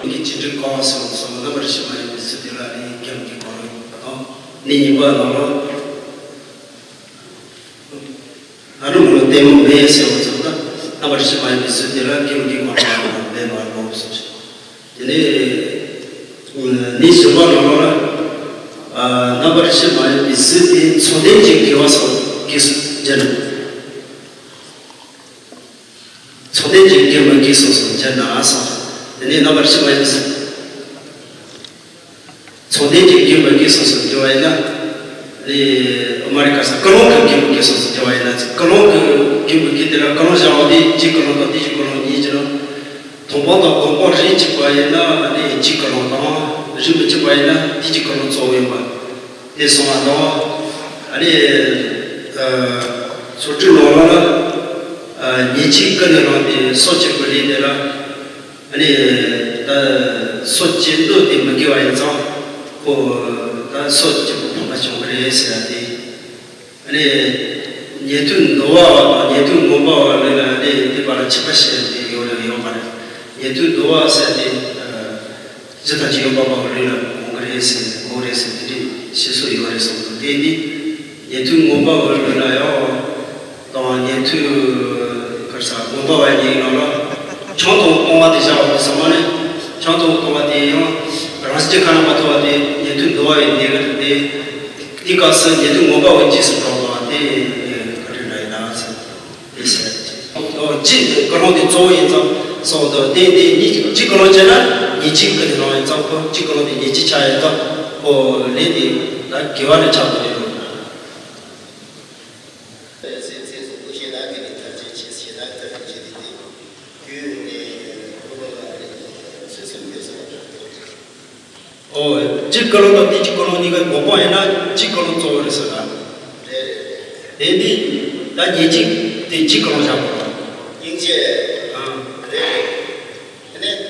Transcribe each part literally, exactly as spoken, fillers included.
གི་བྱེད་སྒྲིག་གང་སོང་སོང་རྣམ་པར་ཕྱིན་པ་ཡིན་པའི་ཚུལ་དེ་ལ་ནི་སྐྱབས་ཀྱི་གོ་རིམ་དང་། ནི་གཉིས་པ་ནང་ལོགས། ཨ་རུ་མུ་ལ་ལྟད་མོ་མེད་ཟེར་བ་ཙམ་ད་རྣམ་པར་ཕྱིན་པ་ཡིན་པའི་ཚུལ་དེ་ལ་སྐྱབས་ཀྱི་གོ་རིམ་མེད་པར་ལོག་སོང་ཞིང་། དེ་ནས་ནི་བཞི་པ་ནང་ལོགས་ལ། རྣམ་པར་ཕྱིན་པ་ཡིན་པའི་ཚུལ་དེ་མཚུངས་ལྡན་གྱི་དགེ་བ་སོགས་ཀྱིས་སྦྱར་ན། མཚུངས་ལྡན་གྱི་དགེ་བ་གིས་སོགས་སུ་སྦྱར་ན་གསུངས། དེ་ནས་རྣམ་པར་ཕྱིན་པ་ཡིན། མཚུངས་ལྡན་གྱི་དགེ་བ་གིས་སོགས་སུ་སྦྱར་བ་ཡིན་ན། ནི་མ་རིག་ག་ས་ཀུན་སློང་གི་དགེ་བ་གིས་སོགས་སུ་སྦྱར་བ་ཡིན་ན། ཀུན་སློང་གི་དགེ་བ་གིས་དེ་ལ་ཀུན་སློང་བཞག་པ་དེ་རྗེས་ཀུན་སློང་དང་དེ་རྗེས་ཀུན་སློང་གཉིས་ཀྱི་ནང་། མཐོང་སྤང་དང་སྒོམ་སྤང་རིགས་གཅིག་པ་ཡིན་ན་ནི་རྗེས་ཀུན་སློང་དང་། རིགས་མི་གཅིག་པ་ཡིན་ན་དེ་རྗེས་ཀུན་སློང་གཙོ་བོ་ཡིན་པ། དེ་སོང་བ་དང་། ཨ་ནི། ཨ། སོ་དྲུག་ནང་ལ། ཨ། ཉེས་ཅན་ཀུན་ནས་བསླངས་ཏེ་སྲོག་བཅད་པའི་ལས་དེ་ལ། ཨ་ནི། ད་སྲོག་བཅད་འདོད་དེ་མི་དགེ་བ་ཡིན་ཙང་། ཁོ་ད་སྲོག་བཅད་པའི་ཕན་པ་བྱུང་གི་རེད་ཟེར་ཡ་དེ། ཨ་ནི། ཉན་ཐོས་འདུལ་བ་དང་ཉན་ཐོས་མངོན་པ་བ་ལ་ལ་ནི་དེ་བར་ལ་ཁྱད་པར་བཤད་དེ་ཡོད་རེད་ཡོད་མ་རེད། ཉན་ཐོས་འདུལ་བ་ཟེར་དེ། ཨ། གཞི་དང་བཅས་པ་པ་ལུས་ལ་གོང་གི་རེད་ཟེར་གོང་རེད་ཟེར་དེ་འདྲའི་བཤད་སྲོལ་ཡོད་རེད་གསུངས་འདུག་དེ་ནི་ཉན་ཐོས་མངོན་པ་བ་ལུས་ལ་ཡང་དང་ཉན་ཐོས་གར་ས་མངོན་པ་བ་ཉིད་ནང་ལ་ཆང་དང་གཏོང་བ་དེ་བཞག་པ་དེ་ཚང་མ་ནི་ཆང་དང་གཏོང་བ་དེ་ཡང་རང་སྤྱི་ཁ་ན་མ་ཐོ་བ་དེ་ཉན་ཐོས་འདུལ་བ་ཡི་གནས་གི་རེད་དེ། དེའི་སྐབས་སུ་ཉན་ཐོས་མངོན་པ་བ་རྗེས་སུ་འགྲོ་བ་དེ་ག་རེ་འདྲ་ཡིན་ན་ཟེར། དེ་ཟེར། ཨོ། གཅིག་ཀུན་སློང་དེ་གཙོ་བོ་ཡིན་ཙང་སོང་དུ་དེ་དེ་གཉིས་གཅིག་ཀུན་སློང་བྱས་ན་ཉེས་ཅན་ཀུན་ནས་བསླངས་ཡིན་ཙང་ཁོ་གཅིག་ཀུན་སློང་དེ་ཉེས་ཅན་ཆགས་ཡིན་ཙང་ཁོ་ལས་དེ་ད་དགེ་བ་ནས་ཆགས་པ་རེད། སེམས་ཅན་གཟུགས་པོ་ཞེ་ན་གི་ནི་ཐར་ཅེས་ཆེ་ཞེ་ན་ཐར་ཅེས་ཆེ་དེ་དེ་རྒྱུད་ནས་ཁོ་ལ་རེ་ཚུལ་སེམས་ཡོད་ཟེར་བ། ཨོ། གཅིག་ཀུན་སློང་དང་དེ་གཅིག་ཀུན་སློང་གཉིས་ཀ་འགོག་པ་ཡིན་ན་གཅིག་ཀུན་སློང་གཙོ་བོ་རེད་ཟེར་ན། རེད་རེད་རེད། དེ་འདི་ད་ཉེས་ཅན་དེ་གཅིག་ཀུན་སློང་བཞག་པ་རེད། སྙིང་རྗེ། ཨང་། རེད་རེད། དེ་ནས།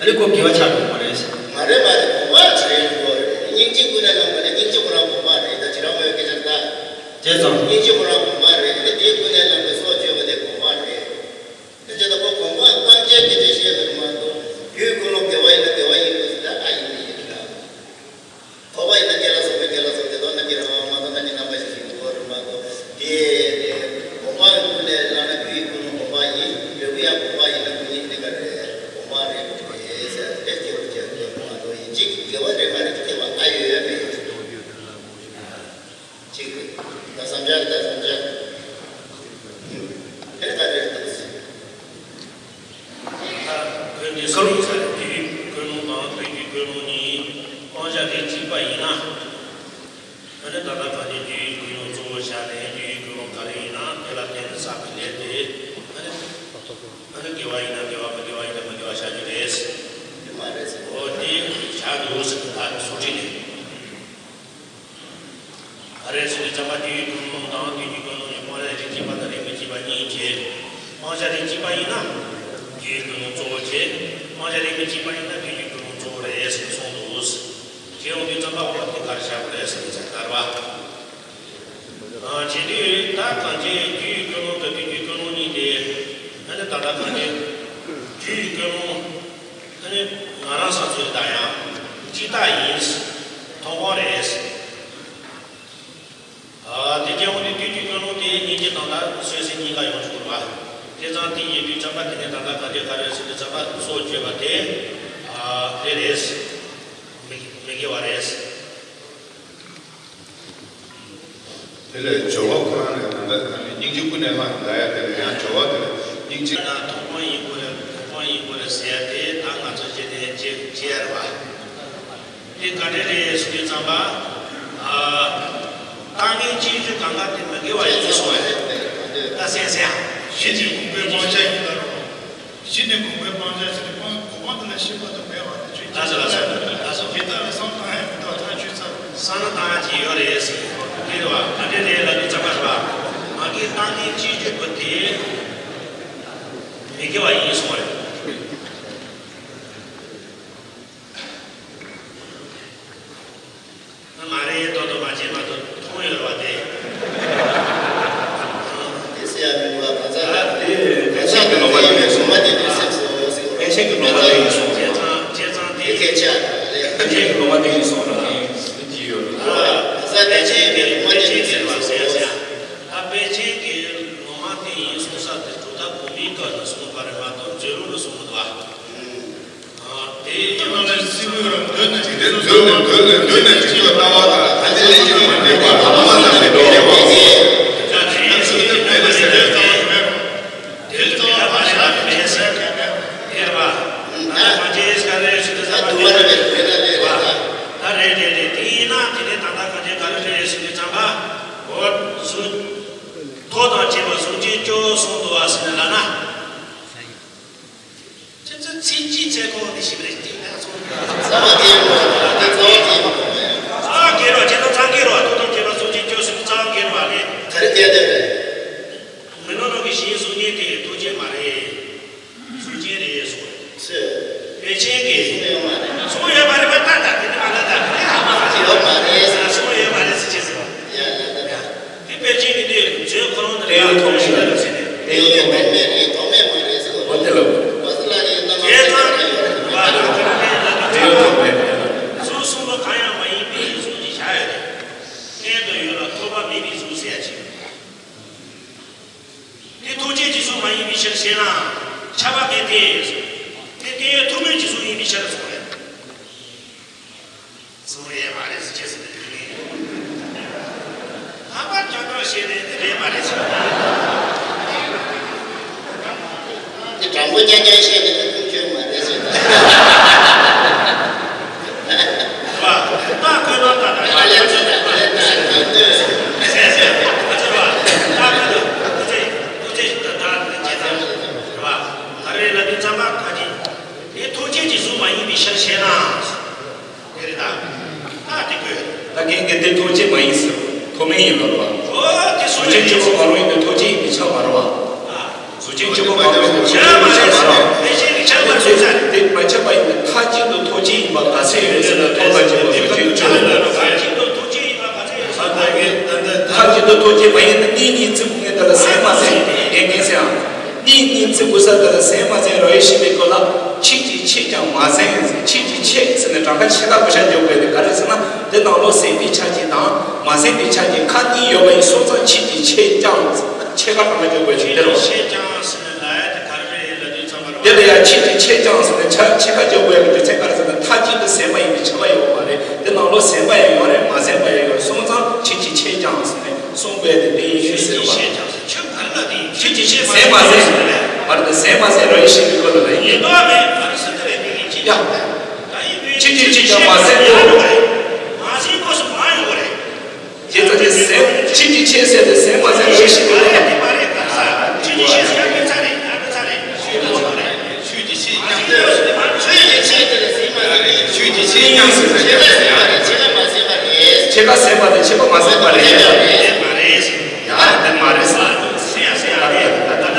ཨ་ནི་ཁོ་དགེ་བ་ཆགས་འགྲོ་མ་རེད་ཟེར། མ་རེད་མ་རེད། གོམས་པ་བྱེད་དགོས་རེད། སྙིང་རྗེ་ཀུན་ནས་བསླངས་པ་ནི་སྙིང་རྗེ་ཁོ་རང་གོམས་པ་རེད། ད་ཁྱེད་རང་མོས་སྐད་ཆ་ད། བྱས་ཙང་། སྙིང་རྗེ་ཁོ་རང་གོམས་པ་རེད། དེ་དེ་ཀུན་ནས་བསླངས་པའི་སྲོག་གཅོད་པ་དེ་གོམས་པ་རེད། དེ་བྱས་ན་ཁོ་གོམས་པ་སྤང་བྱའི་སྐད་ཆ་བཤད་པ་རེད་མ་གཏོགས་རྒྱུའི་ཀུན་སློང་དགེ་བ་ཡིན་ན་དགེ་བ་ཡིན་དགོས་ཟེར་ད་ཨ་ཡིན་མིན་ཡིན་ལ། དོགས་པ་ཡིན་ན་དགེ་ལ་སོགས་པའི་དགེ་ལ་སོགས་དགེ་དོན་ན་དགེ་རང་དབང་མ་གཏོགས་ན་གི་རྣམ་པ་ཞིག་ཡིན་དགོས་རེད་མ་གཏོགས་དེ་དེ་གོམས་པ་ཡིན་ཀུན་ནས་བསླངས་ན་རྒྱུ་ཡི་ཀུན་སློང་གོམས་པ་ཡིན། འབྲས་བུ་ཡང་གོམས་པ་ཡིན་ན་ཀུན་ནས་དེ་ག་རེད་གོམས་པ་རེད་དེ་ཟེར་དེ་སྐྱེ་བ་སྐྱེ་བ་མ་གཏོགས་ཡིན་གཅིག་དགེ་བ་རེད་མ་རེད་དེ་བ་ཨ་ཡོད་ཡོད་མེད་ཡོད། གཅིག་ད་བསམ་འཆར་ད་བསམ་འཆར། དེ་ལྟ་རེད་འདུག་ད་བོད་འདི་སོ་ཡིན་ས་རེད། རྒྱུ་ཡི་ཀུན་སློང་དང་དུས་ཀྱི་ཀུན་སློང་གཉིས་སྤང་བྱ་དེ་གཅིག་པ་ཡིན་ན། ཨ་ནི་ད་ལྟ་གང་ཅི་རྒྱུ་ཡི་ཀུན་སློང་གཙོ་བོ་བྱས་ནས་རྒྱུ་ཡི་ཀུན་སློང་ག་རེ་ཡིན་ན་དེ་ལ་བརྟེན་ནས་བསགས་པའི་ལས་དེ་ཨ་ནི་ཨ་ནི་དགེ་བ་ཡིན་ན་དགེ་བ་མི་དགེ་བ་ཡིན་ན་མི་དགེ་བ་བྱ་རྒྱུ་རེད། དེ་མ་རེད་ཟེར། འོ་དེ་བྱ་དགོས་ཟེར་ད་སོ་ཁྲིད་ནས། ཨ་རེ་སོ་ནི་ཚང་མ་རྒྱུ་ཡི་ཀུན་སློང་དང་དུས་ཀྱི་ཀུན་སློང་གཉིས་སྤང་བྱ་རིགས་གཅིག་པ་དང་རིགས་མི་གཅིག་པ་གཉིས་བྱེད། སྤང་བྱ་རིགས་གཅིག་པ་ཡིན་ན། རྒྱུ་ཡི་ཀུན་སློང་གཙོ་བོ་བྱེད། སྤང་བྱ་རིགས་མི་གཅིག་པ་ཡིན་ན་དུས་ཀྱི་ཀུན་སློང་གཙོ་བོ་རེད་ཟེར་གསུངས་འདུག་དེ་ཡོང་དུས་ཙམ་པ་འོ་དེ་ག་རེ་བྱ་དགོས་རེད་ཟེར་ནས་ཟེར་ལྟར་བ། ཨ་བྱེད་དུས་ད་གང་ཅི་རྒྱུ་ཡི་ཀུན་སློང་དང་དུས་ཀྱི་ཀུན་སློང་གཉིས་ཏེ། ཨ་ནི་ད་ལྟ་གང་ཅི་རྒྱུ་ཡི་ཀུན་སློང་ཨ་ནི་ང་རང་བསམ་ཚུལ་ད་ཡང་གཅིག་རྟག་ཡིན། མཐོང་སྤང་རེད། ཨ་དེ་སྐྱེ་བོ་ནི་དུས་ཀྱི་ཀུན་སློང་དེ་སྙིང་རྗེ་དང་ད་བསོད་ཟད་གཉིས་ཀ་ཡོང་ཆོག་གི་རེད་བ། བྱས་ཙང་དེ་ཡིན་དུས་ཙམ་པ་དེ་ནས་ད་ལྟ་ག་འདྲས་ག་རེ་ཟེར་དུས་ཙམ་པ་སྲོག་གཅོད་པ་དེ་ཨ་དེ་རེད། མི་མི་དགེ་བ་རེད། དེ་ལས་སྦྱོར་བ་ཁོ་རང་ལས་ད་ལྟ་སྙིང་རྗེ་ཀུན་ནས་བསླངས་ལ་ཡ་དེ་ལས་ཡང་སྦྱོར་བ་དེ་ལས་སྙིང་རྗེ། ད་མཐོང་སྤང་ཡིན་དགོས་རེད། གོ་སྤང་ཡིན་དགོས་རེད་ཟེར་ཡ་དེ་ད་ང་ཚོ་བྱས་ནས་བྱེད་བྱེད་ཡ་རེད་བ། དེ་ག་འདྲས་རེད་ཟེར་དུས་ཙམ་པ། ཨ། བཏང་སྙོམས་སྤྱི་སྤྱོད་གང་ག་དེ་མི་དགེ་བ་ཡིན་གསུངས་པ་རེད། ད་སེམས་སེམས། གཞི་ནས་གོམས་པའི་སྤང་བྱ་ཡིན་ད་རུང་། གཞི་ནས་གོམས་པའི་སྤང་བྱ་ཟེར་ཏེ་སྤང་གོ་སྤང་དེ་ལ་ཤེས་པ་དང་མེད་པ་དེ་ཆོས་ཅན། ལགས་སོ་ལགས་སོ་ལགས་སོ། དེ་ལྟར་བསམ་བཏང་ཡང་མི་འདུག་ཐག་ཆོད་ཚར། བསམ་བློ་བཏང་ཡག་ཅིག་ཡོད་རེད་ཟེར། དེ་རེད་བ། ག་འདྲས་རེད་ལབ་དུས་ཙམ་པ་རེད་བ། ང་གིས་བཏང་སྙོམས་སྤྱི་སྤྱོད་པོ་དེ་མི་དགེ་བ་ཡིན་གསུངས་པ་རེད། མ་རེད། ཏོག་ཏོག་མ་བྱས་མ་གཏོགས་མཐོང་ཡོད་རེད་བ་དེ། དེ་ཟེར་ཡ་མི་འདུག་བ། གང་ཟག་ལ་དེ་ཕན་ཆད་ཀྱི་ལོག་པ་དེ་ཡིན་སོང་། ལོག་པ་དེ་ཡིན་སོང་། ཕན་ཆད་ཀྱི་ལོག་པ་དེ་ཡིན་སོང་། བྱས་ཙང་བྱས་ཙང་དེ་སྐད་ཆ་རེད། ཕན་ཆད་ཀྱི་ལོག་པ་དེ་ཡིན་སོང་ལ་ཡིན་ཟེར་གྱི་ཡོད་རེད། གང་ཟག་ཕན་ཆད་ཀྱི་ལོག་པ་དེ་ཡིན་སོང་ཟེར་ཡ་ཟེར་ཡ། ད་ཕན་ཆད་ཀྱི་ལོག་པ་དེ་ཡིན་སོང་ས་དེ་གྲུབ་མཐའ་གོང་མའི་སྐབས་ལ་གསུངས་པ་རེད་མ་གཏོགས་རྗེ་རིན་པོ་ཆེས་གསུངས་མི་འདུག་བ། དེ་ནང་ལ་སྲིད་པའི་རང་དོན་ནི་དེ་འདོད་ནི་འདོད་ནི་འདོད་ནི་འཇིག་པར་ལྟ་བ་དང་ཐམས་ཅད་ལས་ཀྱང་མ་འདྲེས་པ་ལ་མ་ལྟ་མི་འདོད་པ། དེ་ལ་ཡང་ཆོས་ཀྱི་དོན་ལ་ཟེར་བའི་ལྟ་བ་མེད་རུང་། དེ་ལྟ་བ་མ་ཤར་བའི་མེད་ཟེར་དེ་རེད་བ། ད་ལྟ་གང་ཅི་ག་རེ་ཞུ་དུས་ཙམ་པ་དེ་རེད་དེ་རེད། དེ་ཡིན་ན་དེ་ནས་ད་ལྟ་གང་ཅི་ག་རེ་རེད་ཞུ་དུས་ཙམ་པ་འོ་གཟུགས་ཐོག་དང་བཅས་པ་གཟུགས་ཅན་སྐྱེ་བོ་གསུམ་དུ་བ་ཟེར་ནས་ལབ་ན། ཁྱེད་ཚོ་ཚིག་གཅིག་ཚེ་གང་དེ་ཞིག་རེད་དེ་ན་སོང་། རྩ་བ་དེ་ཡིན་པ་དེ་རྩ་བ་དེ་ཡིན་པ་མེད། རྩ་བ་གེ་རོ་ཁྱེད་ཚོ་རྩ་གེ་རོ་ཐོག་ཐོག་ཁྱེད་རོ་གཟུགས་ཅན་སྐྱེ་བོ་གསུམ་རྩ་བ་གེ་རོ་ཨ་ནི། ག་རེ་བསྟན་དེ་རེད། མི་སྣང་ལུགས་ཀྱི་གཞིའི་གཟུགས་བརྙན་དེ་ཐོགས་བཅས་མ་རེད། གཟུགས་ཅན་རེད་གསུངས། ཚེ། པེ་ཅིན་གྱིས། གསུངས་ཡོད་མ་རེད། གསུངས་ཡོད་མ་རེད་པ། ད་ད་དེ་ནི་མ་ལ་ད་དེ་ནི་ཧ་མ་ཡོད་མ་རེད། གསུངས་ཡོད་མ་རེད་ཟེར་ཅེས་ཟེར་བ། ཡ་ཡ་ད་ད། དེ་པེ་ཅིན་གྱིས་དེ་བརྗོད་ཁོ་རང་དེ་ལ་ཡང་ཐོགས་ཤིག་ལ་ཟེར་ནས། དེ་ཡང་ཐོགས་མེད་རེད། ཐོགས་མེད་མ་རེད་ཟེར་བ། འོ་དེ་ལ། འོ་ཟེར་ལ་རེད། ད་དེ་ཙང་བ་ལ་ཁོ་རང་ལ་ད་དེ་ཡང་ཐོགས་མེད་རེད། གཟུགས་གསུམ་པོ་གང་ཡང་མ་ཡིན་པའི་གཟུགས་ཀྱི་བྱ་ཡོད་རེད། གནས་དུ་ཡོད་ལ་ཐོགས་པ་མེད་པའི་གཟུགས་ཟེར་ཡ་ཅིག་དེ་ཐོགས་བཅས་ཀྱི་གཟུགས་མ་ཡིན་པའི་ཕྱིར་ཞེ་ན། ཁྱབ་པ་མེད་དེ། དེ་དེ་ཐོགས་མེད་ཀྱི་གཟུགས་ཡིན་པའི་ཕྱིར་གསུངས་རེད། གསུངས་ཡས་མ་རེད་ཟེར་ཅེས་ཟེར་ནས་དེ་ནི། ལྷག་པར་རྐྱང་རྐྱང་བཤད་ནས་དེ་རེད་མ་རེད་ཟེར། དེ་དྲང་པོ་རྐྱང་རྐྱང་བཤད་ནས་དེ་ཁུངས་འཁྱོལ་མ་རེད་ཟེར། ད་རེས་ལ་དུས་ཙམ་པ་ཁ་ཅིག་དེ་ཐོགས་བཅས་ཀྱི་གཟུགས་མ་ཡིན་པའི་ཕྱིར་ཞེ་ན། དེ་རེད་ད། ད་དེ་དགོས། ད་གན་གན་དེ་ཐོགས་བཅས་མ་ཡིན་ཟེར། ཐོགས་མེད་ཡིན་པར་བ། ཨོ་དེ་གཟུགས་ཅན་གཅིག་པོ་མ་རུང་ཡིན་དུས་ཐོགས་བཅས་ཡིན་པས་ཁྱབ་མ་རུང་བ། གཟུགས་ཅན་གཅིག་པོ་མ་རུང་ཡིན་དུས་ཐོགས་བཅས་ཡིན་པས་ཁྱབ་མ་རུང་བ། དེ་ཕྱིར་ཁྱབ་པར་གཟུགས་ཅན་དེ་མ་ཁྱབ་པ་ཡིན་ན་མཐའ་གཅིག་ཏུ་ཐོགས་བཅས་ཡིན་པ་ག་ཚད་ཡོད་ཟེར་ན་ཐོགས་པ་གཅིག་པོ་གཟུགས་ཅན་གཅིག་པོ། མཐའ་གཅིག་ཏུ་ཐོགས་བཅས་མ་ཡིན་ན་གནས་གཉིས་བརྩི་དགོས་ངེས་དེ་ལ་ཟད་མ་ཟད་ངེས་ངེས་ཟེར་ཡང་། གནས་གཉིས་བརྩི་དགོས་ས་དེ་ལ་ཟད་མ་ཟད་རོ་ཡེ་ཤེས་པའི་སྐོར་ལ་ཆོས་ཀྱི་ཆོས་ཀྱང་མ་ཟད་ཟེར། ཆོས་ཀྱི་ཆོས་ཟེར་ནས་གྲངས་ཀ་ཕྱེད་ཀ་བགོ་བཤའ་རྒྱག་དགོས་དེ་ག་རེ་ཟེར་ན་དེ་ནང་ལོགས་ཟད་པའི་ཆ་གཅིག་དང་མ་ཟད་པའི་ཆ་གཅིག་ཁག་གཉིས་ཡོད་པ་ཡིན་སོང་ཙང་ཆོས་ཀྱི་ཆོས་ཀྱང་ཕྱེད་ཀ་གྲངས་ཀ་རྒྱག་དགོས་ཆོས་དེ་རེད། ཆོས་ཀྱང་ཟེར་ནས་ལ་ཡ་དེ་ག་རེ་རེད་ལབ་དུས་ཙམ་པ་རེད། དེ་ལ་ཡང་ཆོས་ཀྱི་ཆོས་ཀྱང་ཟེར་ནས་ཆ་ཕྱེད་ཀ་རྒྱག་དགོས་ཡ་གི་དུས་ཚོད་ག་རེ་ཟེར་ན་མཐའ་གཅིག་ཏུ་ཟད་པ་ཡིན་པའི་ཁྱབ་པ་ཡོད་མ་རེད། དེ་ནང་ལོགས་ཟད་པ་ཡང་ཡོད་རེད། མ་ཟད་པ་ཡང་ཡོད་སོང་ཙང་ཆོས་ཀྱི་ཆོས་ཀྱང་ཟེར་ནས་གསུངས་པའི་དེ་དེ་ཡིན་ཞུས་ཟེར་བ། ཆོས་ཀྱི་ཆོས་ཟད་མ་ཟད་མར་དེ་ཟད་མ་ཟད་རོ་ཡེ་ཤེས་ཀྱི་སྐོར་ལ་ཡིན། ཡིན་མདོག་མེད་མ་རེད་ཟེར་དེ་རེད་མི་ཡིན་ཅི་ཡང་། ཆོས་ཀྱི་ཆོས་ཀྱང་མ་ཟད་དོ། མ་ཟད་སྐོར་སུ་མ་ཡོང་བ་རེད། དེ་ལྟ་སྟེ་ཟད་ཆོས་ཀྱི་ཆོས་ཟད་དེ་ཟད་མ་ཟད་རོ་ཡེ་ཤེས་ཀྱི་སྐོར་ལ་ཡིན། ཆོས་ཀྱི་ཆོས་ཟད་ཡང་མི་ཚར་རེད་ཡང་མི་ཚར་རེད། ཆོས་ཀྱི་ཆོས་ཀྱང་ཆོས་ཀྱི་ཆོས་དེ་ལ་ཟད་མ་རེད། ཆོས་ཀྱི་ཆོས་ཀྱང་ཟད་མ་རེད། ཕྱེད་ཀ་ཟད་པ་དང་ཕྱེད་པ་མ་ཟད་པ་རེད། ཡ་དེ་མ་རེད་ཟེར། ད་ལྟ་དེ་འདྲ་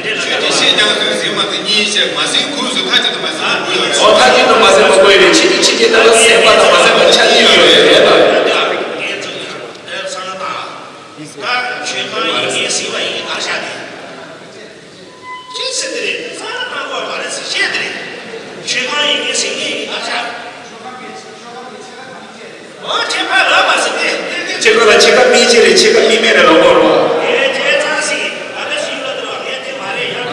ལ་ཆོས་ཀྱི་ཆོས་ཀྱང་ཟད་ཟད་མ་དེ་གཉིས་ཤེས་མ་ཟད་གོས་སུ་མཐའ་གཅིག་ཏུ་མ་ཟད་གོས་ཡོད་རེད། ཨོ་མཐའ་གཅིག་ཏུ་མ་ཟད་པ་གོས་ཡོད་རེད། ཆོས་ཀྱི་ཆོས་ཀྱི་དེ་ལ་ཟད་པ་དང་མ་ཟད་པ་ཆ་གཉིས་ཡོད་རེད་ད། ད་ཆོས་ཁང་ཡིན་ངེས་ཟིན་པ་ཡིན་གྱི་གར་ཤག་དེ། ཅི་ཟེར་དེ་རེད། ས་ན་ནང་གོ་མ་རེད་ཟེར་བཤད་དེ་རེད། ཆོས་ཁང་ཡིན་ངེས་ཟིན་ངེས་ཡིན་གར་ཤག་ཨོ་ཁྱེད་ཕ་ལ་མ་ཟེར་དེ། ཁྱེད་ཁོ་ལ་ཕྱེད་ཀ་མི་ཅི་རེད། ཕྱེད་ཀ་མི་མེད་རེད་ལོ་གོ་རོ། ངས་བྱས་ཙང་ཟིན་ཨ་ལེ་ཟིན་ལ་དེ་རོ་ངས་དེ་མ་རེད་ཡང་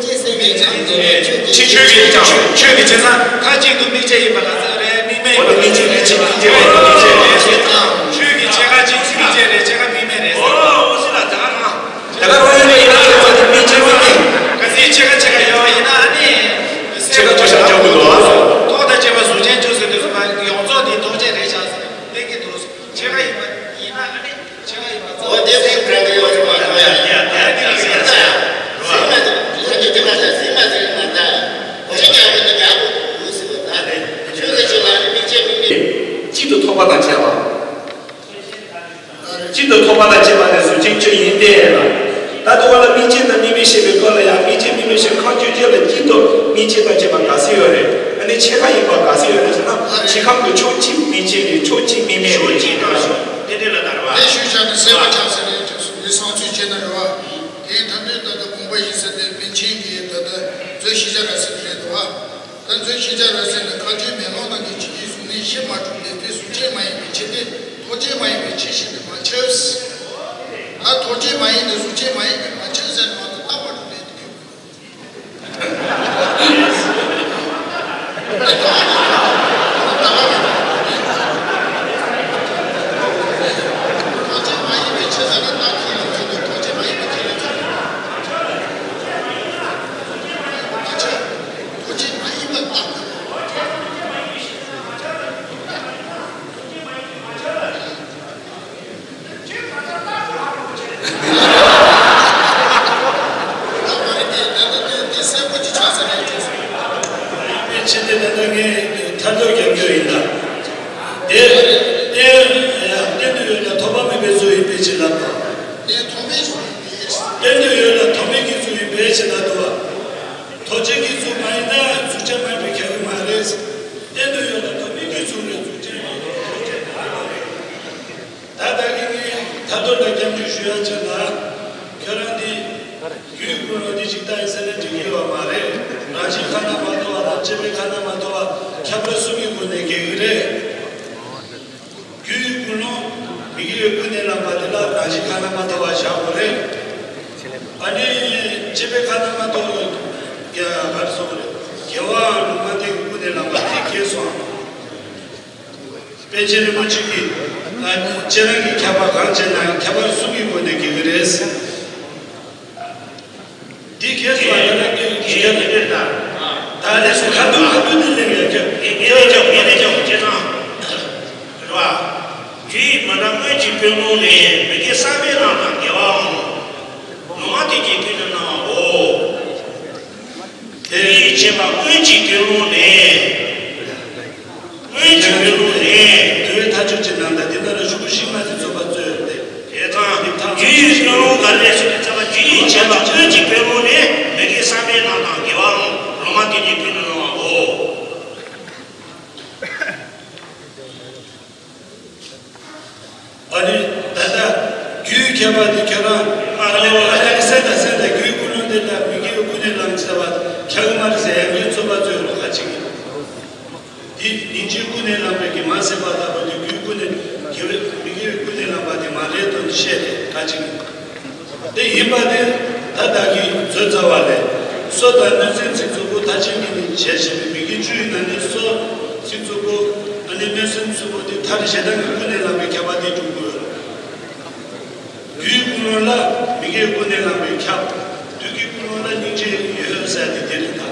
ཕྱི་ཆོས་ཀྱི་ཀྱང་ཆོས་ཀྱི་བྱས་ཙང་ཁ་ཅིག་ཏུ་དམིགས་བཅས་ཡིན་པ་ལ་རེད། དམིགས་མེད་ཀྱི་དམིགས་བཅས་རེད། ཕྱི་དམིགས་བཅས་རེད། དམིགས་བཅས་རེད། ཆོས་ཀྱི་ཕྱེད་ཀ་གཅིག་དམིགས་བཅས་རེད། ཕྱེད་ཀ་དམིགས་མེད་རེད། ཨོ་ཨོ་སི་ལ་ད་ག་རང་། ད་ག་རང་ཡིན་ན་ཡིན་ན་ཡོད་པ་དེ་དམིགས་བཅས་དམིགས་མེད། ག་ཚིག་ཕྱེད་ཀ་ཕྱེད་ཀ་ཡོད་པ་ཡིན་ན་ཨ་ནི། ཕྱེད་ཀ་ཅོ་ཤ་ཅོ་དགོས་འདུག་ཨ། ཐོག་དང་བཅས་པ་གཟུགས་ཅན་ཅོ་ཟེར་དུས་སུ་ཡོངས་རྫོགས་དེ་ཐོག་བཅས་རེད་བཞག་ཟེར་གཏན་འཁེལ་འདུག་ཕྱེད་ཀ་ཡིན་པ་ཡིན་ན་ཨ་ནི། འོ་དེ་ཚོའི་འགྲན་གི་ཡོད་རེད་མ་གཏོགས་ཡ། ཡ་ཡ་ཡ་ཡ་ཡ། ཟེར་མ་ཐུབ། ལྷན་རྒྱས་དེ་མ་ཟེར་ཟེར་མ་ཟེར་མ་ད། འོ་ཅི་ཉག་མི་འདུག་རྒྱག་དགོས་འདུག་ཟེར་བ་ད། ཆོས་ཟེར་ཆོས་ལ་ནི་དམིགས་བཅས་དམིགས་མེད། གཅིག་ཏུ་ཐོགས་པ་དང་བཅས་པ། གཅིག་ཏུ་ཐོགས་པ་དང་བཅས་པ་ནི་གཟུགས་ཅན་ཅོ་ཡིན་ཏེ་ལ། ད་དུ་བ་ལ་དམིགས་བཅས་དང་དམིགས་མེད་བཤད་པའི་སྐབས་ལ་ཡང་དམིགས་བཅས་དམིགས་མེད་བཤད་ཁ་ཅོ་ཅོ་ལ་གཅིག་ཏུ་དམིགས་བཅས་དང་བཅས་པ་ག་ཚོད་ཡོད་རེད། ཨ་ནི་ཕྱེད་ཀ་ཡིན་པ་ག་ཚོད་ཡོད་རེད་ཟེར་ན། ཕྱི་ཁམས་ཀྱི་ཕྱོགས་གཅིག་དམིགས་བཅས་རེད། ཕྱོགས་གཅིག་དམིགས་མེད་རེད། ཕྱོགས་གཅིག་དང་ཕྱོགས་དེ་འདྲ་ལ་ད་རེད་བ། དེ་ཤུལ་བཞག་ནས་སེམས་པ་ཆགས་ཟེར་ནས་དུས་སུ་མི་སང་ཚུལ་བྱས་ན་རེད་བ། དེའི་ཐ་དོད་ད་ལྟ་དགོངས་པ་ཡིན་ཟེར་ཏེ་པཎ་ཆེན་གྱིས་ད་ལྟ་མཛོད་ཤེས་བྱ་ར་ཟེར་གྱི་རེད་དོ། ད་མཛོད་ཤེས་བྱ་ར་ཟེར་ནས་མཁའ་སྤྱོད་མེ་ལོང་ནང་གི་ཆོས་ཀྱི་གཟུགས་ནི་ཤེས་མ་གྲུབ་ལས་དེ་གཟུགས་ཅན་མ་ཡིན་པའི་ཕྱིར་ཏེ་ཐོགས་བཅས་མ་ཡིན་པའི་ཕྱིར་ཞེས་ཏེ་མ་ཁྱབ། ད་ཐོགས་བཅས་མ་ཡིན་ནས་གཟུགས་ཅན་མ་ཡིན་པའི་མ་ཁྱབ་ཟེར་ནས་མ་གཏོགས་རྟགས་མ་གྲུབ་ལས་དེ་ཁྱབ། ཕྱི་དེ་ད་ལྟ་ངས་ཐར་ཐོར་རྒྱབ་རྒྱུ་ཡིན་ད། དེ་གཏན་གཏན་དུ་ཡོད་ལ་ཐོགས་པ་མེད་པའི་གཟུགས་ཡིན་པའི་ཕྱིར་ལབ་པ། གཏན་དུ་ཡོད་ལ་ཐོགས་མེད་ཀྱི་གཟུགས་ཡིན་པའི་ཕྱིར་ལབ་འདུག་བ། ཐོགས་བཅས་ཀྱི་གཟུགས་མ་ཡིན་ན་གཟུགས་ཅན་མ་ཡིན་པའི་ཁྱད་པར་མ་རེད། གཏན་དུ་ཡོད་ལ་ཐོགས་མེད་ཀྱི་གཟུགས་རེད། གཟུགས་ཅན་ཡིན་ཐོགས་བཅས་མ་རེད། ད་ལྟ་གི་ངས་ཐར་ཐོར་ལ་སྐྱབས་འཇུག་ཞུ་ཡ་ཆེད་ལ། ཁྱོད་རང་འདི་རྒྱུའི་ཀུན་སློང་འདི་ཞིག་ལྟ་ཡི་ཟེར་ན་འགྲིག་གི་ཡོད་མ་རེད། རང་བཞིན་ཁ་ན་མ་ཐོ་བ་དང་སྐྱེ་བའི་ཁ་ན་མ་ཐོ་བ་ཁྱད་པར་གསུམ་གྱི་སྒོ་ནས་འགལ་གྱི་རེད། རྒྱུའི་ཀུན་སློང་མི་དགེ་བའི་ཀུན་ནས་བསླངས་པ་དེ་ལ་རང་བཞིན་ཁ་ན་མ་ཐོ་བ་བཞག་དགོས་རེད། ཨ་ནི་སྐྱེ་བའི་ཁ་ན་མ་ཐོ་བ་ཡ་གར་སོང་རེད། དགེ་བའམ་ལུང་མ་བསྟན་གྱི་ཀུན་ནས་བསླངས་པ་དེ་འགལ་སོང་། པཎ་ཆེན་རིན་པོ་ཆེ་གིས་ཁྱེད་རང་གི་ཁྱད་པར་གང་བྱས་ན་ཁྱད་པར་གསུམ་གྱི་སྒོ་ནས་འགལ་གྱི་རེད། འདི་ཁྱེད་ཚོ་ལ་ཡོད་ན་སྐད་ཀྱི་ཁྱད་པར་ད་ལས་སུ་ཁ་ཐུག་ཁ་ཐུག་འདི་ལས་ངས་ཁྱོད་ངས་ངས་ཀྱང་ངས་ནས་ཀྱང་ཁྱེད་རང་རེད་བ། རྒྱུ་ཡི་མི་འདྲ་སྔོན་གྱི་ཀུན་སློང་ནས་མི་དགེ་བསམ་པས་བསླངས་དང་དགེ་བའམ་ལུང་མ་བསྟན་གྱི་ཀུན་ནས་བསླངས་པའོ། དེ་ཡི་བྱེད་པ་སྔོན་གྱི་ཀུན་སློང་ནས། སྔོན་གྱི་ཀུན་སློང་ནས། དུ་བའི་མཐའ་དཔྱོད་ཀྱི་ནང་དང་དེ་ལྟར་ལ་ཤུགས་ཤིག་མ་ཟིན་རྩོད་པ་རྩོད་དེ། དེ་དང་རྒྱུ་ཡི་ཀུན་སློང་ག་ལས་སུ་རྩོད་པ་རྒྱུ་ཡི་བྱེད་པ་སྔོན་གྱི་ཀུན་སློང་ནས་མི་དགེ་བསམ་པས་བསླངས་དང་དགེ་བའམ་ལུང་མ་བསྟན་གྱི་ཀུན་ནས་བསླངས་པའོ། ཨ་ནི་ད་ལྟ་རྒྱུའི་ཁྱད་པར་དེ་ཁྱོད་རང་ཨ་ནི་ཨ་ནི་སེམས་དང་སེམས་དང་རྒྱུའི་ཀུན་སློང་དེ་དག་མི་དགེ་བའི་ཀུན་ནས་བསླངས་ཟེར་བ་ཁྱད་པར་མ་རེད་ཟེར་ཡང་ངས་རྩོད་པ་རྩོད་ཡོད་ཁ་ཅིག་འདི་སྙིང་རྗེའི་ཀུན་ནས་བསླངས་པའི་གི་མ་ཟེར་བ་ལྟ་བུ་དེ་རྒྱུའི་ཀུན་ནས་དགེ་བའི་མི་དགེ་བའི་ཀུན་ནས་བསླངས་པ་དེ་མ་རེད་དོན་བཤད་དེ་ཁ་ཅིག་དེ་ཡིན་པ་དེ་ད་བདག་གིས་མཛོད་རྩ་བ་ལས། སོ་དང་གནོད་འཚེའི་ཚིག་རྩུབ་པོ་མཐར་ཕྱིན་གྱི་ནི་བྱས་ཞེས་པའི་མི་དགེ་བཅུ་ཡི་ནང་ནས་སོ་ཚིག་རྩུབ་པོ་ཨ་ནི་གནོད་འཚེ་རྩུབ་པོ་དེ་མཐར་ཞེ་སྡང་གི་ཀུན་ནས་བསླངས་པའི་ཁྱབ་པ་དེ་འཇུག་དགོས། རྒྱུའི་ཀུན་སློང་ལ་མི་དགེའི་ཀུན་ནས་བསླངས་པའི་ཁྱབ། བདུད་ཀྱི་ཀུན་སློང་ལ་སྙིང་རྗེ་ཡོད་ཟེར་ཏེ་དེ་རེད་ད།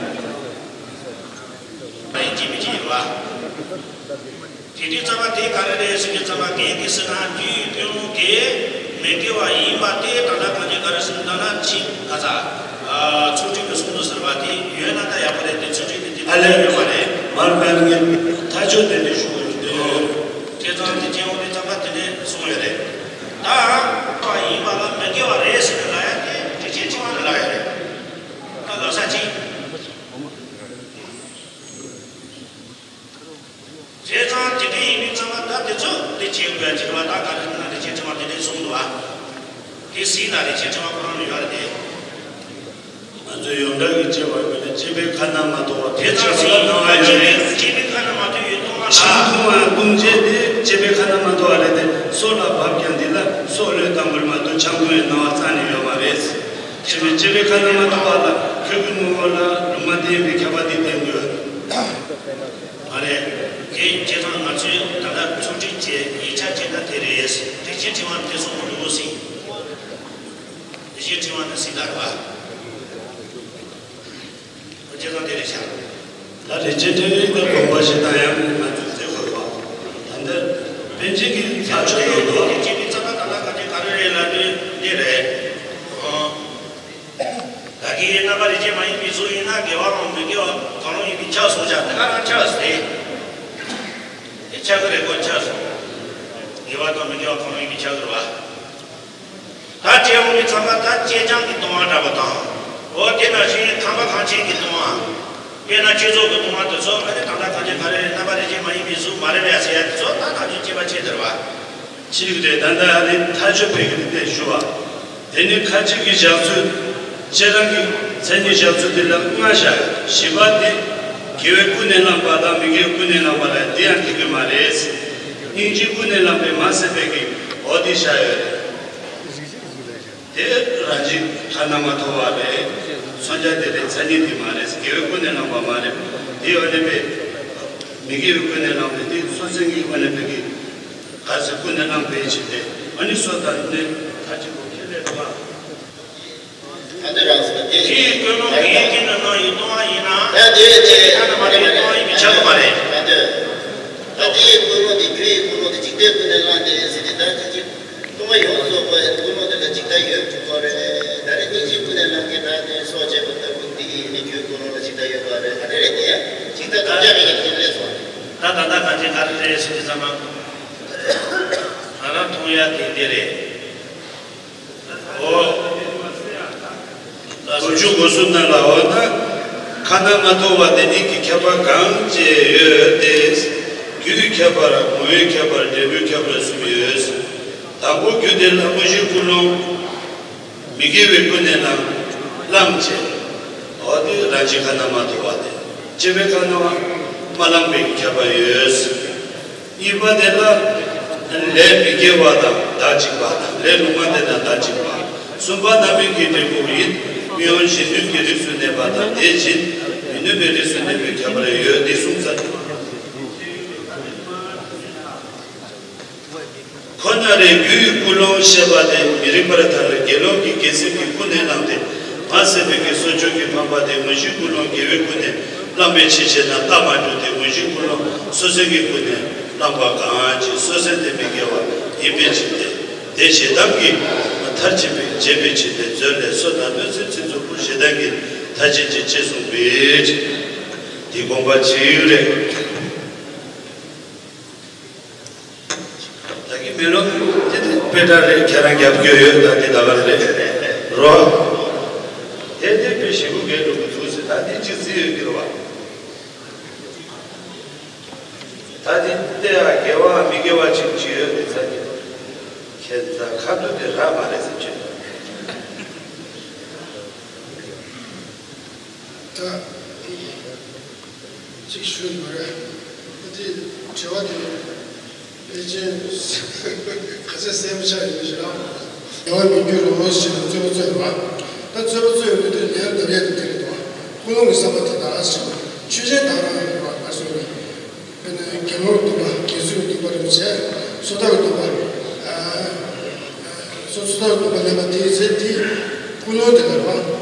ཡིན་གཅིག་མིན་གཅིག་ཡིན་པ། དེ་དུས་རྩ་བ་དེ་ག་རེ་རེད་ཟེར་གྱི་རྩ་བ་གལ་གྱི་ཟེར་ན་རྒྱུའི་ཀུན་སློང་དེ་མི་དགེ་བ་ཡིན་པ་དེ་ད་ལྟ་གང་ཅི་ག་རེ་ཟེར་ན་ད་ན་ཕྱིན་ག་ས་ཚུལ་ཁྲིམས་ཀྱི་སྲུང་དུ་ཟེར་བ་དེ་ཡོད་ན་ད་ཡག་པོ་རེད་དེ་ཚུལ་ཁྲིམས་དེ་དེ་ཨ་ལས་ཡོད་མ་རེད། མར་མར་ངས་ཐག་ཆོད་དེ་འདྲ་ཞུ་དགོས་ཡོད་དེ་ཡོད། དེ་ཙང་དེ་སྐྱེ་བོ་དེ་རྩ་བ་དེ་འདྲ་གསུངས་ཡོད་རེད། ད་བ་ཡིན་པ་ལ་མི་དགེ་བ་རེད་ཟེར་ནས་ལབ་ཡ་དེ་དེ་ཅིའི་ཕྱིར་བ་ལ་ལབ་ཡ་རེད། ད་ལབ་ས་ཅི། བྱས་ཙང་དེ་འདྲ་ཡིན་དུས་ཙམ་པ་ད་དེ་ཚོ་འདི་བྱེད་དགོས་ཡ་ཅིག་རེད་བ། ད་ག་རེ་ན་འདི་བྱེད་ཅིག་བ་དེ་འདྲས་གསུངས་འདུག་བ། དེ་སྲིད་ན་རེ་བྱེད་ཅིག་བ་ཁོ་རང་ལ་ཡོད་རེད་དེ། ང་ཚོས་ཡོངས་གྲགས་ཀྱི་སྐྱེ་བ་ཡོད་ན་སྐྱེ་བའི་ཁ་ན་མ་ཐོ་བ་དེ་ཚོ་ལ་སྣང་བ་ཡོད་རེད། སྐྱེ་བའི་ཁ་ན་མ་ཐོ་ཡོད་མཐོང་བ་ལ། ཆང་འཐུང་བ་འཐུང་བྱེད་དེ་སྐྱེ་བའི་ཁ་ན་མ་ཐོ་བ་རེད་དེ་སྲོག་ལ་བབ་ཀྱང་འདི་ལ་སྲོག་བློས་བཏང་དགོས་མ་གཏོགས་ཆང་འཐུང་བའི་སྣང་བ་རྩ་ནས་ཡོད་མ་རེད། སྐྱེ་བའི་སྐྱེ་བའི་ཁ་ན་མ་ཐོ་བ་ལ་ ཁྱོད་ཀྱི་ངོ་བོ་ལ་ལུང་མ་བསྟན་པའི་ཁྱབ་པ་དེ་བསྟན་དགོས། མ་རེད། དེ་བྱས་ཙང་ང་ཚོས་ད་ལྟ་ཚོགས་སྒྲིག་བྱས་ཡིག་ཆ་བྱས་ན་དེ་རེད། དེ་བྱས་དྲི་བ་དེ་སོང་མི་འདུག་ཟིན། དེ་བྱས་དྲི་བ་དེ་ཟིན་ད་རེད་པ། བྱས་ཙང་དེ་རེད་ཤག་ད་རེ་ཆེ་ཆེ་རིགས་ཀྱི་དགོངས་པ་བཞེས་སྟངས་ཡང་ང་ཚོས་བརྩི་དགོས་པ། ད་ལྟ་པཎ་ཆེན་གྱི་ཚར་གཅོད་ཡོད་དོ། པཎ་ཆེན་གྱི་རྩ་བ་ད་ལྟ་ག་ཅི་ག་རེ་རེད་ལབ་དུས་འདི་རེད། ཨོ། ད་གིན་རྣམ་པ་རིགས་ཅན་མ་ཡིན་པའི་གཟུགས་ཡིན་ན་དགེ་བའམ་མི་དགེ་བ་གང་རུང་ཡིན་པས་ཁྱབ་སོང་ཤག་དེ་ག་རང་ཁྱབ་ཟེར། དེ་ཁྱབ་ཀྱི་རེད་གོ། ཁྱབ་སོང་། དགེ་བ་དང་མི་དགེ་བ་གང་རུང་ཡིན་པས་ཁྱབ་ཀྱི་རེད་པ། ད་སྤྱི་ཡོངས་ཀྱི་ཚང་མ་ད་སྐྱེས་སྦྱངས་ཀྱི་ལྟུང་བ་འདྲ་པོ་དང་། འོ་དེ་ནང་བཞིན་ཁམས་པ་གངས་ཅན་གྱི་ལྟུང་བ། དཔེར་ན་སྤྱི་ཚོགས་ཀྱི་ལྟུང་བ་དེ་ཚོ་ཨ་ནི་ད་ལྟ་གངས་ཅན་ག་རེ་རེད། རྣམ་པ་རིགས་ཅན་མ་ཡིན་པའི་གཟུགས་མ་རེད་པས་ཟེར་ཡ་དེ་ཚོ་ད་ནང་བཞིན་སྐྱེས་པ་ཆེ་དེར་བ། གཅིག་རེད། ད་ལྟ་ཨ་ནི་ཐག་གཅོད་ཕེབས་ཀྱི་རེད་དེ་ཞུ་བ། དེ་ནི་ཁ་ཅིག་གི་བཞག་ཚུལ། སྤྱིར་བཏང་གི་མཚན་ཉིད་བཞག་ཚུལ་དེ་ལ་ལྔ་བཞག་ཡོད། བཞི་པ་དེ། དགེ་བས་ཀུན་ནས་བསླངས་པ་དང་མི་དགེས་ཀུན་ནས་བསླངས་པ་ལ་འདི་ཡང་འགྲིག་གི་མ་རེད། སྙིང་རྗེས་ཀུན་ནས་བསླངས་པའི་མ་ཟད་པའི་གི་འོ་དེ་བཞག་ཡོད་རེད། དེ་རང་བཞིན་ཁ་ན་མ་ཐོ་བ་རེད། མཚོན་བྱ་དེ་རེད། མཚན་ཉིད་དེ་མ་རེད། དགེ་བས་ཀུན་ནས་བསླངས་པ་མ་རེད། དེ་འོ་དེ་པས། མི་དགེ་བས་ཀུན་ནས་བསླངས་པའི་དེ་སོ་སོའི་གི་འོ་དེ་པས་གི། ག་ཚོད་ཀུན་ནས་བསླངས་པའི་ཕྱིར་ཏེ། ཨ་ནི་སོ་དང་ནི་ཁ་ཅིག་གོ་ཁྱེད་ལས་བ། ཨ་འདི་རང་སོ་དེ་དེའི་ཀུན་སློང་དེའི་ཀུན་ནས་བསླངས་ཡི་ལྟུང་བ་ཡིན་ན། ད་དེ་དེ་ཁ་ན་མ་ཐོ་བའི་ལྟུང་བ་ཡིན་པས་ཁྱབ་ཀྱི་མ་རེད། ད་དེ། ད་དེའི་ཀུན་སློང་དེ་རྒྱུ་ཡི་ཀུན་སློང་དེ་འཇིག་ལྟའི་ཀུན་ནས་བསླངས་ཏེ་ཟེར་ཏེ་ད་ཅི་ཅི། ལྟུང་བ་ཡོངས་རྫོགས་པའི་ཀུན་སློང་དེ་ལ་འཇིག་ལྟ་ཡོད་དགོས་རེད། ད་རེས་སྙིང་རྗེའི་ཀུན་ནས་བསླངས་ཀྱི་ད་དེ་སྲོག་བཅད་པ་ལྟ་བུ་དེ་ཡིན་ནི་རྒྱུའི་ཀུན་སློང་ལ་འཇིག་ལྟ་ཡོད་པ་རེད། ད་དེ་རེད་དེ་ཡང་འཇིག་ལྟ་དམ་བཅའ་རེད་ཡ་དེ་རེད་སོ། ད་ད་ལྟ་གང་ཅི་ག་རེ་རེད་ཟེར་དུས་ཙམ་པ། ང་རང་མཐོང་ཡ་དེ་འདི་རེད། འོ། དགུ་བཅུ་གོ་གསུམ་ནང་ལ་འོ་ན། ཁ་ན་མ་ཐོ་བ་དེ་ཉིད་ཀྱི་ཁྱབ་པ་གང་བྱས་ཡོད་དེ། རྒྱུའི་ཁྱད་པར། ངོ་བོའི་ཁྱད་པར། འབྲས་བུའི་ཁྱད་པར་གསུམ་ཡོད། དང་པོ་རྒྱུ་དེ་ལ་དངོས་གཞིའི་ཀུན་སློང་། མི་དགེ་བའི་ཀུན་ནས་བསླངས། བསླངས་བྱས། འོ་དེ་རང་བཞིན་ཁ་ན་མ་ཐོ་བ་དེ། སྐྱེ་བའི་ཁ་ན་མ་མ་བསླངས་པའི་ཁྱད་པར་ཡོད། གཉིས་པ་དེ་ལ། ལས་མི་དགེ་བ་དང་བདག་གཅིག་པ་དང་ལས་ལུང་མ་བསྟན་དང་བདག་གཅིག་པ། གསུམ་པ་རྣམ་སྨིན་གྱི་འབྲས་བུ་ཡིན། མི་དབང་གཞན་དོན་གྱི་རིགས་སུ་གནས་པ་དང་དེ་བཞིན་མི་གནས་པའི་རིགས་སུ་གནས་པའི་ཁྱད་པར་ཡོད་དེ་གསུངས་ཚར། ཁོ་ན་རེ་རྒྱུ་ཡི་ཀུན་སློང་བཤད་པ་དེ་མི་རིགས་པར་ཐལ། དགེ་སློང་གིས་དགེ་སེམས་ཀྱི་ཀུན་ནས་བསླངས་ཏེ་མ་ཟད་པའི་གི་སོ་སྐྱོང་གི་ཕམ་པ་དེ་དངོས་གཞིའི་ཀུན་སློང་དགེ་བའི་ཀུན་ནས་བསླངས་པའི་ཕྱིར་བྱས་ན་ལྟ་མ་གྲུབ་སྟེ། དངོས་གཞིའི་ཀུན་སློང་སོ་སོའི་གི་ཀུན་ནས་བསླངས་པ་གང་ཅི་སོ་སོའི་དེ་མི་དགེ་བ་ཡིན་པའི་ཕྱིར་ཏེ། དེ་ཞེ་སྡང་གིས་མཐར་ཕྱིན་པའི་བྱེད་པའི་ཕྱིར་ཏེ། མཛོད་ལས་སོ་དང་གནོད་འཚེ་ཚིག་རྩུབ་པོ་ཞེ་སྡང་གིས་མཐར་ཕྱིན་ཅིང་ཅེས་གསུངས་པའི་དེ་དགོངས་པ་གཅིག་རེད། ད་གི་མེ་ལོང་དེ་དེ་དཔེ་གྲ་རེ་ཁྱེད་རང་རྒྱབ་སྐྱོར་ཡོད། ད་དེ་ད་ག་རེ་རོ། དེ་དེ་དཔེ་ཞིབ་པོ་གས་འགྲོ་གི་འདུག་ཟེར། ད་དེ་ཅི་ཟེར་ཡོད་ཀྱི་རེད་བ། ད་དེ་དེ་ཡང་དགེ་བ་མི་དགེ་བ་ཅིག་ཅི་ཡོད་དེ་ཚ་གི་ཁྱེད་ཚ་ཁ་ཐུག་དེ་རག་མ་རེད་ཟེར་གྱི། ད་གཅིག་ཞུ་ཡི་མ་རེད། ཨ་ཙི་དྲི་བ་དེ་ཕལ་ཆེར་ཁ་ཚ་གསལ་པོ་ཆགས་ཡོད་ཞེ་ན། དགེ་བ་མི་འགྱུར་རོ་ཞེས་རྩོད་པ་རྩོད་པ། ད་རྩོད་པ་རྩོད་ཡོང་དུས་དེ་ལན་འདེབས་ཡ་དེ་དེ་རེད་དོ། ཀུན་སློང་གི་བསམ་པ་དེ་དག་ཞེས་ཆོས་ཅན་དག་རང་ཡོད་པ་ལ་སོགས་པའི། དཔེར་ན་དགེ་སློང་སྡོམ་པ། དགེ་ཚུལ་སྡོམ་པ་རེ་བྱས། སོ་ཐར་སྡོམ་པ། ཨ། སོ་སོ་ཐར་སྡོམ་པ་ལེན་པ་དེའི་ཚེ་དེའི་ཀུན་སློང་དེ་ལ་རེད་བ།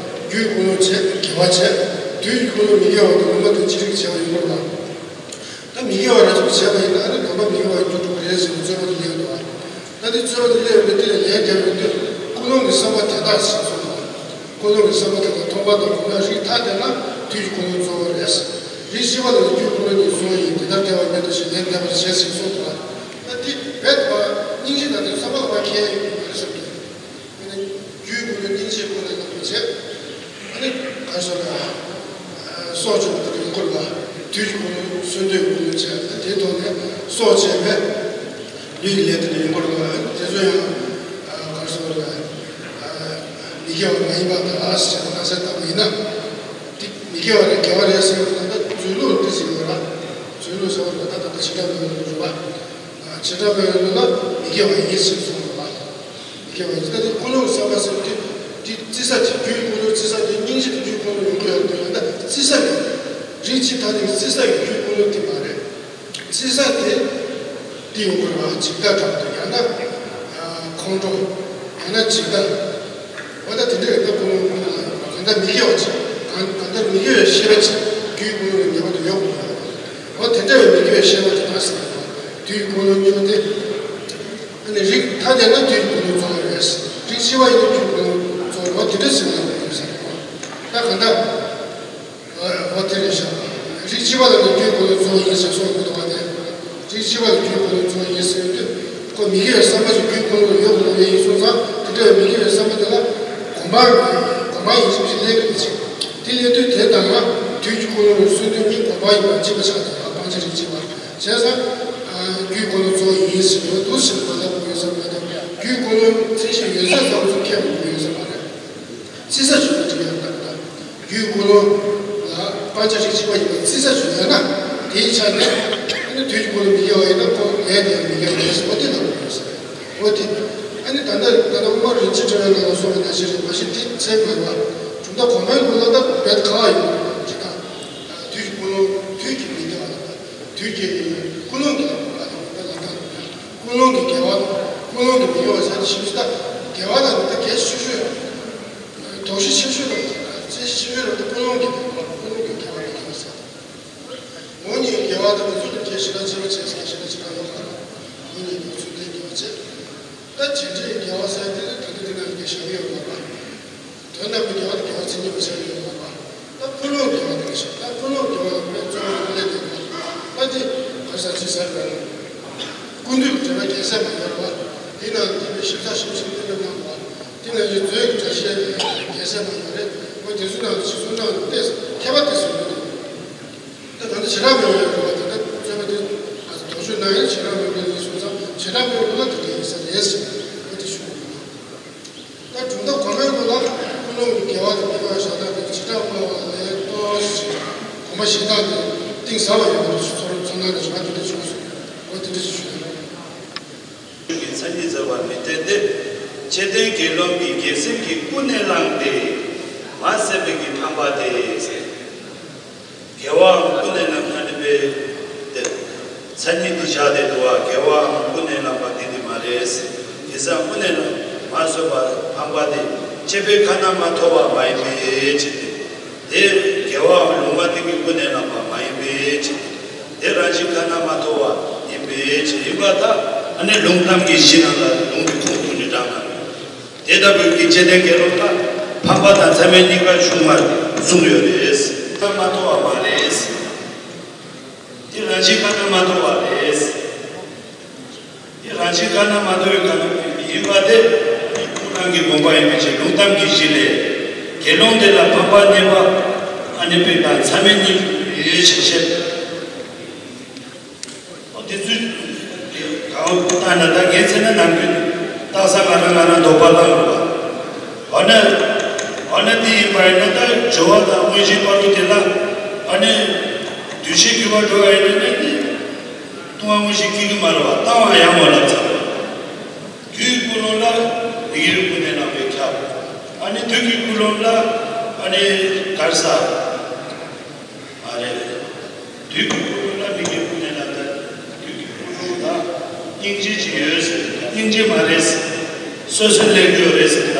རྒྱུའི་ཀུན་སློང་བྱས། དགེ་བ་བྱས། དུས་ཀྱི་ཀུན་སློང་མི་དགེ་བ་དང་ལུང་མ་བསྟན་ཅི་རིགས་བྱས་པ་ཡིན་པ་རེད་བ། ད་མི་དགེ་བ་རེ་ཅིག་བྱས་པ་ཡིན་ན་ཨ་ནི་དམ་པ་མི་དགེ་བ་འགྱུར་འགྲོ་གི་རེད་ཟེར་ནས་རྩོད་པ་དེ་སླེབས་འདུག་བ། ད་དེ་རྩོད་པ་དེ་སླེབས་པའི་དེ་ལ་ལན་བརྒྱབ་པའི་དུས་ཀུན་སློང་གི་བསམ་པ་དེ་དག་ཞེས་གསུངས་འདུག་བ། ཀུན་སློང་གི་བསམ་པ་དེ་དག་མཐོང་བ་དང་གོ་ན་རིགས་ཐ་དད་ན་དུས་ཀྱི་ཀུན་སློང་གཙོ་བོ་རེད། རིགས་ཤེས་པ་ལ་རྒྱུའི་ཀུན་སློང་གཉིས་གཙོ་བོ་ཡིན། དེ་ལྟར་ཐལ་བ་མེད་དོ་ཞེས་ལན་འདེབས་པར་བྱེད་ཅེས་གསུངས་འདུག་ལ། ད་དེ་རྦད་དེ་སྙིང་རྗེ་དང་དེ་བསམ་པ་ལ་ཁྱད་ཡོད་པ་རེད་བསམ་གྱི། དེ་ནི་རྒྱུའི་ཀུན་སློང་སྙིང་རྗེའི་ཀུན་སློང་ལ་བྱེད། ཨ་ནི་ག་རེ་ཟེར་ན། སྲོག་གཅོད་པ་དེ་ཡིན་སྐོར་ལ། དུས་ཀྱི་ཀུན་སློང་གསོན་འདོད་ཀུན་སློང་བྱེད། དེའི་ཐོག་ནས་སྲོག་བཅད་པའི་ལུས་ཀྱི་ལས་དེ་ཡིན་སྐོར་ལ། དེ་ཚོ་ཡང་ག་རེ་ཟེར་ན། མི་དགེ་བ་མ་ཡིན་པ་དང་ཞེས་བརྣག་ཚར་བཏང་བ་ཡིན་ན། དེ་མི་དགེ་བ་རེད་དགེ་བ་རེད་ཟེར་བ་དང་། ད་རྫུས་ལུགས་འདི་ཟེར་བ་ར། རྫུས་ལུགས་ཟེར་བ་ད་ད་ད་བྱེ་བྲག་མེད་པའི་ལུགས་རེད་པ། བྱེ་བྲག་མེད་པའི་ལུགས་ལ་མི་དགེ་བ་ཡིན་ཟེར་གསུངས་པ་རེད་པ། མི་དགེ་བ་ཡིན་ཟེར། ད་དེ་ཀུན་སློང་བསམ་པ་ཟེར་དེ་དེ་རྩི་ས་དེ། རྒྱུའི་ཀུན་སློང་རྩི་ས་དེ་སྙིང་རྗེ་དེ་རྒྱུའི་ཀུན་སློང་ཡིན། བརྩི་ས་ནི། རིགས་གཅིག་ཐ་དད་ཀྱི་བརྩི་ས་ཡི་རྒྱུའི་ཀུན་སློང་དེ་མ་རེད། བརྩི་ས་དེ། དེ་ཡོང་དགོས་རེད་བ། འཇིག་ལྟ་འདྲ་པོ་དང་། ཡང་ན། ཨ། ཁོང་ཁྲོ། ཡང་ན་འཇིག་ལྟ། འོ་ད་དེ་འདྲ་རེད། ད་ཀུན་སློང་ལ་གང་ལྟར་མི་དགེ་བ་ཅིག་གང་གང་ལྟར་མི་དགེ་བའི་ཤེས་པ་ཅིག་རྒྱུའི་ཀུན་སློང་ལ་ངེས་པར་དུ་ཡོད་དགོས་རེད་བ། འོ་དེ་འདྲ་བའི་མི་དགེ་བའི་ཤེས་པ་དེ་དག་ཟེར་བ་དུས་ཀུན་སློང་གཉིས་པོ་དེ། ཨ་ནི་རིགས་ཐ་དད་ན་དུས་ཀུན་སློང་གཙོ་བོ་རེད། རིགས་གཅིག་པ་ཡིན་ན་རྒྱུའི་ཀུན་སློང་གཙོ་བོ་རེད། འོ་དེ་འདྲ་ཟེར་ན་ཡོད་ས་རེད། ད་གང་ལྟར། འོ་དེ་རེད་ཤག་རིགས་གཅིག་པ་ལ་ནི་རྒྱུའི་ཀུན་སློང་གཙོ་བོ་ཡིན་ཟེར་གསུངས་ཡོད་འདུག་པ། དེ་རིགས་གཅིག་པ་ལ་རྒྱུའི་ཀུན་སློང་གཙོ་བོ་ཡིན་ཟེར་དུས། ཁོ་མི་དགེ་བའི་བསམ་པ་ཞིག་རྒྱུའི་ཀུན་སློང་ཡོད་དགོས་ཡིན་གསུངས་ཙང་། དེ་འདྲ་བའི་མི་དགེ་བའི་བསམ་པ་དེ་ལ་གོམས་པ། གོམས་པ་ཡིན་གཅིག་མིན་གཅིག་སླེབས་ཀྱི་རེད། ཅིག་དེ་སླེབས་དུས་དེ་དང་ང་དུས་ཀྱི་ཀུན་སློང་ལ་སོན་དུས་གཉིས་གོམས་པ་ཡིན་པ་གཅིག་པ་ཆགས་ཀྱི་རེད། སྤང་བྱ་རིགས་གཅིག་པ། བྱས་ཙང་། རྒྱུའི་ཀུན་སློང་གཙོ་བོ་ཡིན་ཟེར་བ་འདུག་ཟེར་བ་ལ་གོ་ཡོད་ས་མ་རེད། རྒྱུའི་ཀུན་སློང་མཚན་གཞི་ཡོད་ཚད་ཙམ་ཞིག་ཁྱད་པར་ཡོད་ས་མ་རེད། བརྩི་ས་ཞིག་ལ་འགྲིག་ཡག་ལྟར་དང་། རྒྱུའི་ཀུན་སློང་ལ་སྤང་བྱ་རིགས་གཅིག་པ་ཡིན་པ་བརྩི་ས་ཞིག་ཡོད་ན། དེའི་ཆ་ནས་ཨ་ནི་དུས་ཀྱི་ཀུན་སློང་མི་དགེ་བ་ཡིན་ན་ཁོ་ལས་དེ་ཡང་མི་དགེ་བ་རེད་ཟེར་བ་དེ་ལ་གོ་ཡོད་ས་རེད། འོ་དེ། ཨ་ནི་ད་ལྟ་ད་ལྟ་དབུ་མ་རིན་ཆེན་ཕྲེང་བའི་ནང་ལ་གསུངས་པ་ནང་བཞིན་རེད། མ་གཞི་དེ་ཚད་མ་རེད་བ། གྲུབ་མཐའ་གོང་མའི་ཀུན་སློང་ད་རྦད་ག་བ་ཡོད་ཅིག་དང་། དུས་ཀྱི་ཀུན་སློང་དུས་ཀྱི་མི་དགེ་བ་དང་། དུས་ཀྱི་ཀུན་སློང་གི་ལ་ཀུན་སློང་གི་དགེ་བ་དང་ཀུན་སློང་གི་མི་དགེ་བ་ཟེར་ཏེ་ཞིབ་ཞིབ་ལྟ། དགེ་བ་དང་མི་དགེ་བ་གལ་ཆེ་ཤོས། དོགས་གཞི་ཆེ་ཤོས་རེད། གལ་ཆེ་ཤོས་རེད། ཀུན་སློང་གི་དགེ་བ། ཀུན་སློང་གི་དགེ་བ་མི་དགེ་བ་ཟེར། ངོ་བོ་ཉིད་ཀྱི་དགེ་བ་དང་མི་ཚུལ་དུ་སྐྱེ་ཤེས་ན་སྐྱེ་བ་བྱས་ཟེར་ཤེས་ན་ཅི་གང་ཡོད་པ། ངོ་བོ་ཉིད་ཀྱི་ཚུལ་དུ་སྐྱེ་བ་བྱས། ད་བྱེད་འབྲེལ་དགེ་བ་ཟེར་དེ་ནི་ད་ལྟ་འདི་ན་དགེ་བཤད་ཡོད་མ་རེད། དོན་དམ་པའི་དགེ་བ་དེ་དགེ་བ་མཚན་ཉིད་པ་ཆགས་ཡོད་མ་རེད། ད་ཀུན་སློང་དགེ་བ་དེ་ཆགས། ད་ཀུན་སློང་དགེ་བ་ལ་དཔེ་གཙོ་བོ་ལས་དེ་ད་དེ་ག་ས་ཅི་ཟེར་བས། ཀུན་བཏུས་ཀྱི་འགྲེལ་པ་རྒྱལ་སྲས་མ་ཡོད་རེད་བ། དེ་ནང་དེ་བའི་ཞིབ་ཆ་ཞིབ་ཞིབ་དེ་འདྲ་གནང་བ། དེ་ནང་བཞིན་མཛོད་ཀྱི་འགྲེལ་བཤད་རྒྱལ་སྲས་མ་ཡོད་རེད། འོ་དེ་ཚོའི་ནང་དུ་ཅི་གསུང་གནང་ཏེ་མཁས་པ་དེ་ཚོས་ཡོད་དེ། ད་ད་ལྟ་བྱེ་བྲག་སྨྲ་བའི་ལུགས་ལ་ད་ལྟ་རྩོད་པ་དེ་དོགས་གཅོད་གནང་ཡིན། བྱེ་བྲག་སྨྲ་བའི་ལུགས་ཡིན་སོང་ཙང་བྱེ་བྲག་སྨྲ་བའི་ལུགས་ལ་དེ་འདྲ་ཡིན་ས་རེད་ཟེར་ནས་དེ་ཞུ་གི་ཡིན། ད་གྲུབ་མཐའ་གོང་མའི་ལུགས་ལ་ཀུན་སློང་གི་དགེ་བ་དང་མི་དགེ་བ་བཞག་སྟངས་དེ་བྱེ་བྲག་སྨྲ་བ་ལས་ཏོག་ཙམ་གོམས་པ་བཞེས་སྟངས་དེ་གཏིང་ཟབ་པ་ཡོད་པ་ཚོར་ཚོར་སྣང་རེ་བྱུང་བ་དེ་འདྲ་བྱུང་སོང་། འོ་དེ་འདྲ་ཞིག་ཞུ་ཡ་རེད། ཀྱི་མཚན་ཉིད་ཟད་པར་མི་འཐད་དེ། ཆེ་ལྡན་དགེ་སློང་གིས་རྒྱལ་སེམས་ཀྱི་ཀུན་ནས་བསླངས་ཏེ། མ་ཟད་པའི་གི་ཕམ་པ་དེ་ཟེར། དགེ་བའམ་ཀུན་ནས་བསླངས་ན་ནི་པའི་དེ། མཚན་ཉིད་དེ་བཞག་སྟེ་འདུག་བ། དགེ་བའམ་ཀུན་ནས་བསླངས་པ་འདི་དེ་མ་རེད་ཟེར། དེ་ཙམ་ཀུན་ནས་བསླངས་མ་བཟོད་པ་ཕམ་པ་དེ། སྤྱད་པས་ཁ་ན་མ་ཐོ་བ་མ་ཡིན་པའི་ཕྱིར་ཏེ། དེ་དགེ་བའམ་ལུང་མ་བསྟན་གྱི་ཀུན་ནས་བསླངས་པ་མ་ཡིན་པའི་ཕྱིར་ཏེ། དེ་རང་བཞིན་ཁ་ན་མ་ཐོ་བ་ཡིན་པའི་ཕྱིར། ཡིན་པར་ཐལ། ཨ་ནི་ལུང་གཏམ་གྱི་གཞི་རྣམས་ལ་ལུང་གི་ཁུངས་ཐུག་ནས་དྲངས་ན། དེ་ལྟ་བུའི་གི་ཆེ་ལྡན་དགེ་སློང་ལ་ཕམ་པ་དང་མཚམས་མེད་གཉིས་ཀ་བྱུང་བར་གསུངས་ཡོད་རེད། ཁ་ན་མ་ཐོ་བ་མ་རེད། དེ་རང་བཞིན་ཁ་ན་མ་ཐོ་བ་རེད། དེ་རང་བཞིན་ཁ་ན་མ་ཐོ་བའི་ཁ་ན་ཡིན་པ་དེ། ཀུན་སློང་གི་དགོངས་པ་ཡིན་པའི་ཕྱིར། ལུང་གཏམ་གྱི་གཞི་ལས། དགེ་སློང་དེ་ལ་ཕམ་པ་བསྣན་པ་ཨ་ནི་པའི་དང་མཚམས་མེད་གཉིས་ཡོད་ཕྱིར་བཤད། འོ་དེ་ཚོས་གང་ལྟར་ན་ད་ངས་བྱས་ན་ནམ་རྒྱུན་རྟགས་གསལ་ང་རང་ང་རང་དོགས་པ་བཏང་དགོས་པ། འོ་ན། འོ་ན་དེ་ཡིན་པ་ཡིན་ན་ད་སྦྱོར་བ་དང་དངོས་གཞིའི་བར་དུ་དེ་ལ། ཨ་ནི། འདུས་བྱས་འགྱུར་བ་འགྲོ་བ་ཡིན་ན་ནི། ལྟུང་བ་དངོས་གཞི་སྐྱེ་གི་མ་རེད་བ། བཏང་བ་ཡང་མ་ལབ་ཚར་བ། རྒྱུའི་ཀུན་སློང་ལ་མི་དགེ་བའི་ཀུན་ནས་བསླངས་པས་ཁྱབ། ཨ་ནི་དུས་ཀྱི་ཀུན་སློང་ལ་ཨ་ནི་གར་ས། མ་རེད། དུས་ཀྱི་ཀུན་སློང་ལ་མི་དགེ་ཀུན་ནས་བསླངས་ཏེ། དུས་ཀྱི་ཀུན་སློང་ལ་སྙིང་རྗེ་ཅིག་ཡོད་ཟེར། སྙིང་རྗེ་མ་རེད་ཟེར། སོ་སོའི་ལེགས་འགྱུར་རེད་ཟེར་ད།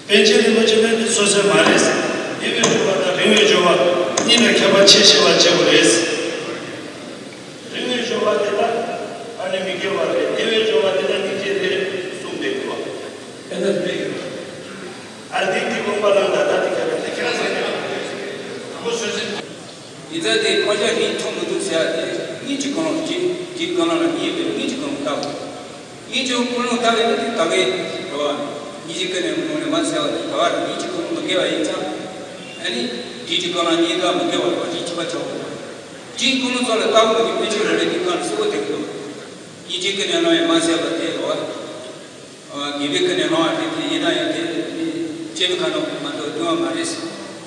པཎ་ཆེན་རིན་པོ་ཆེ་ནི་སོ་སོའི་མ་རེད་ཟེར། ཉེ་བའི་སྦྱོར་བ་དང་རིང་བའི་སྦྱོར་བ་གཉིས་ལ་ཁྱད་པར་ཕྱེ་ཤེས་པ་བྱེད་དགོས་རེད་ཟེར། རིང་བའི་སྦྱོར་བ་དེ་ལ་ཨ་ནི་མི་དགེ་བ་རེད། ཉེ་བའི་སྦྱོར་བ་དེ་ལ་སྙིང་རྗེ་རེད་གསུངས་པའི་སྐོར། དེ་ལྟར་སྨྲས་ཡོད། ཨ་དེ་དེ་དགོངས་པ་ལ་ད་ལྟ་དེ་ག་རེ་དེ་ཁྱེད་རང་ཟེར་ནས་ཨ་ཁོ་སོ་སོའི། ཡིན་ཙང་དེ་ཕར་ཞོག་རིགས་མཐུན་མི་འདུག་ཟེར་ཡ་དེ། གཉིས་ཀྱི་ཀུན་སློང་གཅིག་དེའི་ཀུན་སློང་ལ་གཉིས་ཡོད་པས་གཉིས་ཀྱི་ཀུན་སློང་ལྟ་དགོས། གཉིས་ཀྱི་ཀུན་སློང་ལྟ་བས་ནི་དེ་ད་གའི་འགྲོ་བ། གཉིས་ཀྱི་ཀུན་ནས་ཀུན་ནས་མ་ཟེར་བ་དེ་ད་ག་རེ་གཉིས་ཀྱི་ཀུན་སློང་མི་དགེ་བ་ཡིན་ཙང་། ཨ་ནི་རིགས་ཀྱི་ཀུན་སློང་གཉིས་ཀ་མི་དགེ་བ་རེད་བ། རིགས་གཅིག་པ་ཆགས་དགོས། དེའི་ཀུན་སློང་ཚོ་ལ་ལྟ་དགོས་ཀྱི་དཔེ་ཆ་རེ་རེ་དེ་གང་གསལ་པོ་དེ་གི་འདུག་གཉིས་ཀྱི་ཀུན་ནས་ཀུན་ནས་མ་ཟེར་བ་དེ་རེད་བ། དགེ་བའི་ཀུན་ནས་བསླངས་པ་དེ་དེ་ཡིན་ན་ཡང་དེ་དེ་སྐྱེ་བའི་ཁ་ན་མ་གཏོགས་ལྟུང་བ་མ་རེད་ཟེར།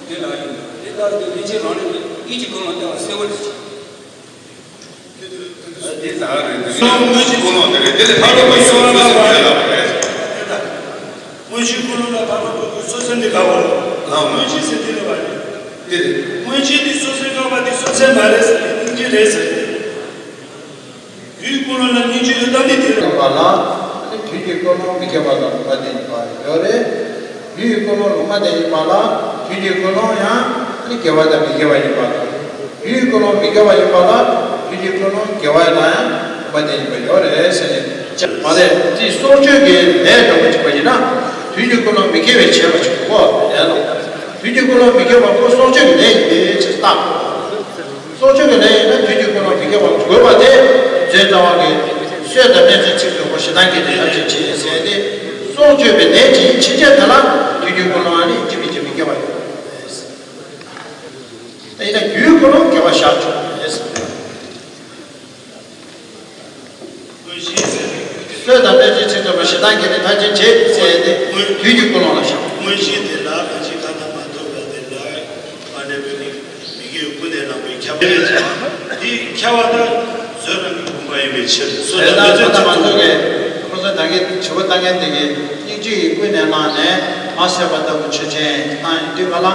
དེ་ལ་ཡོད། དེ་ལྟར་དུ་སྨིན་བྱེད་རང་ལུགས་ཀྱི་གཉིས་ཀྱི་ཀུན་སློང་ལྟ་བ་གསལ་བོར་བྱེད། དེ་ད་རེད། དེ་སོང་དངོས་གཞི་ཀུན་སློང་དེ་རེད། དེ་ལས་ཕར་ལོག་པའི་སོང་ལ་བ་རེད། དངོས་གཞི་ཀུན་སློང་ལ་ཕར་ལོག་པའི་སོ་སོ་འདི་ག་བར། ཨ། མངོན་ཤེས་ཟེར་དེ་རེད་བ། དེ་རེད། མངོན་ཤེས་དེ་སོ་སོའི་རྣམ་པ་དེ་སོ་སོའི་མ་རེད་ཟེར་ཏེ་སྙིང་རྗེ་རེད་ཟེར་ཏེ། རྒྱུའི་ཀུན་སློང་ལ་སྙིང་རྗེ་ཡོད་དམ་མེད་དེ་རེད། པ་ལ་ནི་དུས་ཀྱི་ཀུན་སློང་མི་དགེ་བ་དང་ལུང་མ་བསྟན་ཡིན་པ་ཡོད་རེད། རྒྱུ་ཡི་ཀུན་སློང་ལུང་མ་བསྟན་ཡིན་པ་ལ་དུས་ཀྱི་ཀུན་སློང་ཡང་ནི་དགེ་བ་དང་མི་དགེ་བ་ཡིན་པ་དང་། རྒྱུ་ཡི་ཀུན་སློང་མི་དགེ་བ་ཡིན་པ་ལ་དུས་ཀྱི་ཀུན་སློང་དགེ་བ་ལ་ཡང་ལུང་མ་བསྟན་ཡིན་པ་ཡོད་རེད་ཟེར་ནས། མ་རེད། དེ་སྲོག་གཅོད་ཀྱི་ལས་འདྲ་པོ་ཅིག་པ་ཡིན་ན་དུས་ཀྱི་ཀུན་སློང་མི་དགེ་བའི་བྱེད་པ་ཅིག་གོ་ལས་ལ། དུས་ཀྱི་ཀུན་སློང་མི་དགེ་བ་ཁོ་སྲོག་གཅོད་ཀྱི་ལས་ཡིན་པའི་ཕྱིར་བཏགས། སྲོག་གཅོད་ཀྱི་ལས་ཡིན་ན་དུས་ཀྱི་ཀུན་སློང་མི་དགེ་བ་དགོས་པ་དེ་རྫས་རྩ་བ་གི་གསོད་དང་སྨན་བཅས་ཚིག་དོན་པོ་ཞེ་སྡང་སྐྱེས་ཏེ་ཐམས་ཅད་བྱེད་ཟེར་ཏེ། སྲོག་གཅོད་པའི་ལས་ཀྱི་ཕྱིན་ཆད་དེ་ལ་དུས་ཀྱི་ཀུན་སློང་ཨ་ནི་ཅི་མི་ཅི་མི་དགེ་བ་ཡོད་རེད། དེ་ཡིན་ན་རྒྱུའི་ཀུན་སློང་དགེ་བ་བཞག་ཆོག་རེད། གསོད་དང་སྨན་བཅས་ཚིག་དོན་པོ་ཞེ་སྡང་སྐྱེས་ཏེ་ཐམས་ཅད་བྱེད་ཟེར་ཏེ་དུས་ཀྱི་ཀུན་སློང་ལ་བཞག་མངོན་ཤེས་དེ་ལ་གང་ཞིག་ཁ་དང་མ་ཐུག་པ་དེ་ལ་མ་འདྲེས་པའི་མི་དགེ་བའི་ཀུན་ནས་བསླངས་པའི་ཁྱབ་པ་རེད། དེའི་ཁྱབ་པ་དང་བཟོད་པའི་བུམ་པ་ཡིན་པའི་ཕྱིར། བཟོད་དང་ཁ་ཚིག་ཚིག་ཚོགས་ཀྱི་ཁོ་ཚོ་ད་གིན་དྲི་བ་བཏང་མཁན་དེ་གིས་སྙིང་རྗེ་ཡིས་ཀུན་ནས་བསླངས་ནས་མ་བསད་པ་ལྟ་བུ་ཆོས་ཅན་བཏང་ཡོང་དུས་ག་ལ་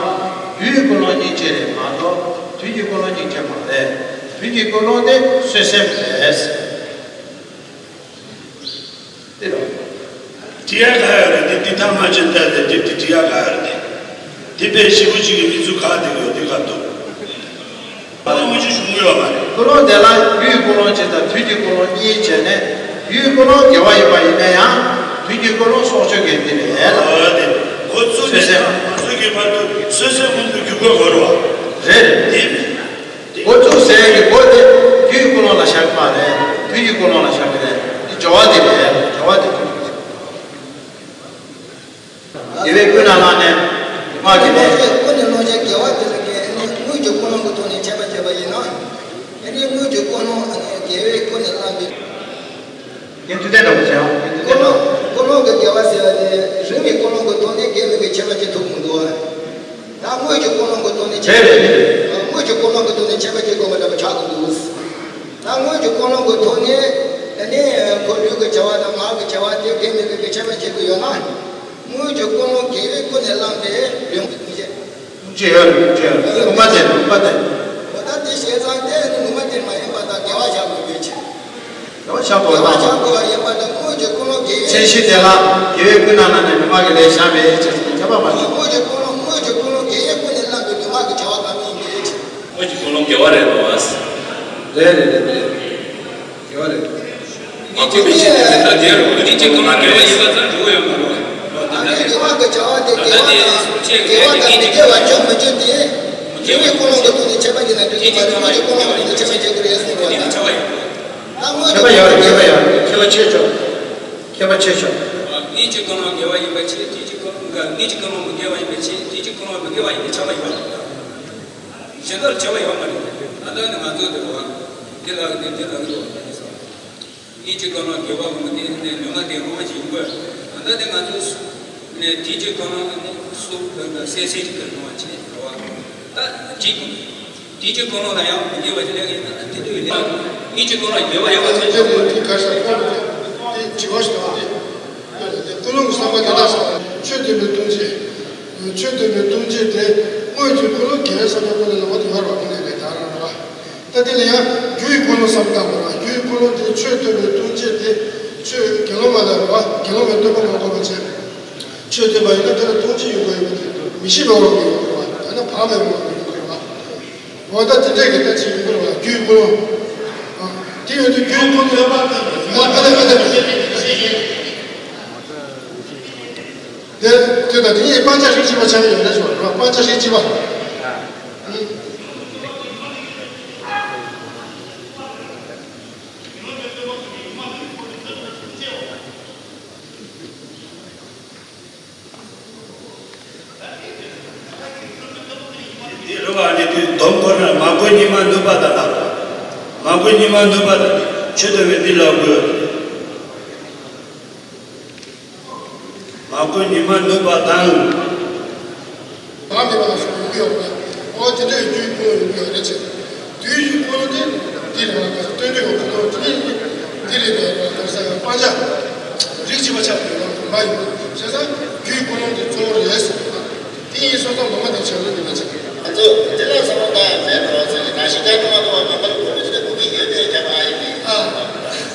རྒྱུའི་ཀུན་སློང་སྙིང་རྗེ་རེད་མ་གཏོགས་དུས་ཀྱི་ཀུན་སློང་སྙིང་རྗེ་མ་རེད། དུས་ཀྱི་ཀུན་སློང་དེ་གསོད་སེམས་རེད། དེ་རེད། དྲི་ཡ་ག་ཡོད་རེད་དེ། འདི་ཐ་མ་ཅན་ལྟ་དེ་འདི་འདི་དྲི་ཡ་ག་ཡོད་རེད་དེ། དེ་དཔེ་ཞིབ་པོ་ཅིག་གི་མི་ཚུགས་ག་དེ་ཡོད་དེ་ག་འདུག་ཨ་ནི་དངོས་གཞི་བྱུང་ཡོད་མ་རེད། ཀུན་སློང་དེ་ལ་རྒྱུའི་ཀུན་སློང་གཅིག་དང་དུས་ཀྱི་ཀུན་སློང་གཉིས་བྱས་ནས་རྒྱུའི་ཀུན་སློང་དགེ་བ་ཡིན་པ་ཡིན་ན་ཡང་དུས་ཀྱི་ཀུན་སློང་སྲོག་གཅོད་ཀྱི་འདི་ལས་ལ། འོ་དེ་འགོ་བཙུགས་ནས་སྲོག་གཅོད་ཀྱི་བར་དུ་གསོད་སེམས་མངོན་དུ་གྱུར་དགོས་རེད་བ། རེད་རེད། དེ། འགོ་བཙུགས་ཟེར་ཡག་གི་འགོ་དེ་རྒྱུའི་ཀུན་སློང་ལ་བཞག་གི་མ་རེད། དུས་ཀྱི་ཀུན་སློང་ལ་བཞག་གི་རེད། དེ་སྦྱོར་བ་དེ་རེད། སྦྱོར་བ་དེ། དགེ་བས་ཀུན་ནས་བསླངས་ནས་མ་གི་ནས། ཀུན་ནས་བསླངས་ཀྱི་དགེ་བ་དེ་ལ་དངོས་ཀྱི་ཀུན་སློང་གི་ཐོག་ནས་དཔྱད་པ་བྱས་པ་ཡིན་ན། ཨ་ནི་དངོས་ཀྱི་ཀུན་སློང་ཨ་ནི་དགེ་བས་ཀུན་ནས་བསླངས་པའི། ཡིན་དུས་དེ་འདྲ་པོ་བྱས་ཨང་། ཡིན་དུས་དེ་འདྲ། ཀུན་སློང་གི་དགེ་བ་ཟེར་བ་དེ་རིགས་པའི་ཀུན་སློང་གི་ཐོག་ནས་དགེ་མི་དགེ་ཁྱད་པར་ཅིག་ཐུབ་མི་འདུག་ཨ། ད་དངོས་ཀྱི་ཀུན་སློང་གི་ཐོག་ནས་ཁྱད་པར། རེད་རེད་རེད། དངོས་ཀྱི་ཀུན་སློང་གི་ཐོག་ནས་ཁྱད་པར་ཅིག་དགོས་པ་འདྲ་པོ་ཆགས་ཀྱི་འདུག་ད་དངོས་ཀྱི་ཀུན་སློང་གི་ཐོག་ནས་ཨ་ནི་ཁོ་ལུས་ཀྱི་བྱ་བ་དང་ངག་གི་བྱ་བ་དེ་དགེ་མི་དགེ་གི་ཁྱད་པར་ཕྱེ་གི་ཡོད་ན། དངོས་ཀྱི་ཀུན་སློང་དགེ་བས་ཀུན་ནས་བསླངས་པའི་ལུང་ཅན། ལུང་ཅན་ཡོད་རེད། ལུང་ཅན་ཡོད་རེད། ལུང་མ་བསྟན། ལུང་མ་བསྟན། འོ་ད་དེ་བྱས་ཙང་དེ་ནི་ལུང་མ་བསྟན་མ་ཡིན་པ་དང་དགེ་བ་བཞག་དགོས་པའི་ཕྱིར། དགེ་བ་བཞག་དགོས་པ། དགེ་བ་བཞག་དགོས་པ་ཡིན་པ་དང་དངོས་ཀྱི་ཀུན་སློང་དགེ་བས། མཚན་གཞི་དེ་ལ་དགེ་བས་ཀུན་ནས་བསླངས་ནས་ལུང་མ་གི་ལས་བཞག་པའི་ཕྱིར་ཟེར་ནས་ཁྱབ་པ་མ་བྱུང་། དངོས་ཀྱི་ཀུན་སློང་དངོས་ཀྱི་ཀུན་སློང་དགེ་བས་ཀུན་ནས་བསླངས་པའི་ལུང་མ་གི་བྱ་བ་གང་ཡིན་པའི་ཕྱིར། དངོས་ཀྱི་ཀུན་སློང་དགེ་བ་རེད་དོ། རེད་རེད་རེད་རེད། དགེ་བ་རེད། ངས་ཅི་མི་ཤེས་ནས་ད་དེ་རུ་འདི་ཅི་ཀུན་སློང་དགེ་བ་ཡིན་པ་ཙམ་འགྲོ་གི་ཡོད་མ་རེད། ད་ལྟ་དེ་ལུང་མ་གི་བྱ་བ་དེ་དགེ་བ་དང་དགེ་བ་དང་མི་དགེ་བ་བྱུང་མི་བྱུང་དེ་དགེ་བའི་ཀུན་སློང་གི་ཐོག་ནས་ཁྱད་པར་ཡིན་ན་འགྲིག་གི་མ་རེད། དངོས་ཀྱི་ཀུན་སློང་གི་ཐོག་ནས་ཁྱད་པར་ཕྱེ་གི་རེད་གསུངས་པ་དང་། ཁྱད་པར་ཡོད་རེད། ཁྱད་པར་ཡོད་རེད། ཁྱད་པར་ཕྱེ་ཆོག་ཁྱད་པར་ཕྱེ་ཆོག་ངེད་ཀྱི་ཀུན་སློང་དགེ་བ་ཡིན་པའི་ཕྱིར་དེ་ཀྱི་ཀུན་སློང་། ངེད་ཀྱི་ཀུན་སློང་མི་དགེ་བ་ཡིན་པའི་ཕྱིར་དེ་ཀྱི་ཀུན་སློང་མི་དགེ་བ་ཡིན་པའི་ཁྱད་པར་ཡོད་མ་རེད། གཞན་དག་ལ་ཁྱད་པར་ཡོད་མ་རེད། ད་ལྟ་ནི་ང་ཚོ་དེ་བ་དེ་ལ་དེ་དེ་ལ་དེ་བ་དེ་ས། ངེད་ཀྱི་ཀུན་སློང་དགེ་བ་མི་དགེ་ནས་ལུང་མ་དེ་ངོ་མ་ཞིག་ཡིན་དགོས། ད་ལྟ་དེ་ང་ཚོ་ནས་དེ་ཀྱི་ཀུན་སློང་ནི་སུ་ལ་གསལ་གསལ་ཅིག་ལ་ཡོང་བ་བྱེད་དགོས་པ། ད་དེ་དེ་ཀྱི་ཀུན་སློང་ལ་ཡང་མི་དགེ་བ་ཅི་ལས་ཀྱི་ན་དེ་དུས་ལས་ངེད་ཀྱི་ཀུན་སློང་དགེ་བ་ཡོད་པ་ཚོ་ཅི་དགོས། དེ་ག་ས་ཁོ་ལ་དེ་དྲི་བ་ཞིག་དང་དེ། ཀུན་སློང་གི་བསམ་པ་དེ་དག་ས་ཆོས་སྟོན་པའི་ལྟུང་བྱེད། ཆོས་སྟོན་པའི་ལྟུང་བྱེད་དེ་དངོས་ཀྱི་ཀུན་སློང་དགེ་བའི་བསམ་པའི་སྒོ་ནས་ལོག་པ་དེ་ཡོད་རེད་བ། ཁོང་ནས་ལས་དག་རང་རེད་བ། ད་དེ་ལ་ཡང་རྒྱུ་ཡི་ཀུན་སློང་བསམ་བཏང་དགོས་རེད་བ། རྒྱུ་ཡི་ཀུན་སློང་དེ་ཆོས་སྟོན་པའི་ལྟུང་བྱེད་དེ་ཆོས་དགེ་སློང་མ་ལ་རེད་བ། དགེ་སློང་མའི་སྟོན་པ་མ་གོ་བ་བྱས། ཆོས་སྟོན་པ་ཡིན་ན་དེ་ལ་ལྟུང་བྱེད་ཡོང་གི་ཡོད་པ་དེ་མི་ཤེས་པའི་དབང་གིས་ཡོང་གི་རེད་བ། ད་ནི་བག་མེད་པའི་དབང་གིས་ཡོང་གི་རེད་བ། འོ་ད་དེ་འདྲས་ཀྱི་ད་ཅི་ཡིན་པར་བ་རྒྱུའི་ཀུན་སློང་། དེ་ཡོད་དུས་རྒྱུའི་ཀུན་སློང་། ཨ་ད་ཨ་ད་དེ་དེ་ད་དེ་ཡིན་སྤང་བྱ་རིགས་གཅིག་པ་ཆགས་ཡོད་ན་ཆོག་རེད་བ། སྤང་བྱ་རིགས་གཅིག་པ། དེ་རུ་བ་ནི་དུས་སྡོམ་སྐོར་ན་མ་གོས་ཉི་མ་ནུབ་པ་དང་ལགས། མ་གོས་ཉི་མ་ནུབ་པ་དང་ཆོས་སྟོན་པའི་འདི་ལ་གོས། མ་གོས་ཉི་མ་ནུབ་པ་དང་། བག་མེད་པ་ལ་སོགས་ཡོང་གི་ཡོད་པ། ཨོ་དེ་འདྲའི་རྒྱུའི་ཀུན་སློང་ཡོང་གི་ཡོད་རེད་ཅེས། དུས་ཀྱི་ཀུན་སློང་དེ་འདི་རེད་བ། སྟོན་འབྲས་ཀྱི་ཀུན་སློང་དེ་འདི་རེད་བ། སྤང་བྱ་རིགས་གཅིག་པ་ཆགས་པའི་ལམ་དུ་མ་ཡིན་པ་བྱས་ཙང་རྒྱུའི་ཀུན་སློང་དེ་གཙོ་བོ་རེད་ཟེར་བ་དང་། ཡིན་སོ་སོ་ངོ་མ་དང་ཆགས་ལུགས་ཀྱི་མ་ཆགས། ང་ཚོ་འདི་ལ་བསམ་བློ་བཏང་ཡ་མེད་འགྲོ་ཟེར་ནས། རང་བཞིན་ག་ནས་མ་གཏོགས་པ་མ་པ་ལ་གོ་རྒྱུ་དེ་གོ་གི་ཡོད་པའི་རྒྱ་མ་ཡིན་ནི། ཨ། རང་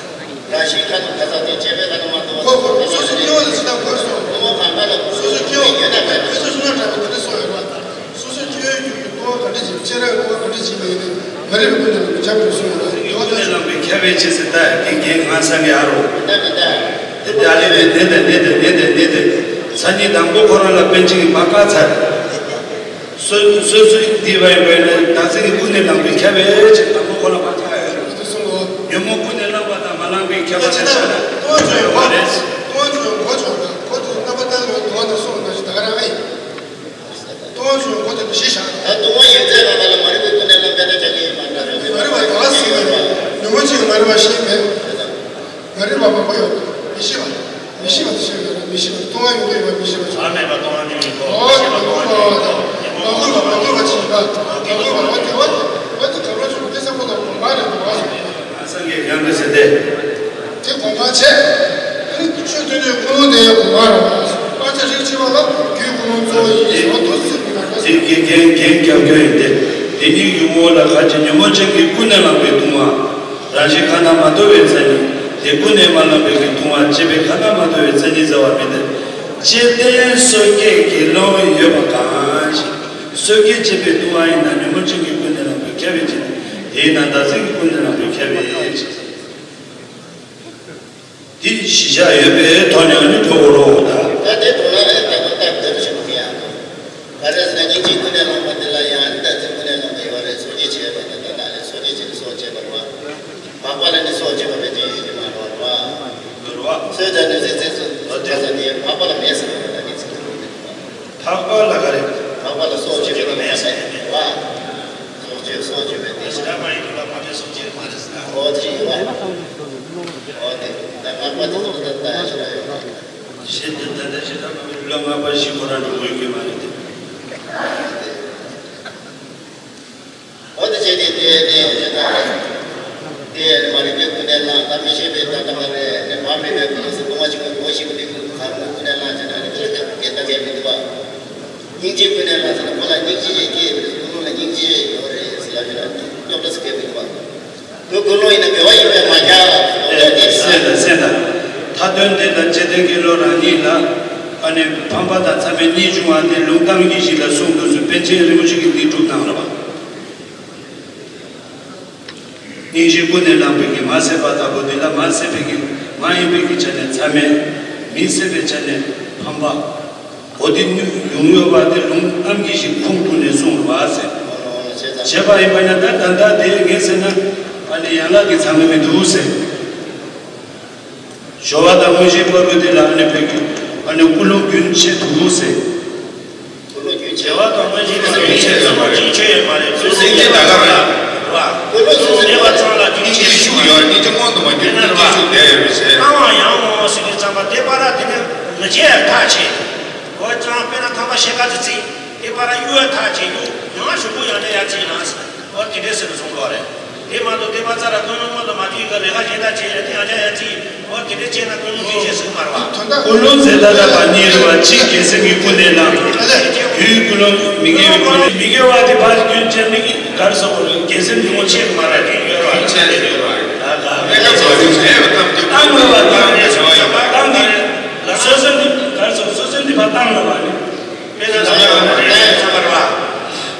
བཞིན་ག་ནས་ག་ས་དེ་བྱས་པའི་ག་ནས་མ་གཏོགས་པ། གོ་གོ། སོ་སོ་སྐྱེ་བོ་ལ་ཅི་ལྟར་གོ་སོང་། ངོ་མ་གང་ག་ལ་སོ་སོ་སྐྱེ་བོ་ཡོད་ན་མེད་ན། ཁྱོད་ཚོ་སོ་སོ་འདྲ་བའི་དེ་འདྲ་སོང་ཡོད་པ། སོ་སོ་སྐྱེ་བོའི་རྒྱུད་ཀྱི་ལྟ་བ་ག་འདྲ་ཅིག་སྤྱན་རས་གཟིགས་ག་འདྲ་ཅིག་ཡིན་ནི། ང་རེ་བའི་ཀུན་ནས་ཁྱབ་པའི་གསུང་ཡོད་ལ། དེ་བ་ཀུན་ནས་བླངས་པའི་ཁྱབ་པའི་ཕྱིར་ཟེར་ད་དེ་རྒན་ང་ས་གི་ཨ་རོ། དེ་ལྟ་ལས་ནས་ནས་དེ་ནས་དེ་ནས་དེ་ནས་དེ་ས་གཉིས་དང་པོ་ཁོ་རང་ལ་པཎ་ཆེན་གྱི་མ་བཀག་ཚར། སོ་སོ་སོ་འདི་བའི་བའི་ནས་བདག་འཛིན་གྱི་ཀུན་ནས་བླངས་པའི་ཁྱབ་པའི་ཕྱིར་དང་པོ་ཁོ་ལ་མ་ཆགས་ཡོད། ཉོན་མོངས་ཀུན་ནས་བླངས་པ་དང་མ་བླངས་པའི་ཁྱབ་པ་ཆ་ཆ་ལ་ལྟོ་ཆོས་གོ་རེད། ལྟོ་ཆོས་གོ་ཆོག་ད་གོ་དེ་རྣམ་པ་ལྟ་ལོ་དོ་ནས་སོང་ན་ཞིག་ད་ག་རང་ཨེ། ལྟོ་ཆོས་གོ་དེ་ཞི་ཤ། ད་ལྟོ་བ་ཡོད་ཚད་གང་ག་ལ་མ་རིག་པའི་ཀུན་ནས་བླངས་པའི་ད་ཆ་གི་མ་འདྲ་རེད། མ་རིག་པ་ག་ཟེར་བ་ཉོན་མོངས་ཅན་གྱི་མ་རིག་པ་ཤེས་མེད། མ་རིག་པ་མང་པོ་ཡོད། མི་ཤེས་པ། མི་ཤེས་པ་དེ་ཤེས་དགོས་རེད། མི་ཤེས་པ་མཐོང་བ་ཡོང་གི་ཡོད་པ་མི་ཤེས་པ་བྱུང་། བྱར་མེད་པ་མཐོང་བ་ནི་མི་འགོག་ཨོ་ཤེས་པ་མཐོང་བ་ནི་མི་འགོག་མ་གོས་པ་མ་གོས་པ་བྱེད་པ། མ་གོས་པ་འོ་དེ་འོ་དེ་འོ་དེ་ག་རོ་བྱུང་དེ་ས་ཁོ་དང་གོང་མ་རེད་འདུག་བ། སངས་རྒྱས་ཡང་དགོས་ཟེར་ཏེ། དེ་གོང་མ་བྱས། དེ་ནི་ཆོས་ཐོས་ནས་ཀུན་སློང་དེ་གོང་མ་རེད་བ། དཔལ་ཆ་རིགས་ཕྱེ་བ་ལ་རྒྱུའི་ཀུན་སློང་གཙོ་བོ་ཡིན་ཞེས་པ་དུ་སྲིད་པའི་ནང་དུ། དེ་གི་རྒྱན་རྒྱན་རྒྱབ་སྐྱོར་ཡིན་ཏེ། དེ་ཉིད་ཡུལ་ངོ་ལ་ག་ཅི་ཉོན་མོངས་ཅན་གྱི་ཀུན་ནས་བསླངས་པའི་ལྟུང་བ། རང་བཞིན་ཁ་ན་མ་ཐོ་བའི་མཚན་ཉིད། དེ་ཀུན་ནས་མ་བསླངས་པའི་གི་ལྟུང་བ་བཅས་པའི་ཁ་ན་མ་ཐོ་བའི་མཚན་ཉིད་ཟེར་བ་མིན་ཏེ། ཅི་སྟེ་སོ་སྐྱེས་ཀྱི་སློང་ཡོད་པ་གང་ཞིག་སོ་སྐྱེས་བཅས་པའི་ལྟུང་བ་ཡིན་ན་ཉོན་མོངས་ཅན་གྱི་ཀུན་ནས་བསླངས་པའི་ཁྱབ་པའི་ཕྱིར། དེས་ན་བདག་འཛིན་གྱི་ཀུན་ནས་བསླངས་པའི་ཁྱབ་པའི་ཕྱིར། དེ་གཞི་བཞག་ཡོད་པའི་ཐོག་ནས་ཨ་ནི་འགྲོ་དགོས་རོགས་ད། ད་དེ་དོན་ལ་ཨེ་ད་གོ་སྟབས་བདེ་རུ་ཞུགས་ཀྱི་ཡ། ག་རེ་ཟེར་ན་སྙིང་རྗེའི་ཀུན་ནས་བསླངས་པ་འདི་ལ་ཡང་བདག་འཛིན་ཀུན་ནས་བསླངས་པ་ཡོད་རེད། སོ་སྐྱེ་བྱས་པ་དང་ད་ལྟ་ལས་སོ་སྐྱེ་བྱས་ནས་སྲོག་བཅད་པ་རེད་བ། འཕགས་པ་ལ་ནི་སྲོག་བཅད་པ་མེད་ཅེས་ཡོད་ཀྱི་མ་རེད་བ། རེད་བ། སོས་དང་ནི་ཟས་ཚེ་སྲོག་བཅད་ས་དེ་འཕགས་པ་ལ་མེད་ཟེར་བ་ད་ནི་ཚིག་གི་རེད་བ། འཕགས་པ་ལ་ག་རེ། འཕགས་པ་ལ་སྲོག་བཅད་པ་མེད་ཟེར་བ། སྲོག་བཅད་སྲོག་བཅད་པའི་དེ་ཞེ་དྲག་མ་ཡིན་པ་འཕགས་པའི་སྲོག་བཅད་མ་རེད་ཟེར། འོ་དེ་ཡིན་བ། འོ་དེ་ད་འཕགས་པ་དེ་ཚོ་ད་ལྟ་ཞེ་དྲག་ཡོད་བ། ཞེས་ཏེ་ད་ལྟ་ཞེ་དྲག་མ་ཡིན་ལོ་ལྔ་པ་བཞི་ཁོ་རང་འགྲོ་དགོས་ཀྱི་མ་རེད་དེ། འོ་དེ་བྱས་ཏེ་དེ་ནས་ཞེ་དྲག་དེ་མ་རིག་པའི་ཀུན་ནས་བསླངས། ད་མི་ཤེས་པའི་ད་ད་ག་རེ་ནས་བག་མེད་པའི་ཀུན་སློང་ཟེར་ལྟུང་བ་གཅིག་པུ་གོ་ཞིག་པ་དེ་ཀུན་ནས་བསླངས་བྱས་ན་ནི་དེ་ལ་དེ་ལྟ་གས་མི་འདུག་བ། སྙིང་རྗེའི་ཀུན་ནས་བསླངས་ཟེར་ན་ཁོ་ལ་སྙིང་རྗེ་ཞིག་སྐྱེས་པའི་ཀུན་སློང་ལ་སྙིང་རྗེ་ཡོད་རེད་ཟེར་ལབ་ཀྱི་ན་སྟོབས་འདྲ་ཟེར་གས་མི་འདུག་བ། ཁོའི་ཀུན་སློང་ཡིན་ན་དགེ་བ་ཡིན་པས་མ་ཁྱབ། ཨེ་སེམས་དང་སེམས་དང་། མཐའ་དོན་དེ་ལ་འཇིག་རྟེན་གྱི་བློ་རང་ཉིད་ལ་ཨ་ནི་ཕམ་པ་དང་མཚམས་མེད་གཉིས་འབྱུང་བ་དེ་ལུང་གཏམ་གྱི་གཞི་ལ་གསུངས་འདུག་ཟེར་པཎ་ཆེན་རིན་པོ་ཆེ་གིས་འདི་སྒྲུབ་གནང་ལ་བ། སྙིང་རྗེ་ཀུན་ནས་བསླངས་པའི་གི་མ་ཟད་པ་ལྟ་བུ་འདི་ལ་མ་ཟད་པའི་གི་མ་ཡིན་པའི་གི་ཆ་ནས་མཚམས་མེད། མི་ཟད་པའི་ཆ་ནས་ཕམ་པ། འོ་དེ་ཡོང་ཡོད་པ་དེ་ལུང་གཏམ་གྱི་ཞིག་ཁུངས་བསྡུས་ནས་གསུངས་པ་ཟེར། བྱས་པ་ཡིན་པ་ན་ད་ད་ལྟ་དེ་ངས་ཟེར་ན་ཨ་ནི་ཡན་ལག་གི་ཚང་མ་མི་འདུག་ཟེར། སྦྱོར་བ་དང་དངོས་གཞིའི་བར་དུ་དེ་ལ་ཨ་ནི་བོད་ཀྱི་ཨ་ནི་ཀུན་སློང་རྒྱུན་ཆད་འདུག་ཟེར། སྦྱོར་བ་དང་དངོས་གཞི་ལ་རྒྱུན་ཆད་ཡོད་མ་རེད། རྒྱུན་ཆད་ཡོད་མ་རེད། ཚུལ་སེང་གེ་ད་ག་རང་རེད་བ། ཀུན་སློང་ཚུལ་སེང་གེ་ད་ག་རང་རེད། རྒྱུན་ཆད་ཤུགས་ཡོད། སྙིང་རྗེ་སྔོན་དུ་མ་འགྱུར། སྙིང་རྗེ་ཤུགས་ལྡན་ཡོད་པའི་ཚེ། སྣང་བ་ཡང་མོ་ཟེར་དུས་ཙམ་པ་དེ་པར་དེ་ནི་མི་བརྗེད་ཐག་ཆད། འོ་ཅང་དཔེར་ན་ཁང་པ་ཕྱེད་ཀ་དེ་བརྩིགས། དེ་པར་གཡུག་ཐག་ཆད། གཡུག་ཡང་ཞུགས་པོ་ཡང་ནས་ཡར་བརྩིགས་ན། འོ་དེ་འདྲས་ཟེར་ནས་གསུངས་པ་རེད། དེ་མ་གཏོགས་དེ་པར་རྩ་ལ་ཀུན་སློང་སྔོན་དུ་མ་འགྱུར་གི་རེ་ཁ་གཞན་དག་བྱས་ཡ་དེ་ཡང་བྱ་ཡ་བརྩིགས། འོ་དེ་འདྲས་བྱས་ན་ཀུན་སློང་རྒྱུན་ཆད་ཟེར་གི་མ་རེད་བ། ཀུན་སློང་ཟེར་ད་ལྟ་བ་གཉིས་རེད་བ། གཅིག་རྒྱལ་སེམས་ཀྱི་ཀུན་ནས་བསླངས། རྒྱུའི་ཀུན་སློང་མི་དགེ་བའི་ཀུན་སློང་། མི་དགེ་བ་དེ་ཕར་རྒྱུན་ཆད་མི་དགེ་གར་སོགས་པ་རེད། རྒྱལ་སེམས་ཀྱི་ཀུན་ཆད་གི་མ་རེད། རྒྱུན་ཡོད་རེད་བ། རྒྱུན་ཆད་ཡོད་རེད་བ། ད་ད་ད་ད་བཏང་དགོས་བ་དང་། བཏང་དེ་སོ་སོ་འདི་གར་སོགས་སོ་སོ་འདི་ཕར་བཏང་དགོས་བ་ནི། དཔེར་ན་ཚང་མ་ཡོད་མ་རེད། ཚང་མ་རེད་བ།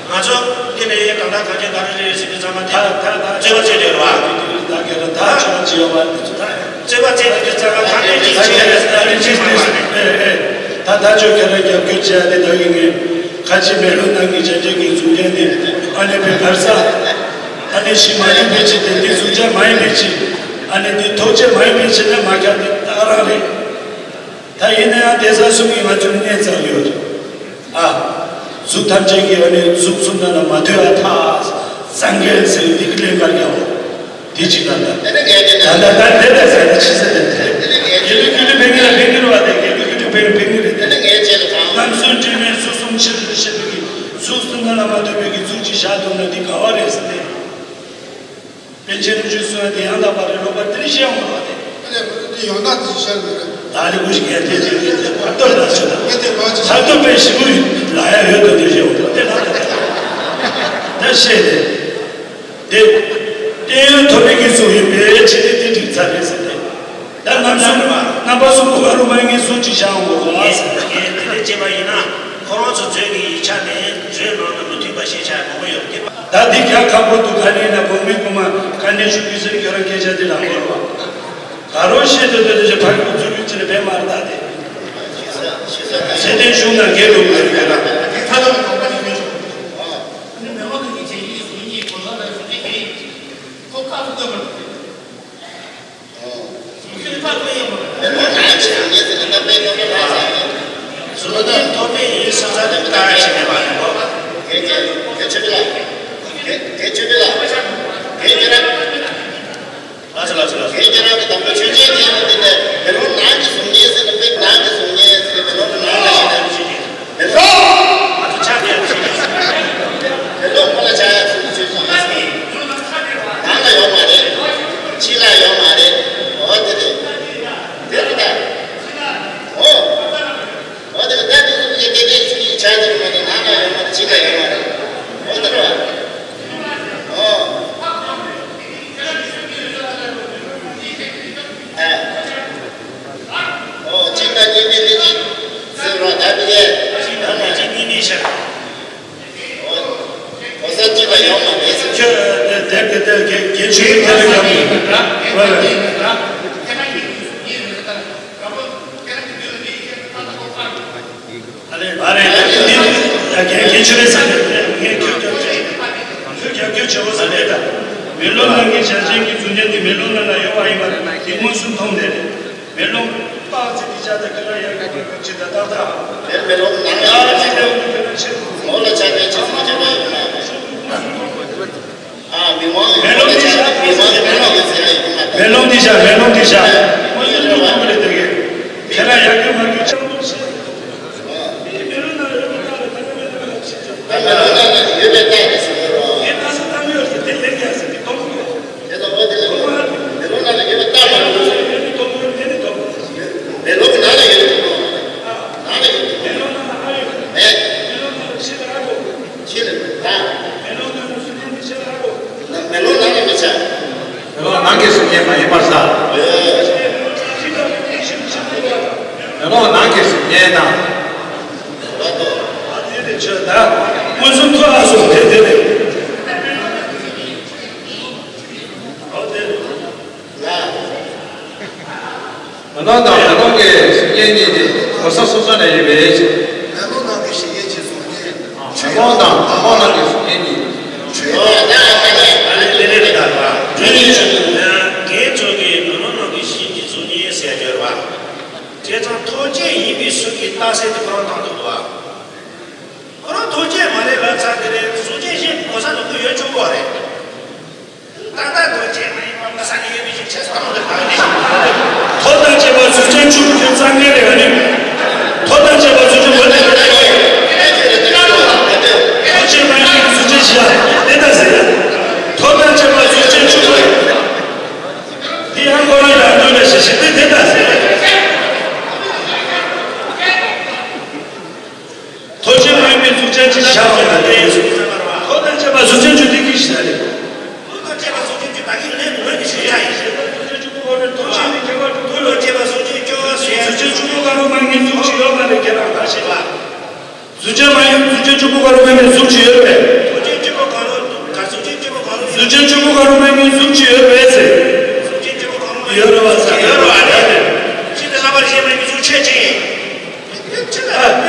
ང་ཚོ་འདི་ནས་གང་ལྟར་གང་བྱེད་ག་རེ་རེད་ཟེར་དུས་ཚང་མ་དེ་ད་ད་ད་རྩོད་པ་རྩོད་དེ་རེད་བ། ད་ག་རེ་ད་ཆོག་ཅི་ཡོད་བ་འདི་ཚོ་ད། རྩོད་པ་རྩོད་དེ་དུས་ཚང་མ་ད་ནས་ཅི་བྱེད་རེད་ད་རེ་ཅི་རེད། ཨེ་ཨེ། ད་ད་ཆོག་ཁྱེད་རང་རྒྱབ་སྐྱོར་བྱེད་ཡ་དེ་ད་ཡིན་ངེས། ཁ་ཆེ་མེ་ལོང་ནང་གི་བྱ་བྱེད་ཀྱི་གཟུགས་ཅན་དེ་ཨ་ནེ་པའི་གར་ས། ཨ་ནེ་ཞིག་མ་ཡིན་པའི་ཆེད་དེ་འདི་གཟུགས་ཅན་མ་ཡིན་པའི་ཆེད། ཨ་ནེ་འདི་ཐོག་ཆེ་མ་ཡིན་པའི་ཆེད་ནས་མ་ཁྱབ་དེ་ད་ག་རང་རེད། ད་ཡིན་ན་ཡང་དེ་ས་གསུམ་གྱི་ང་ཚོའི་གནས་ཚང་ཡོད། ཨ། གཟུགས་ཐམས་ཅད་ཀྱི་ཨ་ནི་གཟུགས་གསུམ་ནང་ལ་མ་ཐོས་ཨ་ཐ། བཟང་ངན་ཟེར་འདི་གི་ལན་པར་ཡང་། དེ་གཅིག་ལ་ད། ད་ལྟ་ད་ལྟ་ཟེར་ན་ཕྱི་ས་དེ་དེ། དགེ་ལུགས་ཀྱི་ལུགས་ཕན་གྱི་ལ་ཕན་གྱི་རེད་བ། དེ་དགེ་ལུགས་ཀྱི་ལུགས་ཕན་ཕན་གྱི་རེད་དེ། ལམ་སྲོལ་འདྲེས་མའི་གཟུགས་གསུམ་ཕྱི་རོལ་ཏུ་ཤེས་པའི་གི་གཟུགས་གསུམ་ནང་ལ་མ་ཐོས་པའི་གི་གཟུགས་གཅིག་བཞག་ཐུབ་ན་འདི་ག་བ་རེད་ཟེར་ཏེ། པཎ་ཆེན་རིན་པོ་ཆེས་གསུངས་ཡ་དེ་ཡང་དག་པ་རེད། ལོག་པ་དེ་ནི་བཤད་ཡོང་བ་རེད། དེ་ནས་ང་ཚོ་དེ་ཡང་དག་དེ་ཞིག་བཤད་དགོས་རེད། ད་ལི་ཀུ་ཞིག་ཡང་དེ་དེ་དེ་དེ་བར་དོ་ལ་ཆོད་ད། ས་དོ་པའི་ཞི་བུ་ལ་ཡ་ཡོད་དོ་དེ་ཞེས་འོ་དེ་ལ་ད་ད་ད་ད་ཤེས་ཏེ། དེ་བརྟན་གཡོ་ཐོབ་པའི་གི་ཚུལ་ཡིན་པའི་ཕྱིར་ཏེ་དེ་འགྲིག་ཚར་རེད་ཟེར་ཏེ། ད་རྣམ་གསུམ་རྣམ་པ་གསུམ་པོ་བ་རུ་མ་ངེས་གཟུགས་ཅིག་བཞག་འོང་གོ་ཟེར། ངས་དེ་འདྲ་བྱས་པ་ཡིན་ན་ཁོ་རང་ཚོ་ཚོས་ཀྱི་ཡིག་ཆ་ནས་ཚོས་ནང་དུ་མི་མཐུན་པ་ཤེས་བྱ་མང་པོ་ཡོད་ཀྱི། ད་འདི་རྒྱ་ཁ་པོ་འདུག་ག་ནས་ན་གོང་མའི་གོང་མ་བཀའ་འདྲེན་ཞུ་རྒྱུ་ཟེར་ཁྱོད་རང་སྐད་ཆ་འདི་ལ་འགོར་བ། ད་རུང་ཤེས་འདོད་འདོད་དེ་ཕ་གི་ཚུར་ཡུལ་ཅི་ནས་ཕེབས་མར་ད་དེ། ཚེ་བརྟན་གཞུང་ན་འགལ་འདུག་མེད་ཀྱི་ན། ཟུར་ལྡན་ཐོབ་པའི་ཡིན་ས་ཚ་དེ་ལྟ་ཞིག་མེད་པ་ཡིན་ནོ། དགེ་ཆོས་དགེ་ཆོས་ལ་དགེ་དགེ་ཆོས་ལ་དགེ་ཆོས་ལ། ལགས་སོ་ལགས་སོ་ལགས་སོ། དགེ་རྒྱལ་རབས་ཀྱི་དང་པོ་ཆོས་ཅན་དེ་ཡང་འདི་ནས་མེ་ལོང་ནང་གི་གཟུགས་བརྙན་ཟེར་ནས་དཔེ་ནང་གི་གཟུགས་བརྙན་ཟེར་ནས་མེ་ལོང་གི་ནང་ལ་ཞིག་ནས་ཆོས་ཅན་མེ་ལོང་ང་ཚོ་ཆ་མེད་ཆོས་ཅན་མེ་ལོང་ཁོ་ལ་ཆ་ཡ་ཚུལ་གྱི་ཆོས་ཅན་ཡིན་ཟེར། ནང་ལ་ཡོད་མ་རེད། ཕྱི་ལ་ཡོད་མ་རེད། འོ་དེ་རེད། དེ་རེད་ད། འོ། འོ་དེ་ལ་ད་དེ་ཚོ་གི་དེ་གའི་ཚིག་ཡིག་ཆ་དེ་མ་རེད་ནང་ལ་ཡོད་མ་རེད་ཕྱི་ལ་ཡོད་མ་རེད། འོ་དེ་རེད་བ། འོ། ཨ། འོ་གཅིག་དང་གཉིས་མེད་དེ་གཅིག་ཟེར་རོ་ད་དེ་གའི་གཅིག་དང་གཅིག་གཉིས་མེད་ཤག་འོ། འོ་ས་གཅིག་ལ་ཡོད་མ་རེད་ཟེར། ཁྱོད་དེ་དེ་དེ་དེ་གལ་ཆེ་བའི་ཐད་ལ་ཡོད་མ་རེད། ཨ་ལས་ཨ་རེད། འདི་ད་གལ་གལ་ཆེ་རེད་ཟེར་ནས་ངས་ཁྱོད་ཁྱོད་ཁྱོད་ཁྱོད་རྒྱབ་སྐྱོར་བྱེད་དགོས་ཟེར་ལས་ད། མེ་ལོང་ནང་གི་བྱ་བྱེད་ཀྱི་གཟུགས་བརྙན་འདི་མེ་ལོང་ནང་ན་ཡོད་པ་ཡིན་པ་འདི་མངོན་སུམ་མཐོང་ནས་རེད། མེ་ལོང་པགས་ཚིག་འདི་ཆ་ད་ཁྱོད་རང་ཡར་གྱི་བར་གྱི་ད་ཏག་ཏག་དེར་མེ་ལོང་ནང་ཡ་ཅི་ལས་འོང་ཁྱོད་རང་ཆེ་ངོ་ལ་ཆ་ནས་ཆེ་སུ་ཆེ་བ་ཡོད་ན། ཨ་མི་མང་མེ་ལོང་འདི་ཤ། མི་མང་མི་མང་གི་ཟེར་ཡ་ཡོད་མ་རེད། མེ་ལོང་འདི་ཤ་མེ་ལོང་འདི་ཤ། ཨ་མི་ལོང་འདི་ཤ། ཁྱེད་རང་ཡར་རྒྱུག་མར་རྒྱུག་ཆང་འདུག་ཟེར། མེ་ལོང་ནང་ཡོད་པ་ལྟར་ད་ག་མེད་པ་ལ་ཕྱིན་ཆོག་ད་མེ་ལོང་ནང་ལ་ཡོད་པའི་རྟགས་རེད་ཟེར་གྱི་རེད། དེ་ལྟ་ས་ད་མེད་པ་ཟེར་དེ་ལེགས་ཡ་ཟེར་གྱི་མཐོང་གི་ཡོད། དེ་ལྟ་བ་དེ་ལ་མེ་ལོང་ནང་ལ་ཡོད་པའི་རྟགས་མ་རེད་ཟེར། ཡོད་ནི་མཐོང་གི་ཡོད་མེད་ནི་མཐོང་གི་ཡོད། མེ་ལོང་གི་ནང་ལ་ཡོད་ནི་མཐོང་གི་ཡོད། ནང་ལ་ཡོད་ནི་མཐོང་གི་ཡོད། མེད། མེ་ལོང་ནང་ལ་ཨ་ཡོད། མེ་ལོང་ནང་ལ་ཤེས་ད་ཨ་གོ། ཤེས་ལ་མེད་ད། མེ་ལོང་ནང་ལ་སུ་ལྡན་དེ་ཤེས་ད་ཨ་གོ། ན་མེ་ལོང་ནང་ལ་མི་ཆ། མེ་ལོང་ནང་གི་གཟུགས་བརྙན་མ་ཡིན་པར་ས། མེ་ལོང་ནང་གི་གཟུགས་བརྙན་དང་། མངོན་སུམ་ཐོབ་ལ་སོགས་དེ་དེ་རེད། མེ་ལོང་དང་མེ་ལོང་གི་གཟུགས་བརྙན་གཉིས་དེ་གོ་ས་སོ་སོ་ནས་ཡིན་པའི་ཕྱིར། མེ་ལོང་ནང་གི་གཟུགས་བརྙན་གྱི་གཟུགས་བརྙན། མེ་ལོང་དང་མེ་ལོང་ནང་གི་གཟུགས་བརྙན་གཉིས། ཆོས་ཨོ་ད་ད་ད་ཨ་ནི་དེ་ནས་རེད་ད་ར། དེ་ནས་ཆོས་དང་། ངའི་ཚོ་གི་མེ་ལོང་ནང་གི་གཟུགས་ཀྱི་གཟུགས་བརྙན་ཟེར་རྒྱུ་རེད་བ། བྱས་ཙང་ཐོགས་བཅས་ཡིན་པའི་ཚུལ་གྱི་རྟགས་གསལ་དེ་ཁོ་རང་དང་འདུག་བ། ཁོ་རང་ཐོགས་བཅས་མ་རེད་ལབ་ཚར་དེ་རེད་གཟུགས་བརྙན་གཞན་གོ་ས་ནོར་བུ་ཡོད་ཆོག་གི་རེད། ད་ལྟ་ཐོགས་བཅས་མ་ཡིན་པ་མ་ས་ནས་ཡོད་མི་ཞིག་ཆེ་ས་མ་རེད་ད་ནི། ཐོགས་དང་བཅས་པ་གཟུགས་ཅན་བཅུ་པོ་དེ་རྩ་འགལ་རེད་ཨ་ནི། ཐོགས་དང་བཅས་པ་གཟུགས་ཅན་མ་རེད་ད་ནི། ཐོགས་བཅས་མ་ཡིན་པའི་གཟུགས་ཅན་བཞི་ལ་དེ་ལྟ་ཟེར་ཡ། ཐོགས་དང་བཅས་པ་གཟུགས་ཅན་བཅུ་པོ་རེད། དེ་ཡང་ཁོ་རང་ཡང་སྟོན་པའི་ཞེས་བྱས་ཏེ་དེ་ལྟ་ཟེར། ཐོགས་བཅས་མ་ཡིན་པའི་གཟུགས་ཅན་གྱི་ཤ་བ་ལ་དེ་ཡིན་གཟུགས་ཅན་པ་གཟུགས་ཅན་བཅུ་དེ་གི་ཤ་རེད། ཐོགས་དང་བཅས་པ་གཟུགས་ཅན་བཅུ་ད་གི་ལན་འོད་ཀྱི་ཤ་ཡིན། ཐོགས་དང་བཅས་པ་གཟུགས་ཅན་བཅུ་ཐོགས་དང་བཅས་པ་གཟུགས་ཅན་བཅུ་གཟུགས་ཅན་བཅུ་པོ་ག་རུ་མ་ངའི་གཟུགས་ཅིག་ཡོད་པ་ལས་ཁྱེད་རང་ག་ཤེས་པ། གཟུགས་ཅན་མ་ཡིན་གཟུགས་ཅན་བཅུ་པོ་ག་རུ་མ་ངའི་གཟུགས་ཅིག་ཡོད་པས། གཟུགས་ཅན་བཅུ་པོ་ག་རུ་ག་གཟུགས་ཅན་བཅུ་པོ་ག་རུ་གཟུགས་ཅན་བཅུ་པོ་ག་རུ་མ་ངའི་གཟུགས་ཅིག་ཡོད་པས་ཟེར། གཟུགས་ཅན་བཅུ་པོ་ག་རུ་མ་ཡོད་རེད་བ་ཟེར་ཡོད་རེད་བ་རེད། ཤིན་ཏུ་རྣམ་པར་ཤེས་མ་ངའི་གཟུགས་ཆོས་ཅན། ཨ།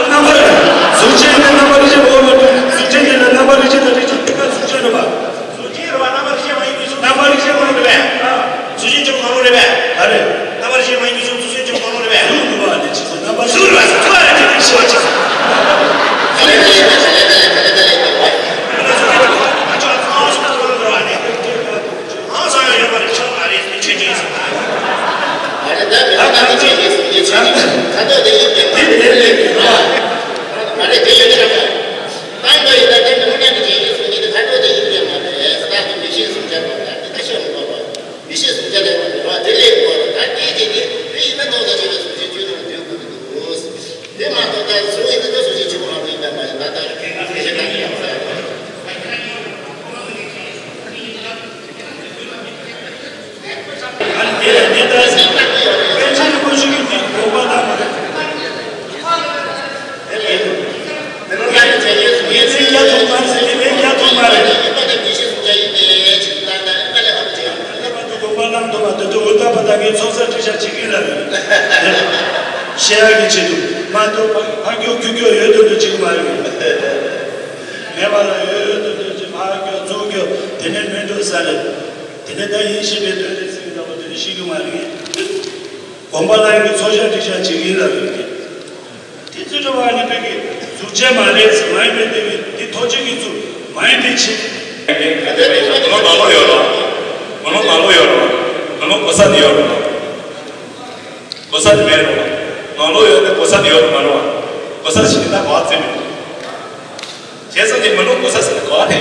རྣམ་པར་གཟུགས་ཅན་ནི་རྣམ་པར་ཤེས་པའི་འོག་ལ་འདུ། གཟུགས་ཅན་དེ་ལ་རྣམ་པར་ཤེས་པ་རེད་ཅེས་བྱ་བ་གཟུགས་ཅན་རེད་པ། གཟུགས་ཅན་རེད་པ། རྣམ་པར་ཤེས་པ་ཡིན་པའི་གཟུགས། རྣམ་པར་ཤེས་པ་རེད་པས། གཟུགས་ཅན་བཅུ་པོ་གང་རུང་རེད་པས། ཨ་རེད། རྣམ་པར་ཤེས་པ་ཡིན་པའི་གཟུགས་གཟུགས་ཅན་བཅུ་པོ་གང་རུང་རེད་པས། གཟུགས་རེད་པ་ནི་ཅི་ཟེར་རྣམ་པར་གཟུགས་རེད་པ་ཟེར་ཐུབ་པ་རེད་ཅེས་ཤེས་པ་ཅིག་ཤེས་ཡག་གི་ཆེད་དུ་མ་གཏོགས་ཕར་སྐྱོ་ཁྱུག་སྐྱོ་ཡོད་དུ་འདུག་ཅིག་མ་རེད། མེད་པ་ལ་ཡོད་ཡོད་དུ་འདུག་ཅིག་ཕར་སྐྱོ་ཚུར་སྐྱོ་དེ་ནས་མི་འགྲོ་ས་རེད། དེ་ནས་ད་ཡིན་ཞེས་པའི་དོན་དེ་ཟེར་གྱི་འདུག་པ་དེ་ནས་ཤེས་ཀྱི་མ་རེད། དགོངས་པ་ལ་ཡོད་ཀྱི་ཚོགས་ཤག་སྒྲིག་ཤག་བྱེད་ཀྱི་ཡིན་ལབ་ཡོད་ཀྱི། དེ་ཚོའི་འགྲོ་བ་ནི་བོད་ཀྱི་གཟུགས་ཅན་མ་རེད་ཟེར་མ་ཡིན་པའི་དེ་གི་དེ་ཐོག་གཅིག་གི་ཚུལ་མ་ཡིན་པའི་ཕྱིར། ང་ལོ་ང་ལོ་ཡོད་རོགས། ང་ལོ་ང་ལོ་ཡོད་རོགས། ང་ལོ་གོ་ས་ནི་ཡོད་རོགས། གོ་ས་ནི་མེད་རོགས། ང་ལོ་ཡོད་ནི་གོ་ས་ནི་ཡོད་རོགས་མ་རོགས། གོ་ས་ཞིག་ད་གོ་བ་བཙན་མི་རོགས། བྱས་ཙང་དེ་མི་ལོ་གོ་ས་ཟེར་ནས་གོ་བ་དེ།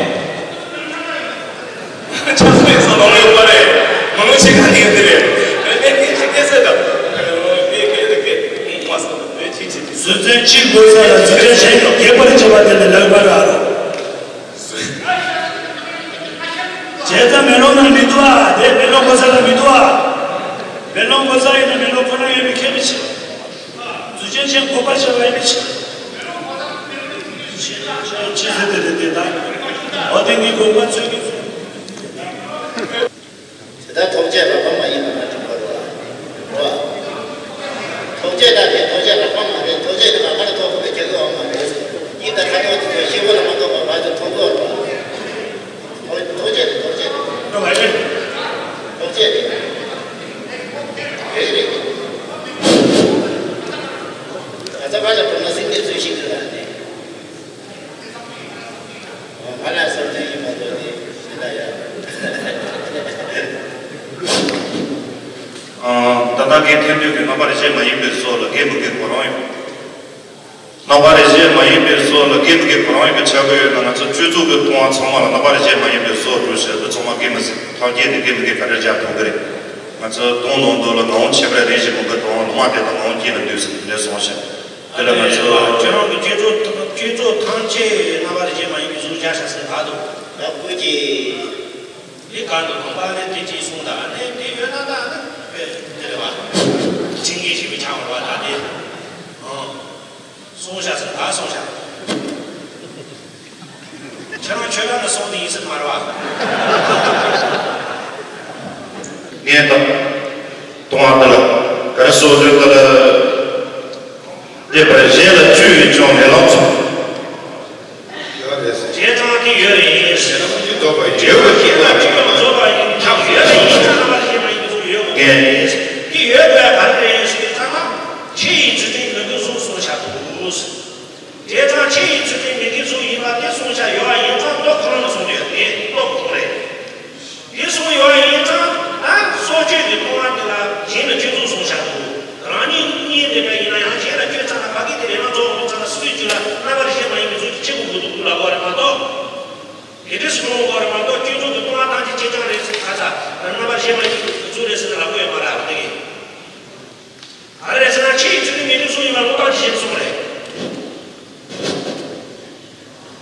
ཆགས་སོ་ཡིན་ས་ནོར་ཡོད་པ་རེད། མི་ལོ་ཆེ་ཁ་ནས་ཡོད་དེ་རེད། ཨེ་ཨེ་ཨེ་ཨེ་ཟེར་དང་། ཨེ་ཨེ་ཨེ་ཨེ་མ་ས་ཨེ་ཆི་ཆི་ཆི། གཟུགས་ཅན་གཅིག་དགོས་ས་ལ་གཟུགས་ཅན་གཞན་གྱིས་རྒྱས་པར་བྱེད་པ་དེ་ལས་ལེགས་པ་ར། བྱས་ཙང་མེ་ལོང་ན་མི་འདུག་ཨ། དེ་མེ་ལོང་གོ་ས་ལ་མི་འདུག་ཨ། མེ་ལོང་གོ་ས་ཡིན་ན་མེ་ལོང་ཁོ་ན་ཡོད་པའི་ཁྱད་མི་ཆེ། གཟུགས་ཅན་གཞན་དགོས་པར་བྱ་བ་ཡིན་པའི་ཕྱིར། ཕྱིར་ཕྱིར་ཕྱིར་ཟེར་ཏེ་དེ་དེ་དག་འོ་དེ་ངའི་དགོངས་པ་ཚོད་ཀྱི་ཚོད། དེ་ལྟར་ཐོགས་བཅས་རགས་པ་མ་ཡིན་པ་ལ་འགྲིག་པ་རེད་བ། ཐོགས་བཅས་དང་དེ་ཐོགས་བཅས་རགས་པ་མ་རེད། ཐོགས་བཅས་དེ་ལ་ཁ་ལ་ཐོགས་དགོས་པའི་ཁྱད་ཀྱི་འོག་མ་རེད། ཡིན་ད་ཁ་ཐོག་དེ་ཚོ་ཤེས་པ་ལ་མ་གཏོགས་པ་ང་ཚོ་མཐོང་གི་ཡོད་རེད་བ། ཐོགས་ཐོགས་བཅས་དེ་ཐོགས་བཅས་དེ། ཐོགས་བཅས་དེ། རེད་རེད། ང་ཚ་བ་ལ་གྲོང་ན་སེང་གེ་ཚོས་ཤིག་གི་ལ་ནས། ང་ལ་བསམ་ཚུལ་ཡིན་མ་གཏོགས་ནི་ཤི་ད་ཡ། ད་ལྟ་རྒན་ཐེར་འདོན་གྱི་རྣམ་པ་རེ་ཆེ་མ་ཡིན་པའི་བཟོ་ལ་རྒན་མི་རྒན་གོ་རང་ཡོད། རྣམ་པ་རེ་ཆེ་མ་ཡིན་པའི་བཟོ་ལ་རྒན་མི་རྒན་གོ་རང་ཡོད་པའི་ཆ་གོ་ཡོད་ན། ང་ཚོ་སྤྱི་ཚོགས་ཀྱི་ལྟུང་བ་ཚང་མ་ལ་རྣམ་པ་རེ་ཆེ་མ་ཡིན་པའི་བཟོ་འགྲོ་བྱེད་དུ་ཚང་མ་རྒན་མི་སྲིད་ཐང་རྒྱན་དེ་རྒན་མི་རྒན་ག་རེ་རྒྱག་ཐུབ་ཀྱི་རེད། ང་ཚོ་སྟོང་ནང་དུ་ལ་ངག་དབང་ཆེ་བ་རེ་ཞིག་མི་དགོས་དང་ལོ་མ་དེ་དང་ངག་དབང་སྐྱེས་ལ་འདུས་ཟེར་དེ་འདྲ་སོང་ཤག་དེ་ལ་ང་ཚོ་ཁྱེད་རང་གི་སྤྱི་ཚོགས་སྤྱི་ཚོགས་ཐམས་ཅད་རྣམ་པ་རེ་ཆེ་མ་ཡིན་པའི་གཟུགས་བྱ་ཤག་ཟེར་ག་འདུག་ཡག་པོ་ཅིག་འདི་ག་འདུག་གང་པ་ལས་དེ་ཅིག་གསུངས་དང་ནས་དེ་ཡོད་ན་ད་ནི་དཔེ་དེ་རེད་བ། ཁྲིམས་འགལ་ཞིག་མི་ཆགས་པ་རེད་བ། ད་དེ་ཨང་གསུངས་ཤག་ཟེར་ག་གསུངས་ཤག་ཁྱེད་རང་ཆོས་ལམ་ལ་སོང་དེ་ཡིན་སྲིད་མ་རེད་བ། ངས་ད་གཏོང་བ་འདི་ལ་ག་རེ་སོགས་དོན་འདི་ལ་འདི་པར་གཞན་ལ་བཅོས་ཡིན་ཀྱང་ལས་ལམ་ཚོགས། བྱས་ཙང་དེ་ཡོད་རེད། བྱས་ཙང་དེ་ཡོད་རེད། ཁྱབ་ཡོད་རེད། ཡིན་ཁྱབ་ཡོད་རེད། ཡིན་ཁྱབ་ལ་བར་ཞེས་མ་ཡིན་གྱི་ཚུལ་ཡོད་དགོས་རེད། དེ་ཡོད་དགོས་ཡ་ག་རེ་རེད་ཞུ་ཡིན་ཙང་ན་ཆོས་ཡིན་ཚུལ་ཁྲིམས་མི་དགོས་གསུངས་གསུངས་བཞག་འདུག་བྱས་ཙང་ཆོས་ཡིན་ཚུལ་ཁྲིམས་མི་དགོས་གསུངས་ཡིན་པ་དེ་གསུངས་བཞག་ཡོད་པ་ཡིན་ཙང་ལྟོ་ཁོ་རང་ལ་གསུངས་ཡོད་རེད། ལྟོ་ཁོ་རེད། དེ་གསུངས་ཡོད་པ་ཡིན་ཙང་ད་སྲོག་གཅོད་ཀྱི་ལྟུང་བ་དེ་ལ་གཞན་ལ་སྤྱི་ཚོགས་གསུངས་བཞག་འདུག་རང་ཉིད་གཉིས་དེ་འདྲ་ཡིན་ན་ཡང་གཞན་ལ་སྤྱོད་ཙམ་ལ་བ་གི་དེ་རེ་མ་རྫོགས་འོང་ཙམ་ལ་སྲིད་ཇུས་ལ་རྣམ་པར་ཤེས་མ་ཡིན་པའི་ཚུལ་གྱིས་ཕྱི་གོང་གོ་འདུག་ལ་གོ་རེ་མ་གཏོགས། དེ་འདྲ་སྲིད་གོང་གོ་རེ་མ་གཏོགས་སྤྱི་ཚོགས་ཀྱི་ལྟུང་བ་ཐམས་ཅད་ཅེ་ཅང་རེད་ཟེར་ཁ་ཚ་རྣམ་པར་ཤེས་མ་ཡིན་པའི་ཚུལ་རེད་ཟེར་ན་ལ་གོ་ཡོད་མ་རེད་ཨ་དེ་གི། ག་རེ་རེད་ཟེར་ན་ཆོས་ཡིན་ཚུལ་ཁྲིམས་མི་དགོས་གསུངས་ཡིན་པ་ལོ་རྟགས་ཀྱི་ཞེས་གསུངས་རེད།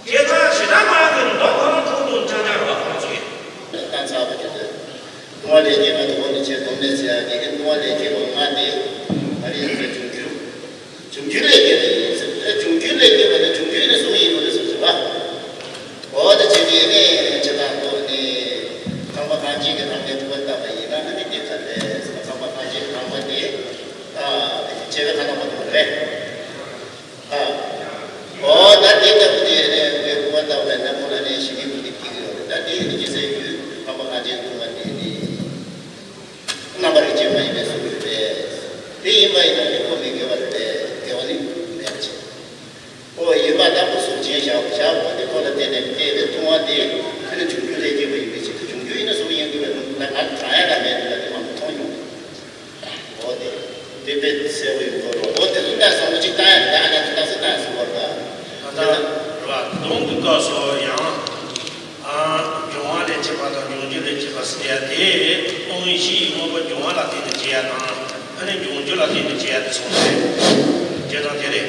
དེ་ལྟར་ཞེ་སྡང་མ་གི་མདོ་ཁོ་ན་ཁོང་དུ་ཅང་ཅང་རོ་ཁོང་ཚོ་ཡིན། ད་ཚ་བ་ཁྱོད་ཚོས་ལྟུང་བ་ལས་སྐྱེས་པ་དེ་ཁོ་ནི་ཆེས་སྡོམ་མེད་ཟེར་ཡ་དེ་གི་ལྟུང་བ་ལས་སྐྱེས་པ་ལྔ་དེ་ཨ་རི་ཡིན་ཚེ་འབྱུང་འགྱུར། འབྱུང་འགྱུར་ལས་སྐྱེས་པ་ཡིན་ཟེར། ཨེ་འབྱུང་འགྱུར་ལས་སྐྱེས་པ་ནི་འབྱུང་འགྱུར་ནི་གཟུགས་ཡིན་ནོ་ནི་གཟུགས་ཟེར་བ། འོ་དེ་བྱས་ཏེ་ནི་ཇི་ལྟར་འདུག་ནི་ཁང་པ་གང་ཅིག་གི་ནང་ནས་ཐུག་པ་བཏབ་པ་ཡིན་ན་ཨ་ནི་དེ་ལྟར་རེད་ཟེར་བ། ཁང་པ་གང་ཅིག་གི་ཁང་པ་དེ་ཨ་ཆེ་བའི་ཁ་ནང་མ་གཏོགས་རེད། ཨ། འོ་ད་དེ་ལྟ་བུ་དེ་ནས་ངས་ཁུ་བ་ལྟ་བས་ན་ཁོ་ལ་ནས་ཞི་བའི་བུ་དེ་སྐྱེ་གི་ཡོད་རེད། ད་དེ་ནི་ཇི་སྲིད་ཡུལ་ཁམས་པ་གངས་ཅན་ལྟུང་བ་དེ་ནི་རྣམ་པར་རིག་བྱེད་མ་ཡིན་པའི་གཟུགས་ཡོད་པས། དེ་ཡིན་པ་ཡིན་ན་ནི་ཁོ་མི་དགེ་བ་རེད་པས་དགེ་བ་ནི་མེད་པ་བྱེད། ཨོ་ཡིན་པ་ལྟ་བུ་གཟུགས་ཅན་བཞག་བཞག་པ་དེ་ཁོ་ལ་བརྟེན་ནས་སྐྱེས་པའི་ལྟུང་བ་དེ་ཁོ་ནི་འབྱུང་འགྱུར་ལས་སྐྱེས་པ་ཡིན་པའི་ཕྱིར་དུ་འབྱུང་འགྱུར་ཡིན་ན་གཟུགས་ཡིན་དགོས་པའི་ལུགས་ལ་ང་དྲང་ཡ་ལ་མེད་འདུག་ལ་དེ་མང་པོ་མཐོང་མྱོང་། འོ་དེ། དེ་དཔེ་གསལ་པོ་ཡིན་དགོས་རོགས། འོ་དེ་ཚོ་ལྟ་སོང་ཅིག་ལྟ་ཡ་ལྟ་ཡ་ལ་ཅིག་ལྟ་སོང་ལྟ་སོང་བར་ད། ད་ལྟ་ར་གདོང་གི་སྐབས་སུ་ཡང་། ཨ། འབྱུང་བ་ལས་སྐྱེས་པ་དང་འབྱུང་འགྱུར་ལས་སྐྱེས་པ་ཟེར་ཡ་དེ་སྟོང་ཉིད་བཞི་ཡི་དངོས་པོ་འབྱུང་བ་ལ་བརྟེན་ནས་སྐྱེ་ཡ་དང་ཨ་ནི་འབྱུང་འགྱུར་ལ་བརྟེན་ནས་སྐྱེ་ཡ་དེ་གསུངས་ཏེ། སྤྱིར་བཏང་དེ་རེད།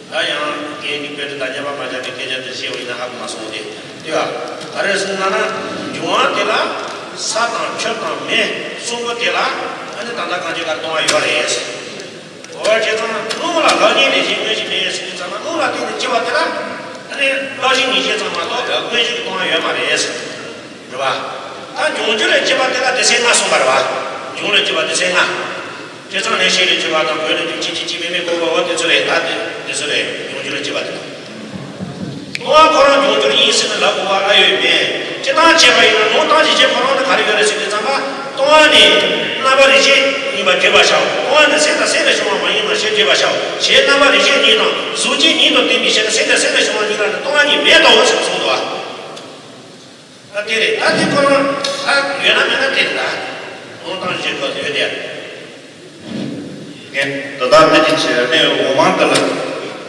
ད་ཡང་རྒན་གྱིས་དཔེ་དེ་དང་ཉམས་པ་མ་བཞག་པའི་སྐད་ཆ་དེ་བཤད་པ་ཡིན་ན་ཧ་གོ་མ་སོང་སྟེ། དེ་བ། ག་རེ་ཟེར་ན་ན། འབྱུང་བ་དེ་ལ་ས་དང་ཆུ་དང་མེ་གསུམ་པོ་དེ་ལ་ཨ་ནི་ད་ལྟ་གང་ཅི་ག་ལྟུང་བ་ཡོད་རེད། འོ་བྱས་ཙང་རླུང་ལ་བརླག་ཉེན་ལས་གཞན་དངོས་གཞི་མེད་ཟེར་ཙང་ན་རླུང་ལ་བརྟེན་ནས་སྐྱེ་བ་དེ་ལ་ཨ་ནི་བརླག་གཞི་ངེས་ཤེས་ཙམ་མ་གཏོགས་དངོས་གཞི་གི་ལྟུང་བ་ཡོད་མ་རེད། རེད་བ། ད་འབྱུང་འགྱུར་ལས་སྐྱེས་པ་དེ་ལ་སྡེ་ཚན་ལྔ་གསུངས་པ་རེད་བ། འབྱུང་ལས་སྐྱེས་པ་སྡེ་ཚན་ལྔ། བྱས་ཙང་ལེགས་བཤད་ལས་བྱུང་བ་དང་བོད་ལས་དེ་གཅིག་གཅིག་གཅིག་མིན་མིན་གོ་བ་འོ་དེ་ཚོ་རེད། ད་དེ་དེ་ཚོ་རེད། ཡོང་རྒྱུ་ལ་སྐྱེ་བ་དེ་དང་། ལྟུང་བ་ཁོ་རང་སྦྱོང་རྒྱུར་ཡིན་ཟེར་ན་ལབ་དགོས་པ་ཨ་ཡོད་མེད། སྤྱིར་བཏང་བྱས་པ་ཡིན་ན་ལུང་དང་ཞེས་བྱའི་ཁོ་རང་དུ་ག་རེ་ཡོད་རེད་ཟེར་དུས་ཙམ་པ། ལྟུང་བ་ནི་རྣམ་པ་རིགས་ཤེས་ཡིན་པར་བརྗོད་པར་བྱའོ། ལྟུང་བ་ནི་སེམས་དང་སེམས་ལས་བྱུང་བ་མ་ཡིན་ནོ་ཞེས་བརྗོད་པར་བྱའོ། ཞེས་རྣམ་པ་རིགས་ཤེས་ཉིད་དང་གཟུགས་ཅན་ཉིད་དུ་བསྟན་པའི་ཕྱིར་ན་སེམས་དང་སེམས་ལས་བྱུང་བ་ཉིད་ལ་ནི་ལྟུང་བ་ཉིད་མེད་དོ་ཞེས་གསུངས་འདུག་པ། ད་དེ་རེད། ད་དེ་ཁོ་རང་ད་ཡོད་ན་མེད་ན་དེ་རེད། ད་ལུང་དང་ཞེས་བྱའི་ཁོ་དེ་ཡོད་དེ། ངས་ད་ལྟ་འདི་གི་བྱས་ནས་འོག་མ་འདི་ལ་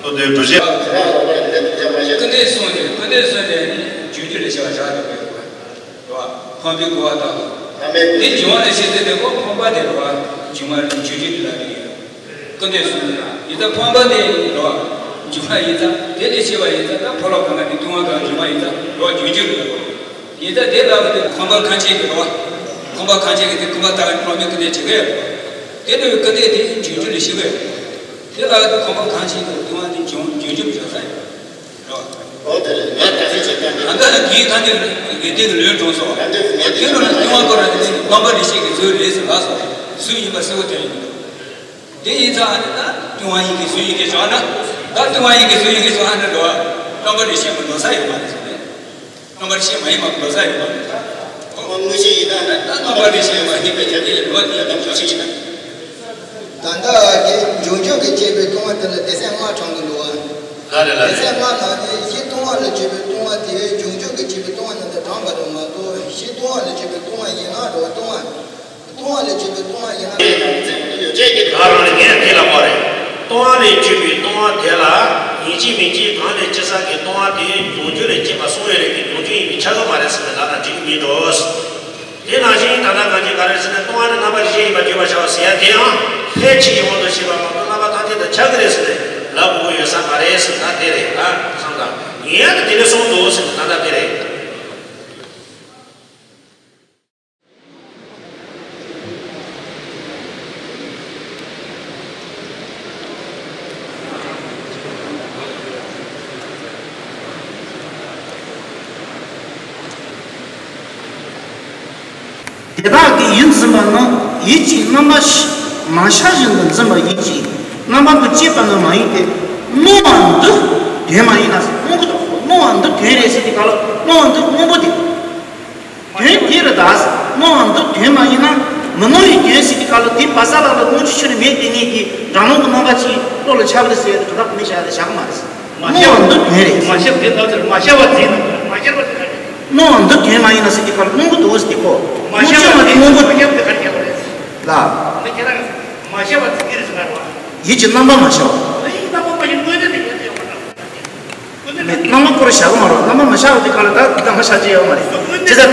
ལྟོས་ཏེ་སྒྲུབ་བྱེད། སྐུ་འདས་གསུངས་ཏེ་སྐུ་འདས་གསུངས་ཏེ་ནི་རྒྱུ་རྒྱུ་ལས་བྱ་བ་བཞག་འདུག་པས། རེད་བ། ཕོངས་པའི་གོ་བ་དང་། དེ་འབྱུང་བ་ལས་བྱེད་ཚེ་དེ་ཁོ་ཕོངས་པ་དེ་རེད་བ། འབྱུང་བ་ལས་རྒྱུ་རྒྱུ་ལ་རེད། སྐུ་འདས་གསུངས་ཏེ་ཡིན་ད་ཕོངས་པ་དེ་རེད་བ། འབྱུང་བ་ཡིན་ད་དེ་ལས་སྐྱེ་བ་ཡིན་ད་ད་ཕོ་ལོ་གང་ག་དེ་ལྟུང་བ་གང་འབྱུང་བ་ཡིན་ད་རེད་བ། རྒྱུ་རྒྱུ་རེད་བ། ཡིན་ད་དེ་ལ་བ་དེ་ཁང་པ་ཁང་ཆེན་གྱི་རེད་བ། ཁང་པ་ཁང་ཆེན་གྱི་དེ་ཁང་པ་ལྟ་བའི་ཕོ་མོའི་སྐུ་འདས་བྱེད་ཀྱི་ཡོད་རེད། དེ་ནི་སྐུ་འདས་དེ་འབྱུང་རྒྱུ་ལས་སྐྱེ་གི་ཡོད་རེད། དེ་ལ་ཁང་པ་ཁང་ཆེན་གྱི་ལྟུང་བ་དེ་འབྱུང་འབྱུང་རྒྱུ་བྱ་ས་ཡིན། རེད་བ། ཨོ་དེ་རེད། ང་ད་གཟིགས་བྱེད་ཀྱང་ད་ལྟ་ལ་དེའི་ཁ་ནས་རེ་ལྟོས་ཀྱི་ལོས་གྲོངས་སོ། ད་ལྟ་ངས་དེ་ལ་ལྟུང་བ་སྐོར་ལ་དེ་ནི་རྣམ་པ་རིགས་ཤེས་ཀྱི་གཟུགས་རེད་ཟེར་ལབ་སོ། གཟུགས་ཡིན་པ་གསལ་བོ་དེ་ཡིན། དེ་ཡིན་ཙང་ཨ་ནི་ད་ལྟུང་བ་ཡིན་གྱི་གཟུགས་ཡིན་གྱི་བྱུང་ན། ད་ལྟུང་བ་ཡིན་གྱི་གཟུགས་ཡིན་གྱི་བྱུང་ན་འགྲོ་བ། རྣམ་པ་རིགས་ཤེས་མ་འགྲོ་ས་ཡོད་མ་རེད་ཟེར་ནས། རྣམ་པར་ཤེས་མ་ཡིན་པ་འགྲོ་ས་ཡོད་པ་རེད། ཁོ་དངོས་གཞི་ཡིན་ན་ད་རྣམ་པར་ཤེས་མ་ཡིན་པའི་ཆ་དེ་ལས་འགྲོ་བ་དེ་ཡང་དངོས་གཞི་ཡིན་ན། ད་ལྟ་དེ་འབྱུང་འགྱུར་གྱིས་བསྐྱེད་པའི་ལྟུང་བ་དེ་ལ་སྡེ་ཚན་ལྔ་དྲངས་ཀྱི་འདུག་བ། ལ་རེ་ལ་རེ། སྡེ་ཚན་ལྔ་ནང་ནས་གཞི་ལྟུང་བ་ལས་བྱུང་བའི་ལྟུང་བ་དེ་འབྱུང་འགྱུར་གྱིས་བསྐྱེད་པའི་ལྟུང་བ་ནང་དུ་དྲངས་པ་རེད་མ་གཏོགས་གཞི་ལྟུང་བ་ལས་བྱུང་བའི་ལྟུང་བ་ཡིན་ན་འགྲོ་བ་ལྟུང་བ། ལྟུང་བ་ལས་བྱུང་བའི་ལྟུང་བ་ཡིན་ན། ད་རང་ལ་ངས་དེ་ལ་བ་རེད། ལྟུང་བ་ལས་བྱུང་བའི་ལྟུང་བ་དེ་ལ་ཡིན་གཅིག་མིན་གཅིག་གང་ལས་སྐྱེ་ས་གི་ལྟུང་བ་དེ་འབྱུང་འགྱུར་ལས་སྐྱེས་པ་གསུངས་ཡོད་རེད་ཀྱི་འབྱུང་འགྱུར་ཡིན་པས་ཁྱབ་ཀྱི་མ་རེད་ཟེར་ན་ད་ལྟ་འགྲིག་གི་མི་འགྲོ། དེ་ནང་བཞིན་ད་ལྟ་གང་ཅི་ག་རེ་ཟེར་ན་ལྟུང་བ་ནི་རྣམ་པར་ཤེས་ཡིན་པར་བརྗོད་པར་བྱའོ་ཟེར་ཡ་དེ་ཡང་ཕལ་ཆེར་གྱི་དབང་དུ་བྱས་པ་མ་གཏོགས་རྣམ་པ་ཐམས་ཅད་དང་ཁྱབ་ཀྱི་རེད་ཟེར་ནས་ལབ་དགོས་ཀྱི་ཡོད་ས་མ་རེད་ཟེར་ན་དེ་རེད། ད་བསམ་དང་ཡིན་ཡང་དེ་ནས་གསུངས་འདུག་ཟེར་ན་ད་ལྟ་དེ་རེད། དེ་དག་གི་ཡུལ་འཛིན་པ་རྣམས་ཡུལ་གྱི་རྣམ་པ་མ་ཤར་བཞིན་དུ་འཛིན་པ་ཡིན་གྱི་རྣམ་པ་ཀུན་སྐྱེས་པ་ནི་མ་ཡིན་ཏེ། སྣང་བ་འདི་དོན་མ་ཡིན་ན་ཟེར། སྣང་གི་དོན་སྣང་བ་འདི་དོན་རེད་ཟེར་དུས་སྐབས་ལ་སྣང་བ་འདི་སྔོན་པོ་དེ། དོན་དེ་རུ་གདའ། སྣང་བ་འདི་དོན་མ་ཡིན་ན། མི་སྣང་བའི་དོན་ཟེར་དུས་སྐབས་ལ་དེ་བ་ས་ལ་ལ་སྣང་ཆུ་ཆུ་རུ་མེད་དེ་ངེས་ཀྱི་སྒྲ་སྣང་གི་རྣམ་པ་ཅིག་བློ་ལ་འཆར་བ་རེད་ཟེར་དེ་དག་མི་བྱ་རེད་བཞག་མ་རེད། སྣང་བ་འདི་དོན་རེད། མ་ཤར་དེ་ལྟར་མ་ཤར་བ་དེ་མ་ཤར་བ་དེ་ག་རེ། སྣང་བ་འདི་དོན་མ་ཡིན་ན་ཟེར་དུས་སྐབས་ལ་སྣང་གི་འདུག་ཟེར་དུས་ཁོ། མ་ཤར་བ་དེ་སྣང་གི་མ་ཤར་བ་དེ་ག་རེ་བྱ་བ་རེད། ལ། འདི་ཁྱེད་རང་མ་ཤར་བ་དེ་ག་རེ་ཟེར་བ། ཡིད་ཀྱི་རྣམ་པ་མ་ཤར་བ། ཡིད་རྣམ་པ་མ་ཤར་དངོས་དོན་དེ་ཡོད་དེ་ཡོད་མ་རེད། རྣམ་པ་སྐོར་བཞག་གི་མ་རེད། རྣམ་པ་མ་ཤར་བ་དེ་གང་ལ་ད་རྣམ་པ་ཤར་གྱི་ཡོད་མ་རེད། དེ་ཚོ་ད་ལྟ་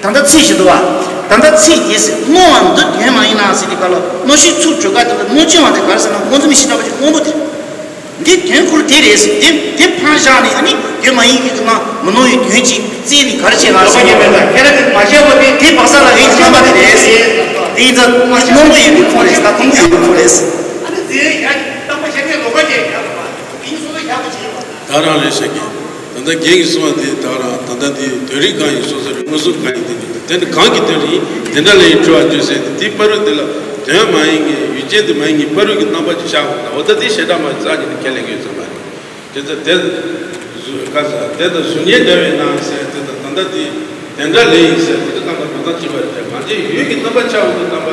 ད་ལྟ་ཚིག་ཞིག་འདུག་བ། ད་ལྟ་ཚིག་དེ་ཟེར་སྣང་བ་འདི་དོན་མ་ཡིན་ན་ཟེར་དུས་སྐབས་ལ་སྣང་ཤེས་ཚུར་གྲོལ་ག་དེ་ལ་སྣང་བྱུང་བ་དེ་ག་རེ་ཟེར་ན་སྔོ་འཛིན་མི་ཤེས་རྣམ་པ་ཅན་སྔོན་པོ་དེ། འདི་དོན་ཁུལ་དེ་རེད་ཟེར། དེ་དེ་ཕར་བཞག་ནས་ཨ་ནི་དོན་མ་ཡིན་གྱི་ནང་མི་སྣང་བའི་དོན་གཅིག་བཙལ་ནས་ག་རེ་བྱེད་ལ་ཟེར། ཁྱེད་རང་གི་མ་ཤར་བ་དེ། དེ་བ་ས་ལ་ཡིད་ཀྱི་རྣམ་པ་དེ་རེད་ཟེར། དེ་ཡིན་ཙང་སྣང་གི་ཡོད་པའི་ཁུལ་རེད་ད་སྟོང་གི་ཡོད་པའི་ཁུལ་རེད་ཟེར། ད་རང་ལས་བྱེད་ཀྱི། ད་ལྟ་རྒན་གྱིས་གསུངས་པ་དེ་ད་རང་ད་ལྟ་འདི་དོན་རིག་གང་ཡིན་སོ་སོ་རེད། མངོན་སུམ་གང་ཡིན་དེ་ནི་དེ་ནི་གང་གི་དོན་རེད། དེ་འདྲ་ལ་ཡིན་འཁྲུལ་བ་བཅོས་ཟེར་ཏེ་དེའི་བར་དུ་དེ་ལ་དོན་མ་ཡིན་གྱི་ཡུལ་ཅན་དེ་མ་ཡིན་གྱི་བར་དུ་གི་རྣམ་པ་ཅིག་བཞག་འོ་ད་དེ་བྱེ་བྲག་མ་ཟག་གི་ནི་ཁས་ལེན་གྱི་ཡོད་ཙམ་པ་རེད། དེ་ལྟར་དེ་གཟུ་ག་ས་དེ་ལྟར་གཟུགས་བརྙན་འདྲ་བས་ན་ཟེར་དེ་ལྟར་ད་ལྟ་དེ་དེ་འདྲ་ལས་ཡིན་ཟེར་དེ་ལྟར་རྣམ་པ་དོན་དམ་གཅིག་པ་རེད། གང་ཅི་ཡུལ་གྱི་རྣམ་པ་ཆགས་འོང་དུས་རྣམ་པ།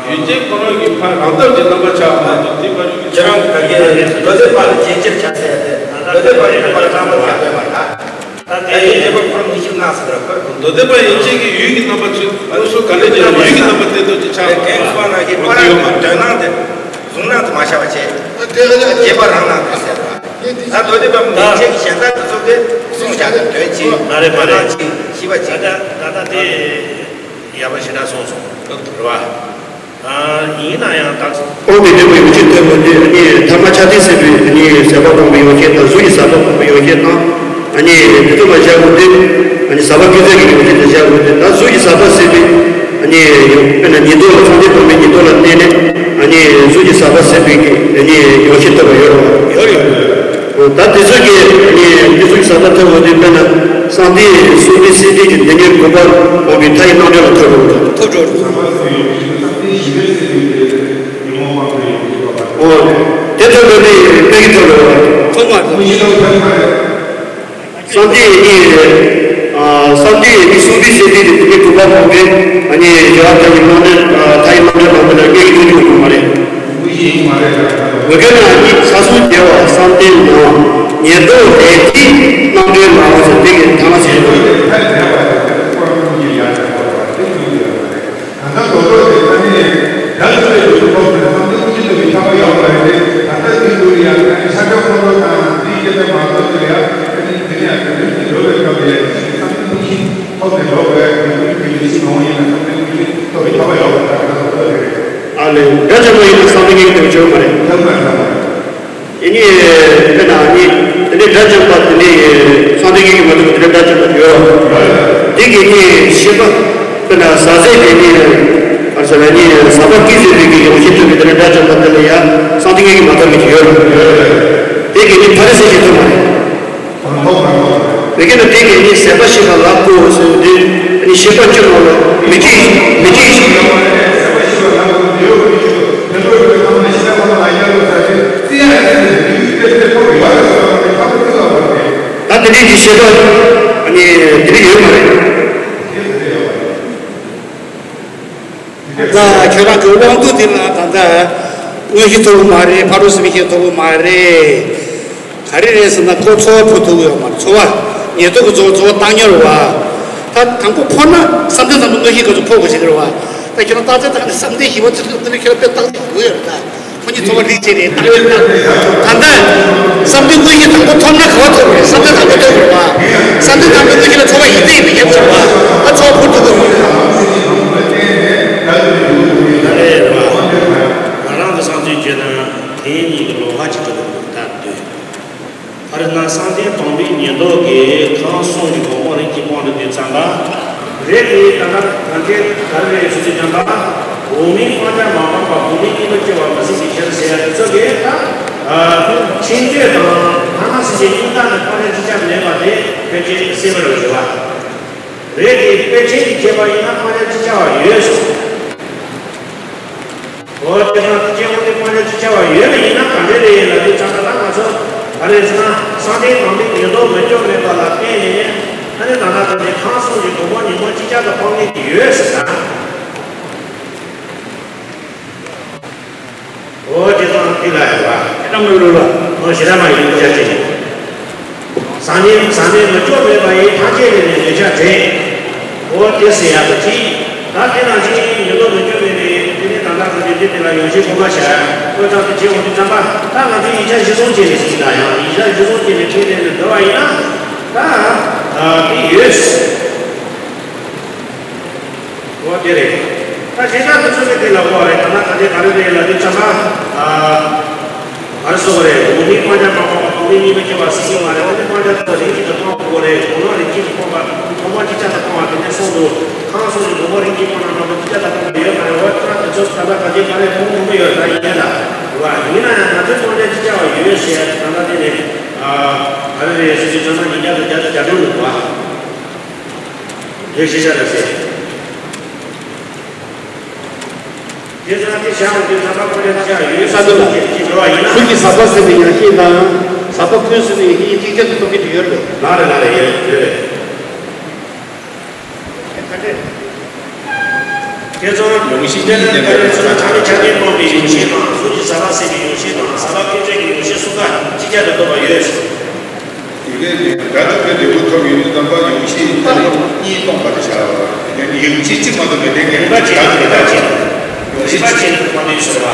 ཡུལ་ཅན་ཁོ་རང་གི་ཕར་རང་སྟོབས་ཀྱི་རྣམ་པ་ཆགས་མ་གཏོགས་དེ་བར་དུ་ཁྱེད་རང་གི་ག་གེ་མདོ་སྡེ་པ་ལ་རྗེས་ཁྱེར་ཆགས་ཟེར་ཏེ་མདོ་སྡེ་པ་ཡི་ཕར་རྣམ་པ་ཆགས་དགོས་པ་ད། ད་དེ་ཡི་རྗེས་པ་ཁོ་རང་མི་ཤིག་ན་ཟེར་ཁོ་རང་མདོ་སྡེ་པ་ཡིན་ཅིག་གི་ཡུལ་གྱི་རྣམ་པ་ཚུལ་ཁོ་ཚོ་ག་ལེ་ཅིག་ཡུལ་གྱི་རྣམ་པ་དེ་ཚོ་ཅིག་ཆགས་དགོས་པ་དེ་ཡོད་མ་རེད། གཟུང་སྣང་དུ་མ་ཤར་བ་བྱས། རྗེས་པ་རང་སྣང་དུ་ཟེར་བ། ད་མདོ་སྡེ་པ་མིན་ཅིག་གི་གཞན་དག་དེ་ཚོ་དེ་གསུང་བྱ་དང་དོན་གཅིག་མ་རེད་མ་རེད། ཤེས་པ་གཅིག་ད་ད་ད་དེ་ཡག་པ་ཞེ་དྲག་གསུངས་སོང་། རེད་བ། ཡིན་ན་ཡང་ད། དབང་དུ་བསྡུས་པའི་ཡོ་བྱད་ཐོན་པོ་འདི་ནི་ཐ་མ་ཆ་ཏི་ཟེར་བའི་ནི་ཟད་པ་སྤོང་བའི་ཡོ་བྱད་དང་གཟུགས་ཀྱི་ཟད་པ་སྤོང་བའི་ཡོ་བྱད་དང་ནི་དེ་ཚོ་མ་བཞག་པོ་འདི་ནི་ཟད་པ་སྐྱེ་ཚད་ཀྱི་ཡོ་བྱད་དུ་བཞག་པོ་འདི་ད་གཟུགས་ཀྱི་ཟད་པ་ཟེར་བའི་ནི་དཔེར་ན་ཉེ་དུ་ལ་ཚངས་ཐིག་སྤངས་པའི་ཉེ་དུ་ལ་བརྟེན་ནས་ནི་གཟུགས་ཀྱི་ཟད་པ་ཟེར་བའི་ནི་ཡོ་བྱད་ཐོབ་པ་ཡོད་རེད། ཡོད་རེད། ད་དེ་ཚོ་གི་ནི་དེ་ཚོ་གི་ས་ཐག་ཐག་འོ་དེ་དཔེར་ན་གསང་ཐིག་གསུང་ཐིག་སིལ་ཐིག་གི་འདི་ཉིད་དགུ་པར་འོང་བའི་མཐའ་ཡི་རྣམ་གྲོལ་ལ་ཐོབ་འགྲོ། ཐོབ་འགྲོ། ཨོ། དེ་ཐོབ་པའི་དཔེ་ཀྱི་ཐོབ་པའི་བསམ་གཏན་གཉིས། ཨ། བསམ་གཏན་གཉིས་གསུམ་པའི་ཟེར་དུས་དེ་དེ་དགོས་པ་མང་པོས་ཨ་ནི་རྒྱལ་བ་ཐར་པའི་དམག་དོན། ཨ། ཐར་པའི་དམག་དོན་མང་པོ་ལ་སྐད་ཀྱི་ཐོན་རྒྱུ་ཡོད་མ་རེད། འོ་དེ་ན་ཨ་ནི་ས་སོགས་རྒྱལ་བ་བསམ་གཏན་ནང་ཉེར་བསྡོགས་ལས་དེ་རྣམ་འགྲེལ་ལ་ཟེར་དེ་གི་ཐ་མ་ཟེར་དགོས། ད་ལྟ་ལོ་ཐོག་དེ་ད་ནི་རྒྱ་ཆེ་བའི་ལུགས་ཐོག་ཏུ་བསམ་གཏན་དབུ་ཤེས་ཐོབ་པའི་ཐབས་ཡོད་པ་རེད། ད་ལྟ་དེ་ལུགས་ཡང་ས་སྐྱ་ཁོང་ཁྲོ་དང་དེའི་སྐད་ཆ་མ་གཏོགས་ཏེ་ཡང་དེ་ནི་དེ་ནི་ཡང་དེ་ནི་འགྲོ་བའི་སྐབས་ལ་ཡང་བསམ་གཏན་དབུ་ཤེས་ཐོབ་ནས་འགྲོ་བའི་དེ་ནི་དེ་ནི་ཤི་ནོ་ཡིན་ན་བསམ་གཏན་དབུ་ཤེས་ཐོབ་པའི་ཐབས་ཡོད་པ་རེད། ཨ་ལས། སྒྲ་གཅན་པ་ཡིན་ན་བསམ་གཏན་དབུ་ཤེས་ཐོབ་ཆོག་མ་རེད། ཐབས་མ་ཐབས་མ་རེད། ཡིན་ནི་དཔེར་ན་ནི་དེ་འདྲའི་སྒྲ་གཅན་པ་དེ་ནི་བསམ་གཏན་དབུ་ཤེས་མ་ཐོབ་པའི་དེ་འདྲའི་སྒྲ་གཅན་པ་ཡོད། དེ་གི་ནི་ཤེས་པ་དཔེར་ན་ཟ་ཟས་དེ་ནི་ག་རེ་ཟེར་ནི་ཟ་མ་གི་ཟེར་བའི་གི་ཡོང་ཤེས་ཐོབ་པའི་དེ་འདྲའི་སྒྲ་གཅན་པ་དེ་ལ་ཡང་བསམ་གཏན་དབུ་ཤེས་མ་ཐོབ་པའི་གི་ཡོད། དེ་གི་ནི་ཕ་རི་སི་ཤེས་ཐུབ་མ་རེད། བོད་སྐད་ནང་དེ་གས་ནི་ཟད་པ་ཞེས་པ་ལ་གོ་ཟེར་དུས་ནི་ཤེས་པ་སྐྱེ་ནོ་ལ་མི་སྐྱེ་ཞིང་མི་སྐྱེ་ཞིང་། ད་དེ་འདྲའི་གི་ཤེས་པ་ནི་དེ་འདྲ་ཡོད་མ་རེད། ད་ཁྱོད་རང་གི་དབང་དུ་དེ་ལ་ད་ལྟ་དངོས་གཞི་ཐོབ་པོ་མ་རེད། ཕ་རོལ་སེམས་བསྐྱེད་ཐོབ་པོ་མ་རེད། ག་རེ་རེད་ཟེར་ན་ཁོ་ཚོར་བ་ཕོག་ཐུབ་ཀྱི་ཡོད་མ་རེད། ཚོར་བ་ཉེར་བསྡོགས་ཀྱི་ཚོར་བ་ཚོར་བ་བཏང་ཉར་བ། ད་དང་པོ་ཕོག་ན་བསམ་གཏན་དང་པོ་དངོས་གཞི་སྐབས་སུ་ཕོག་དགོས་ཞེས་ཟེར་བ། ད་ཁྱོད་རང་རྟགས་གསལ་བཏང་ནས་བསམ་གཏན་བཞི་པ་ཚིག་ཐོག་འདི་ནས་ཁྱོད་རང་དཔེ་རྟགས་གསལ་དགོས་ཡོད་རེད་ད། ཁོ་གཉིས་ཚོར་བ་རིགས་གཅིག་རེད། ད་ལྟ་བསམ་གཏན་དངོས་གཞི་དང་པོ་ཐོབ་ན་ག་བ་ཐོབ་རེད། བསམ་གཏན་དང་པོ་ཐོབ་རེད་བ། བསམ་གཏན་དང་པོ་དངོས་གཞི་ལ་ཚོར་བ་ཡིན་གཅིག་ཡིན་པའི་ཉེར་བསྡོགས་བ། ད་ཚོར་བ་ཕོག་ཐུབ་ཀྱི་ཡོད་མ་རེད། ད་རེད་བ། ང་རང་གི་བསམ་ཚུལ་བརྗོད་ན། དེ་གཉིས་ཀྱི་ལོགས་ཀ་གཅིག་ཏུ་ལྟར་འདོད། ཨ་རེ་ན་བསམ་གཏན་དང་པོའི་ཉེར་བསྡོགས་ཀྱིས་ཁམས་གསུམ་གྱི་སྒོ་གང་རིགས་ཀྱིས་སྤངས་ཏེ་དུས་ཙམ་པ། རེད་དེ་ད་ལྟ་གང་གལ་ག་རེ་རེད་ཟེར་དུས་ཙམ་པ། འོག་མིན་སྤང་བྱ་མ་སྤངས་པ་འོག་མིན་གཉིས་པོ་སྐྱེ་བ་མི་སྲིད་པའི་ཕྱིར་ཟེར་ཡ་དེ་ཚོ་གིས་ད། ཁྱིམ་ཚོད་དང་ཐ་མ་སྲིད་པའི་གཉིས་ཀ་ནི་སྤང་བྱ་ཅི་བྱ་མེད་པ་དེ་ཕལ་ཆེར་གསལ་པོ་རེད་བ། རེད་དེ་དཔེ་ཅན་གྱི་ཁྱད་པར་ཡིན་ན་སྤང་བྱ་ཅི་བྱ་བ་ཡོད་གསུངས། འོ་དེ་དང་དེ་སྐྱེ་བོ་དེ་སྤང་བྱ་ཅི་བྱ་བ་ཡོད་པ་ཡིན་ན་ག་འདྲ་རེད་ལབ་དུས་ཙམ་པ། ད་ང་ཚོ་ག་རེ་ཟེར་ན་བསམ་གཏན་དང་པོའི་ཉེར་བསྡོགས་མི་སྐྱོ་མེད་པ་ལ་བརྟེན་ནས་ཨ་ནི་ད་ལྟ་དེ་ནས་ཁམས་གསུམ་གྱི་སྒོ་གང་གཉིས་པོ་ཅི་བྱ་དུ་སྤང་ངེས་ཀྱི་ཡོད་ཟེར་ན། འོ་དེ་དང་དེ་ལ་ཡོད་པ། ཞེ་དྲག་མི་རུང་ལ། འོ་ཞེ་དྲག་མ་ཡིན་ཆ་ཅན། བཟང་ངན་བཟང་ངན་མི་སྐྱོ་མེད་པ་ཡི་ཐམས་ཅད་ལས་ནས་ལས་བྱ་དྲན། འོ་དེ་ཟེར་ཡག་གི་ཅི། ད་དེ་ནང་བཞིན་ཉེར་བསྡོགས་མི་སྐྱོ་མེད་པའི་དེ་ནས་ད་ལྟ་གི་དེ་དེ་ལ་ཡོངས་ཤེས་སྒོམ་པ་བྱ། འོ་ད་དེ་བྱེད་འོང་དུས་ཙམ་པ། ད་ང་ཚོས་ཡིག་ཆ་གཞིར་བཟུང་བྱས་ནས་ཟེར་གྱི་ད་ཡང་ཡིག་ཆ་གཞིར་བཟུང་བྱས་ནས་ཁྲིད་ནས་ནས་འདོད་པ་ཡིན་ན། ད་དེ་ཡོད། འོ་དེ་རེད། ད་གཞན་དག་ཏུ་ཚུད་པའི་དེ་ལ་གོ་བ་རེད། ད་ལྟ་ག་དེ་ག་རེ་རེད་ལབ་དུས་ཙམ་པ། ཨ། ག་རེ་ཟེར་དགོས་རེད། འོག་མིན་སྤང་བྱ་མ་སྤངས་པ་འོག་མིན་གཉིས་པོ་སྐྱེ་བ་སྲིད་ཀྱི་མ་རེད། དེ་ནི་སྤང་བྱ་དེ་རིགས་གཅིག་ཏུ་སྤངས་དགོས་རེད། སྒོ་ནོར་རིགས་གཅིག་ཏུ་སྤངས་པ། ཐོག་མར་ཅི་བྱ་དུ་སྤངས་པ་དེ་ནས་གསུངས་འདུག་ཁམས་གསུམ་གྱི་སྒོ་ནོར་རིགས་གཅིག་སྤངས་ན་རྣམ་པ་ཅི་བྱ་དུ་སྤངས་པ་ཡོད་མ་རེད། འོ་ད་དེ་ཚོ་ད་ལྟ་ག་དེ་ག་རེ་མཐོང་མྱོང་གི་ཡོད་ད་ཡིན་ན་ད། རེད་བ། ཡིན་ན་ཡང་ང་ཚོའི་སྤང་བྱ་ཅི་བྱ་བ་ཡོད་ཟེར་ད་ལྟ་དེ་ནས། ཨ། ག་རེ་རེད་ཟེར་དུས་ཙམ་པ་ཉིས་བརྒྱ་དང་བརྒྱད་ཅུ་གྱ་དྲུག་འདུག་བ། དེ་ཤེས་བྱ་ལ་ཟེར། དེ་ཚོ་ན་དེ་བྱ་འོང་དུས་ཙམ་པ་ཁོ་ལས་བྱ་ཡོད་ས་འདུག་ལ། ཅེས་ཅེས་འགྲོ་བ་ཡིན་ན། ཁོ་གི་ཟག་པ་ཟད་པའི་ཡང་ཤེས་དང་། ཟག་པ་ཀུན་ཟད་པའི་ཡང་ཤེས་གཅིག་ཅར་དུ་རྟོགས་ཀྱི་དུ་ཡོད་རེད། ལ་རེད་ལ་རེད་ཡོད་ཡོད་རེད། དེ་ཚོ་ཡོང་ཤེས་ཅན་ནི་ག་རེ་ཟེར་ན་ཐ་མའི་ཆ་ནས་སྟོང་པའི་ཡོང་ཤེས་དང་གཟུགས་ཀྱི་ཟག་པ་ཟད་པའི་ཡོང་ཤེས་དང་ཟག་པ་ཀུན་བྲལ་གྱི་ཡོང་ཤེས་གསུམ་ཀ་གཅིག་ཅར་དུ་རྟོགས་པ་ཡོད། དེ་གས་ནི་དགྲ་བཅོམ་པའི་འབྲས་བུ་ཐོབ་ཡོང་དུས་ཙམ་པ་ཡོང་ཤེས་ཀྱི་ཐ་མ་གཉིས་སྟོང་པ་དེ་བྱ་བ་ཡང་ནི་ཡོང་ཤེས་གཅིག་མ་གཏོགས་མེད་དེ་གས། རིག་པ་ཅན་རིག་པ་ཅན། ཡོང་ཤེས་རིག་པ་ཅན་ནི་ཐོག་མ་དུས་ཟེར་བ།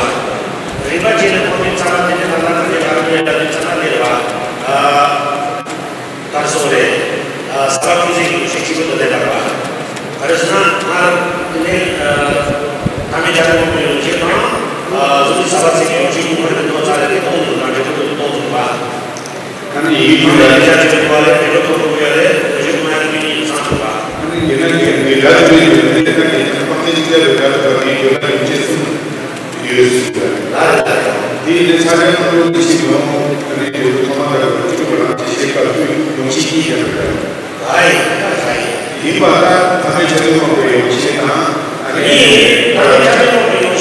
རིག་པ་ཅན་ནི་ཐོག་མའི་ཚ་བ་དེ་ནི་ད་ལྟ་ཁ་ནས་ག་རེ་ཡོད་ལ་དུས་ཙམ་པ་དེ་རེད་བ། ཨ། ག་རེ་ཟེར་དགོས་རེད། ཨ། ཟག་པ་ཀུན་ཟད་ཀྱི་ཡོང་ཤེས་གཅིག་པུ་དང་ལྡན་པ་རེད་བ། ག་རེ་ཟེར་ན་སྔར་དེ་ནས། ཨ། ཐ་མའི་ཆ་ནས་སྟོང་པའི་ཡོང་ཤེས་དང་། ཨ། གཟུགས་ཀྱི་ཟག་པ་ཟད་པའི་ཡོང་ཤེས་གཉིས་ཀ་ནི་ནོར་ཚར་རེད་དེ་སྟོང་དུ་དང་འབྲས་བུ་དུ་སྟོང་དུ་བ། ད་ནི་ཡིད་ཀྱི་ལ་ལ་ཆ་ཆེ་བ་རེད། འབྲས་བུ་ཐོབ་ཐུབ་ཡ་རེད། འོ་ཞིག་མ་ཡིན་མི་གཉིས་ཀྱི་ཚང་ཐུབ་པ། ད་ནི་ཡིན་ན་ཡིན་ནི་དགྲ་བཅོམ་པའི་ཡོན་ཏན་ད་ནི་ཡིན་ན་སྤང་བྱ་གཅིག་ཅར་དུ་དགྲ་བཅོམ་པ་དེའི་ཡོན་ཏན་ཡོང་ཤེས་གསུམ། ཡོད་ཟེར། ལ་རེ་ལ་རེ། དེ་ཡིན་ན་ས་ཆ་ཁོ་རང་གི་ཤེས་ཡོང་། ཨ་ནི་དེ་ཐོག་མ་ལྟར་དུ་གཅིག་པུ་རང་གི་ཤེས་པ་དུས་ཡོང་ཤེས་གཉིས་ཀྱང་རེད། ལ་ཡིན་ད་ལ་ཡིན། ཡིན་པ་ལྟར་ཐ་མའི་ཆ་ནས་སྟོང་པའི་ཡོང་ཤེས་དང་། ཨ་ནི་ཐ་མའི་ཆ་ནས་སྟོང་པའི་ཡོང་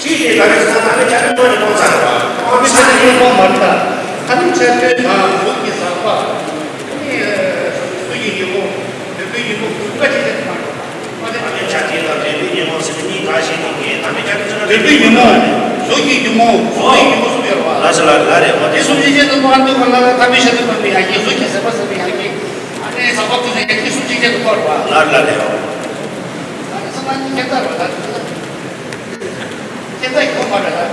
ཅི་སྟེ་ད་རེས་ང་ད་ལྟ་བཅའ་ཁྲིམས་ནང་ནས་གཏོང་ཚར་བ། ཁོང་ཚོས་ཚར་ནས་གཏོང་མ་ཐུབ། ད་ནི་བཅའ་ཁྲིམས་དང་ལུགས་ཀྱི་ཟབ་པ། ནི་སུ་ཡིན་རྒྱུ་མོ། བོད་པའི་ཉིན་མོ་གུས་པ་ཅི་ཟེར་མ་རེད། ཁོང་ཚོས་ད་ནི་བཅའ་ཁྲིམས་དང་བོད་པའི་ཉིན་མོ་ཟེར་ནི་གཉིས་ག་ཞིག་ཡིན་གྱི་ད་ནི་བཅའ་ཁྲིམས་ནང་བོད་པའི་ཉིན་མོ། ལུགས་ཀྱི་ཉིན་མོ། བོད་པའི་ཉིན་མོ་གསུམ་ཡོད་རེད་བ། ལ་ས་ལ་ལ་རེད་བ། དེ་གསུམ་གཅིག་ཆེད་དུ་གཏོང་དུས་གང་ལ་ལ་ཐ་མའི་ཤ་དུ་གཏོང་མི་ཡག་གི་ལུགས་ཀྱི་ཟབ་པ་ཟེར་མི་ཡག་གི་ཨ་ནི་ཟབ་པ་དུ་ཟེར་ཡག་གི་གསུམ་གཅིག་ཆེད་དུ་གཏོང་རེད་བ། ལ་ལ་རེད་བ། ད་ནི་ས་ན་ནི་ཁྱད་མཚར་རེད་བ། ད་ཁྱེད་ཚ་ཡི་གོ་མ་རེད་ལ།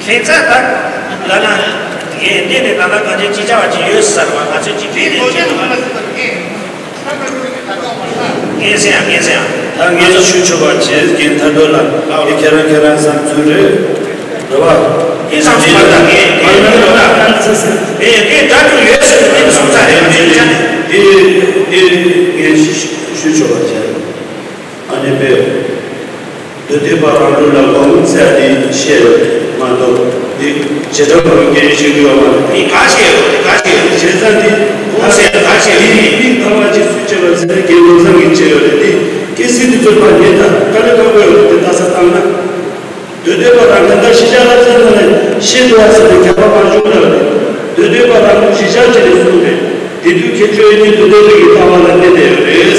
ཁྱེད་ཚ་ད་ལ་ན་ངས་འདི་ནས་ད་ལྟ་གང་ཅི་ཅི་བྱ་བ་ཅི་ཡོད་ཟེར་བ། ང་ཚོས་ཅི་འདི་ནས་ལོ་ཆེན་དུ་མ་ལ་ཟེར་བ་ངས་ད་ལྟ་ལོ་ཡི་ད་གོ་མ་རེད་ལ། ངས་ཟེར་ཡ་ངས་ཟེར་ཡ། ད་ངས་ཞུ་ཆོག་པ་བྱེད་རྒན་ཐར་འདོད་ལ་ངས་ཁྱེད་རང་ཁྱེད་རང་བསམ་ཚུལ་རེད། རེད་བ། ངས་བསམ་ཚུལ་མ་ད་ངས་ངས་ངས་ངས་ངས་ད་དུང་ཡོད་ཟེར་ནས་ངས་སོང་ཚར་རེད། ངས་ཅི་ནས་འདི་འདི་ངས་ཞུ་ཆོག་པ་བྱེད། ཨ་ནི་པས། འདུས་སྡོད་པ་རང་ལུགས་ལ་གོང་ཚད་དེ་བཤད་ཡོད་མ་གཏོགས་འདི་བྱེ་བྲག་གི་སྐད་ཆ་ཞིག་ཡོད་མ་རེད། འདི་ག་ཤེས་ཡོད། འདི་ག་ཤེས་ཡོད། བྱས་ཙང་འདི་གོང་ཚད་ག་ཤེས་ཡོད། འདི་མིང་ཐ་མ་ཅིག་སུས་བྱས་པ་ཟེར་ན་རྒན་བློ་བཟང་གིས་བྱས་ཡོད་རེད། འདི་སྐད་ཚིག་འདི་ཚོ་ཕར་ཉན་དང་དཀའ་ལས་ཁག་པོ་ཡོད་རེད། འདི་ལྟ་ས་བཏང་ན། འདུས་སྡོད་པ་དང་ད་ལྟ་ཤེས་བྱ་ལ་རྩ་ནས་ཤེས་འདུག་བ་ཟེར་ནས་རྒྱག་པ་མ་བྱུང་ལ། འདུས་སྡོད་པ་དང་ཤེས་བྱ་བྱས་ནས་གསུངས་པས་དེ་དུས་ཁྱེད་ཚོས་ནི་འདུས་སྡོད་པའི་ལྟ་བ་ལ་གནས་བསྡད་ཡོད་རེད།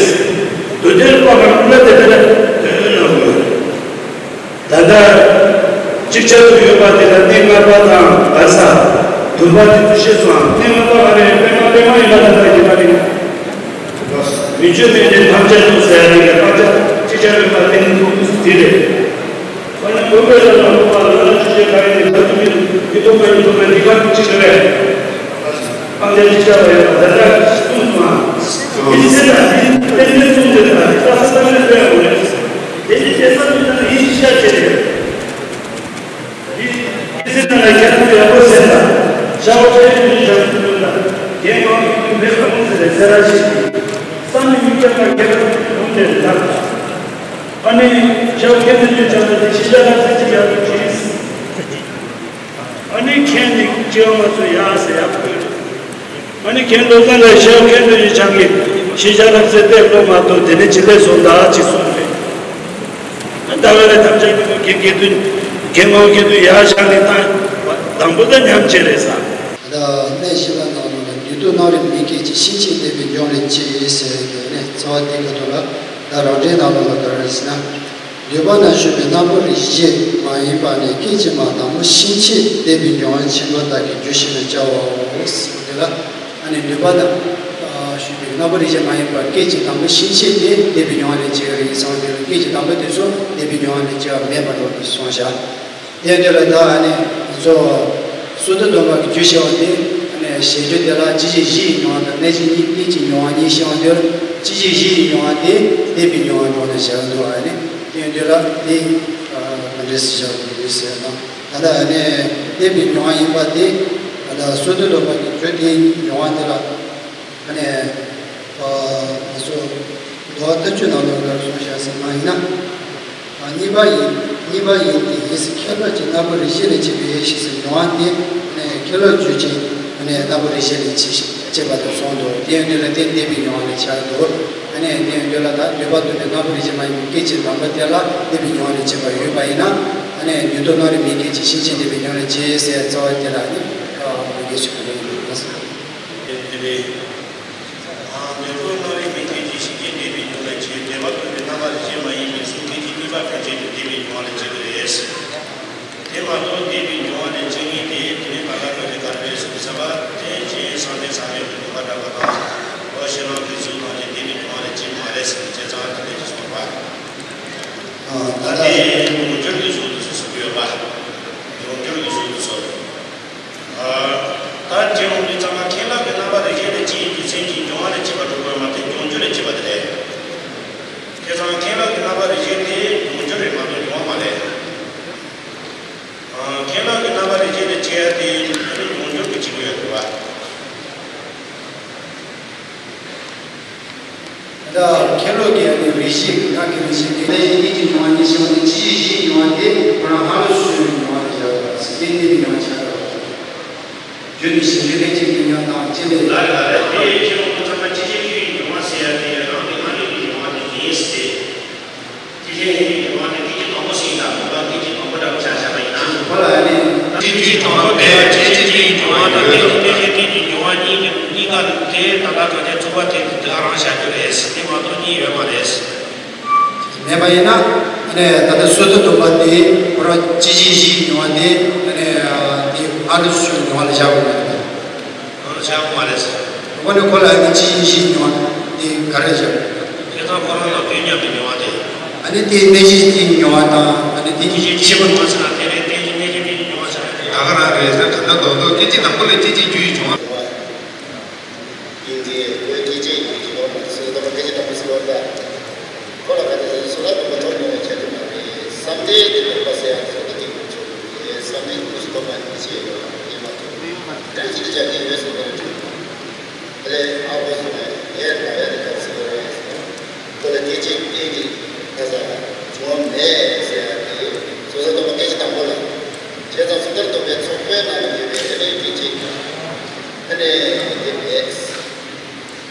འདུས་སྡོད་པ་རང་ལ་དེ་ལྟར་འདོད་ལ་དགོས། ད་ལྟ་ཅིག་ཆར་དུ་ཡོད་པ་དེ་ལ་གནས་ལྔ་པ་དང་བར་ས་བདུན་པ་དེ་ཚོ་ཤེས་སོང་། གནས་ལྔ་པ་ག་རེ་པད་མ་པད་མ་ཡིན་པ་ལ་ད་ཡིན་པ་རེད། མི་ཆོས་མེད་དེ་ཐམས་ཅད་སྟོང་ཟེར་ཡ་རེད། ཐམས་ཅད་ཅིག་ཆར་ཡོད་པ་དེ་ནི་ཐུགས་དེ་རེད། ཁོ་ན་དགོན་པའི་ལ་ལ་ལོག་པ་ལ་ལ་ཆུ་ཆེ་ག་རེ་ནི་ད་དུ་མི་མི་ཐོག་པའི་མི་ཐོག་པའི་འདི་ག་ཅིག་རེད། ཨ་འདི་ཅི་བྱ་བ་ཡོད་པ་ད་ལྟ་གསུངས་སོང་ཨ། འདི་ཚེ་ལ་འདི་ཏན་ཏན་གསུངས་ཏེ་ད་འདི་ལྟ་ས་ལྟ་ནས་སྤེལ་དགོས་རེད། དེ་ནི་དེ་ས་མི་ལྟ་ན་ཡིད་ཆེས་བྱ་བྱེད་རེད། འདི་འདི་ཚེ་ལ་རྒྱ་མཚོ་ཡག་པོ་ཟེར་ལ་ཤ་བོ་ཆེ་ཆུང་ཆུང་བྱ་མི་ཐུབ་ལ་རྒན་མང་གི་དུས་མེད་པ་མོ་ཟེར་ལས་ཟེར་ར་ཞིག་བསམ་མི་མི་སྐྱབས་པ་རྒྱལ་པོ་ཐུགས་ནས་ལ། ཨ་ནི་ཤ་བོ་ཁྱེད་ཚོ་ཆུང་ཆུང་བྱ་ལ་དེ་ཤི་ཤ་ལ་ཚེ་གཅིག་ཡག་པོ་བྱེད། ཨ་ནི་ཁྱེད་ནི་སྐྱེ་བ་མ་ཚོ་ཡག་ཟེར་ཡག་པོ་ཡོད། ཨ་ནི་ཁྱེད་ལོ་ཙཱ་ལ་ཤེས་ཁྱེད་ཚོ་ཡི་ཆང་གི་ཤེས་བྱ་རབ་གསལ་བལྟས་བློ་མ་གཏོགས་དེ་ནི་ཅི་ལས་སོང་ད་ཅི་གསུངས་རེད། ཨ་ད་བས་ལ་ཐམས་ཅད་ཀྱི་ཐུགས་ཀྱི་དགེ་འདུན་དགེ་སློང་གི་དུས་ཡར་བཞག་ནས་ད་དང་པོ་ད་ཉམས་བྱེད་རེད་ས། ད་གནས་བཞི་པ་ནང་ལ་ནུས་མཐུ་རྣམ་རིག་མི་སྐྱེ་ཅིང་ཤེས་བྱའི་གནས་པའི་འབྱུང་བ་ལས་སྐྱེ་ཟེར་གྱི་ནས་རྩ་བ་དེ་ག་དུ་ལ་ད་རང་འགྲེལ་ནང་ལ་ལ་ག་རེ་ཟེར་ན། འདུས་པ་ན་ཞུགས་པའི་རྣམ་པར་རིག་བྱེད་མ་ཡིན་པ་ནི་སྐད་ཅིག་མ་དང་པོ་ཤེས་བྱའི་གནས་པའི་འབྱུང་བ་ཆེན་པོ་དག་གི་རྒྱུ་ཞེས་པས་བྱའོ། དེ་ལ་ཨ་ནི་འདུས་པ་ན་ཞུགས་པའི་རྣམ་པར་རིག་བྱེད་མ་ཡིན་པ་སྐད་ཅིག་དང་པོ་ཤེས་བྱའི་གནས་པའི་འབྱུང་བ་ལས་སྐྱེ་བ་རེད་ཟེར་བ་དེ་ལ་སྐད་ཅིག་དང་པོ་དེ་ཚོ་གནས་པའི་འབྱུང་བ་ལས་སྐྱེ་བ་མེད་པ་འགྲོ་དུ་སོང་བཞག་དེ་འདི་ལ་ད་ཨ་ནི་ང་ཚོ་སོ་ཐར་སྡོམ་པ་གི་རྒྱུད་བཤད་པ་དེ་ཨ་ནི་ཞེས་བརྗོད་དེ་ལ་སྐྱེ་མཆེད་བཞི་ཡི་མྱོང་བ་དང་གནས་ཆེན་གཉིས་སྐད་ཅིག་མྱོང་བ་གཉིས་བཤད་པ་དེ་ལ་སྐྱེ་མཆེད་བཞི་ཡི་མྱོང་བ་དེ་གནས་པའི་མྱོང་བ་འགྲོ་ནས་བཞག་འདུག་ཨ་ནི་དེ་འདི་ལ་དེ་ག་འདྲས་སུ་བཞག་འདུག་ཟེར་ན་ད་ལྟ་ཨ་ནི་གནས་པའི་མྱོང་བ་ཡིན་པ་དེ་ད་ལྟ་སོ་ཐར་སྡོམ་པ་གི་རྒྱུད་དེ་མྱོང་བ་དེ་ལ། ཨ་ནི། ཨ་ང་ཚོ་འདུལ་བ་ལྟ་སྤྱོད་ནང་ལ་ག་རེ་གསུངས་བཞག་ཟེར་ན་ཡིན་ན། ཨ་གཉིས་པ་ཡིན་གཉིས་པ་ཡིན་ཏེ་ཡིན་ཟེར་ཁྱད་པར་གྱི་རྣམ་པར་རིག་བྱེད་ལས་སྐྱེས་པའི་ཞེས་ཟེར་མྱོང་བ་སྟེ། ཨ་ནི་ཁྱད་པར་རྒྱུ་ཅན་ཨ་ནི་རྣམ་པར་རིག་བྱེད་ལས་སྐྱེས་སྐྱེས་པ་དེ་གསུངས་འདུག་དེ་ཡང་དེ་ལ་བརྟེན་གནས་པའི་མྱོང་བ་ལས་ཆགས་འདུག་ཨ་ནི་དེ་ཡང་དེ་ལ་ད་འདོད་པ་ལྡན་པའི་རྣམ་པར་རིག་བྱེད་མ་ཡིན་པའི་སྐད་ཅིག་དང་པོ་དེ་ལ་གནས་པའི་མྱོང་བ་ལས་སྐྱེས་པ་ཡོད་པ་ཡིན་ན། ཨ་ནི་ནུས་མཐུ་རྣམ་རིག་མི་སྐྱེ་ཅིང་ཤེས་བྱའི་གནས་པའི་མྱོང་བ་ལས་སྐྱེས་ཟེར་རྩ་བ་དེ་ལ་ནི་མི་འགལ་ཞིག་གི་ལུགས་ཡིན་པ་ཟེར། དེ་ལས། འདོད་པ་རྣམ་རིག་མི་སྐྱེ་ཅིང་ཤེས་བྱའི་གནས་པའི་མྱོང་བ་ལས་སྐྱེ། འདོད་པ་ལྡན་པའི་རྣམ་པར་རིག་བྱེད་མ་ཡིན་པའི་གཟུགས་སྐད་ཅིག་གཉིས་པ་ཕན་ཆད་དུ་གནས་པའི་མྱོང་བ་ལས་སྐྱེ་གི་རེད། དེ་མ་གཏོགས་གནས་པའི་མྱོང་བ་ལས་སྐྱེ་ངེས་ཏེ། དེ་ནི་བར་ལ་ག་ཅི་ག་རེ་ཟེར་བསམ་པ་དེ་ཅན་སངས་རྒྱས་སངས་རྒྱས་ཀྱི་སྡོམ་པ་འདྲ་བ་དང་། འོ་ཕྱི་ནང་གི་གཟུགས་ཐམས་ཅད་གནས་པའི་མྱོང་བ་ལས་སྐྱེ་མ་རེད་ཟེར་བྱས་ཙང་དེ་ལས་ཀྱི་སོང་བ། ད་ལྟ་དེ་ཡོངས་གྱུར་གྱི་གཟུགས་དུ་སོ་སོ་ཡོད་པ། ཡོངས་གྱུར་གྱི་གཟུགས་དུ་སོ། ད་སྤྱི་ཡོངས་ཀྱི་ཚང་མ་ཁས་བླངས་ཀྱི་རྣམ་པ་རིག་བྱེད་དེ་སྤྱི་ཡི་རྒྱུ་མཚན་གྱིས་འབྱུང་བ་ལས་སྐྱེས་པ་འགྲོ་དགོས་མ་གཏོགས་འབྱུང་འགྱུར་ལས་སྐྱེས་པ་དེ་རེད། དེ་ཙང་ཁས་བླངས་ཀྱི་རྣམ་པ་རིག་བྱེད་དེ་འབྱུང་འགྱུར་རེད་མ་གཏོགས་འབྱུང་བ་མ་རེད། ཁས་བླངས་ཀྱི་རྣམ་པ་རིག་བྱེད་དེ་སྐྱེ་ཡ་དེ་འབྱུང་འགྱུར་གྱི་སྐྱེ་དགོས་ཡ་རེད་བ། ད་ཁེ་ལོ་གི་ཨ་ནི་རིགས་ཤེས་ཀྱི་ངག་གི་རིགས་ཤེས་དེ་ལས་གཉིས་ཀྱི་མྱོང་བ་གཉིས་ཤེས་པ་དེ་སྤྱི་གཞིའི་མྱོང་བ་དེ་ཁོ་རང་ཧ་ལུ་སི་ཡོན་གྱི་མྱོང་བ་དེ་བཞག་པ་སྲིད་པའི་གནས་ཀྱི་མྱོང་བ་ཆགས་པ། རྒྱུ་ནི་གཞི་འགྱུ་ལྷན་ཅིག་གི་མྱོང་དང་སྤྱི་ལས། ལ་ལ་ལ་དེ་ཡི་ཕྱིར་ཁོ་ཚང་མ་སྤྱི་གཞན་རྒྱུ་ཡི་མྱོང་བ་ཟེར་ཡ་དེ་རང་གི་སྔ་ལུས་ཀྱི་མྱོང་བ་དེ་ཡིན་ཟེར། སྤྱི་གཞན་རྒྱུ་ཡི་མྱོང་བ་དེ་སྐད་ཅིག་དང་པོ་ཟིན་དང་མོ་ལ་སྐད་ཅིག་དང་པོ་འདྲ་བོ་ཆ་བཞག་པ་ཡིན་ན། ཁོ་ལ་ཡ་ནི། སྤྱི་གཞན་རྒྱུ་ཡི་མྱོང་བ་དེ་སྤྱི་གཞན་རྒྱུ་ཡི་མྱོང་བ་དང་སྐད་ཅིག་སྐད་ཅིག་སྐད་ཅིག་མྱོང་བ་གཉིས་ཀྱི་གཉིས་ཀ་དེ་ད་ལྟ་གང་ཅི་ཚོགས་པ་དེ་དེ་ག་རང་བཞག་རྒྱུ་རེད་ཟེར་དེ་མ་གཏོགས་གཉིས་ཡོད་མ་རེད་ཟེར། མེད་པ་ཡིན་ན། ཨ་ནི་ད་ལྟ་སོ་ཐར་སྡོམ་པ་དེ་ཁོ་རང་སྤྱི་གཞན་བཞིའི་མྱོང་བ་དེ་ཨ་ནི་དེ་ཧ་ལུ་སི་ཡོན་མྱོང་བ་ལ་བཞག་དགོས་མ་རེད། ཨ་བཞག་དགོས་མ་རེད། ཁོ་ནི་ཁོ་ལ་ཨ་ནི་སྤྱི་གཞན་བཞིའི་མྱོང་བ་དེ་ག་རེ་བཞག་དགོས། དེ་དང་ཁོ་རང་ལ་དུས་མཉམ་དུ་མྱོང་བ་དེ། ཨ་ནི་དེ་གནས་གཞི་དེའི་མྱོང་བ་དང་ཨ་ནི་དེ་གཉིས་ཆེ་བོ་མྱོང་ཟེར་ན་དེ་རེད། གནས་གཞི་གནས་གཞི་གནས་གཞི་མྱོང་བ་ཟེར་ན་དེ་རེད། ད་ག་རང་རེད་ཟེར་ག་འདྲ་མདོག་མདོག་སྐད་ཅིག་དང་པོ་ལས་སྤྱི་གཞན་རྒྱུ་ཡི་མྱོང་བ། ཡིན་གྱི། ཁོའི་སྐད་ཆའི་ཡིན་གྱི་ལོ་མ་སོ་སོ་ལ་སྐད་ཆ་དང་པོ་ཟེར་བ་ལ། ཁོ་ལ་ག་ཚོད་ཟེར་སོ་ལ་དུ་མ་ཐོབ་མྱོང་བའི་ཆ་རྒྱུ་མ་རེད། བསམ་གཏན་གྱི་སྡོམ་པ་ཟེར་ཡག་སོ་ལ་དེ་མི་ཆོག་གི། བསམ་གཏན་གྱི་སྐུ་གསུང་ཐོག་མ་ཡིན་ཞེས་ཡོད་ལ་དེ་མ་ཐོབ། དེ་ཅི་ལ་བྱ་གི་ཡོད་ཟེར་བ་རེད། དེ་ལས་ཨ་ཁོ་སོང་ནས་ངས་ལ་ཡ་དེ་ག་ཟེར་བ་རེད་ཟེར། ཁོ་ལ་སྐད་ཆའི་སྐད་ཀྱི་ག་ས་བྱུང་བ་མེད་ཟེར་ཡག་དེ་སོ་སོ་སྡོམ་པ་སྐད་ཆ་དང་པོ་ལ། བྱས་ཙང་སོ་ཐར་སྡོམ་པའི་ཚོགས་པའི་ནང་ཡོད་པའི་དེ་ལས་སྐད་ཆའི་ཨ་ནི་དེ་མེད། ད་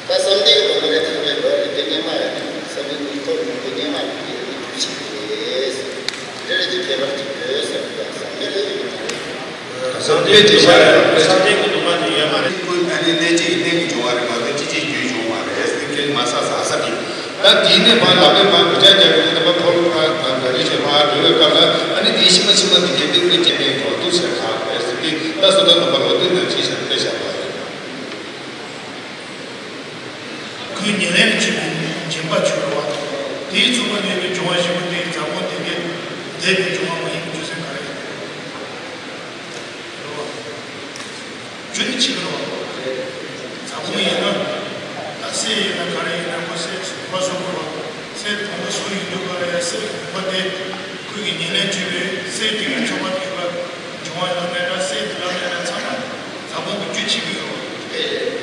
བསམ་གཏན་གྱི་སྡོམ་པ་ལས་ཐར་པའི་ལོ་རེ་དེ་སྔོན་མ་ཡང་བསམ་གཏན་གྱི་ཐོབ་མྱོང་གི་སྔོན་མ་ཡང་དེ་རྒྱུ་ཆེ་གི་རེད། དེ་རེད་དེ་ཁྱད་པར་གཅིག་ཡོད་ཟེར་བ་བསམ་གཏན་ལ་ཡོད་མ་རེད། བསམ་གཏན་གྱི་སྡོམ་པ་བསམ་གཏན་གྱི་སྡོམ་པ་དེ་ཡོད་མ་རེད། ཀུན་ཨ་ནི་གནས་སྐྱེས་ཀྱི་གནས་ཀྱི་འབྱུང་བ་རེད་མ་གཏོགས་སྤྱི་གཅིག་རྒྱུའི་འབྱུང་བ་མ་རེད་ཟེར་མཁན་མ་ས་ས་ས་དེ། ད་དེའི་ནས་ཕར་ལག་པས་ཕར་མི་ཆ་རྒྱག་གི་ནས་ད་ཕར་ཕོ་ལོ་ཕར་ད་རེ་བྱས་ཕར་འགྲོ་བའི་སྐབས་ལ་ཨ་ནི་དེའི་ཕྱི་མ་ཕྱི་མ་དེ་གལ་ཏེ་ཀུན་སྐྱེ་མེད་འགྲོ་འདུག་ཟེར་ག་རེད་ཟེར་དུས་ད་སོ་ཐར་སྡོམ་པ་ལོ་དེ་ནང་ཅི་ཟེར་དཔེ་བཞག་པ་རེད། ཁོའི་ཉེར་ལེན་ལ་སྤྱོད་པའི་སྦྱིན་པ་བྱོས་རོགས། དེའི་ཚོགས་པ་ནས་ཡོད་པའི་འབྱུང་བ་བཞི་པོ་དེའི་འཛམ་བུ་དེ་གའི་འདས་པའི་འབྱུང་བ་མ་ཡིན་པའི་རྒྱུ་མཚན་ག་རེ་ཡིན། རོགས། རྒྱུ་ནི་ཕྱི་རོགས། འཛམ་བུ་ཡིན་ན། ད་སྲས་ཡིན་ན་ག་རེ་ཡིན་ན་ཁོ་སྲས་སུ་ཁོ་སོ་ཁོ་རོགས། སྲས་བུ་མོ་སུ་ཡིན་འདུག་ག་རེ་ཡ་སྲས་བུ་མོ་དེ། ཁོས་ཀྱི་ཉེར་ལེན་བྱས་པའི་སྲས་དེ་གའི་ཆོག་པ་དེ་ག་འབྱུང་བ་ལ་མེད་ན་སྲས་དེ་ལ་མེད་ན་ཚང་མ་འཛམ་བུ་གི་རྒྱུ་བྱེད་ཀྱི་ཡོད།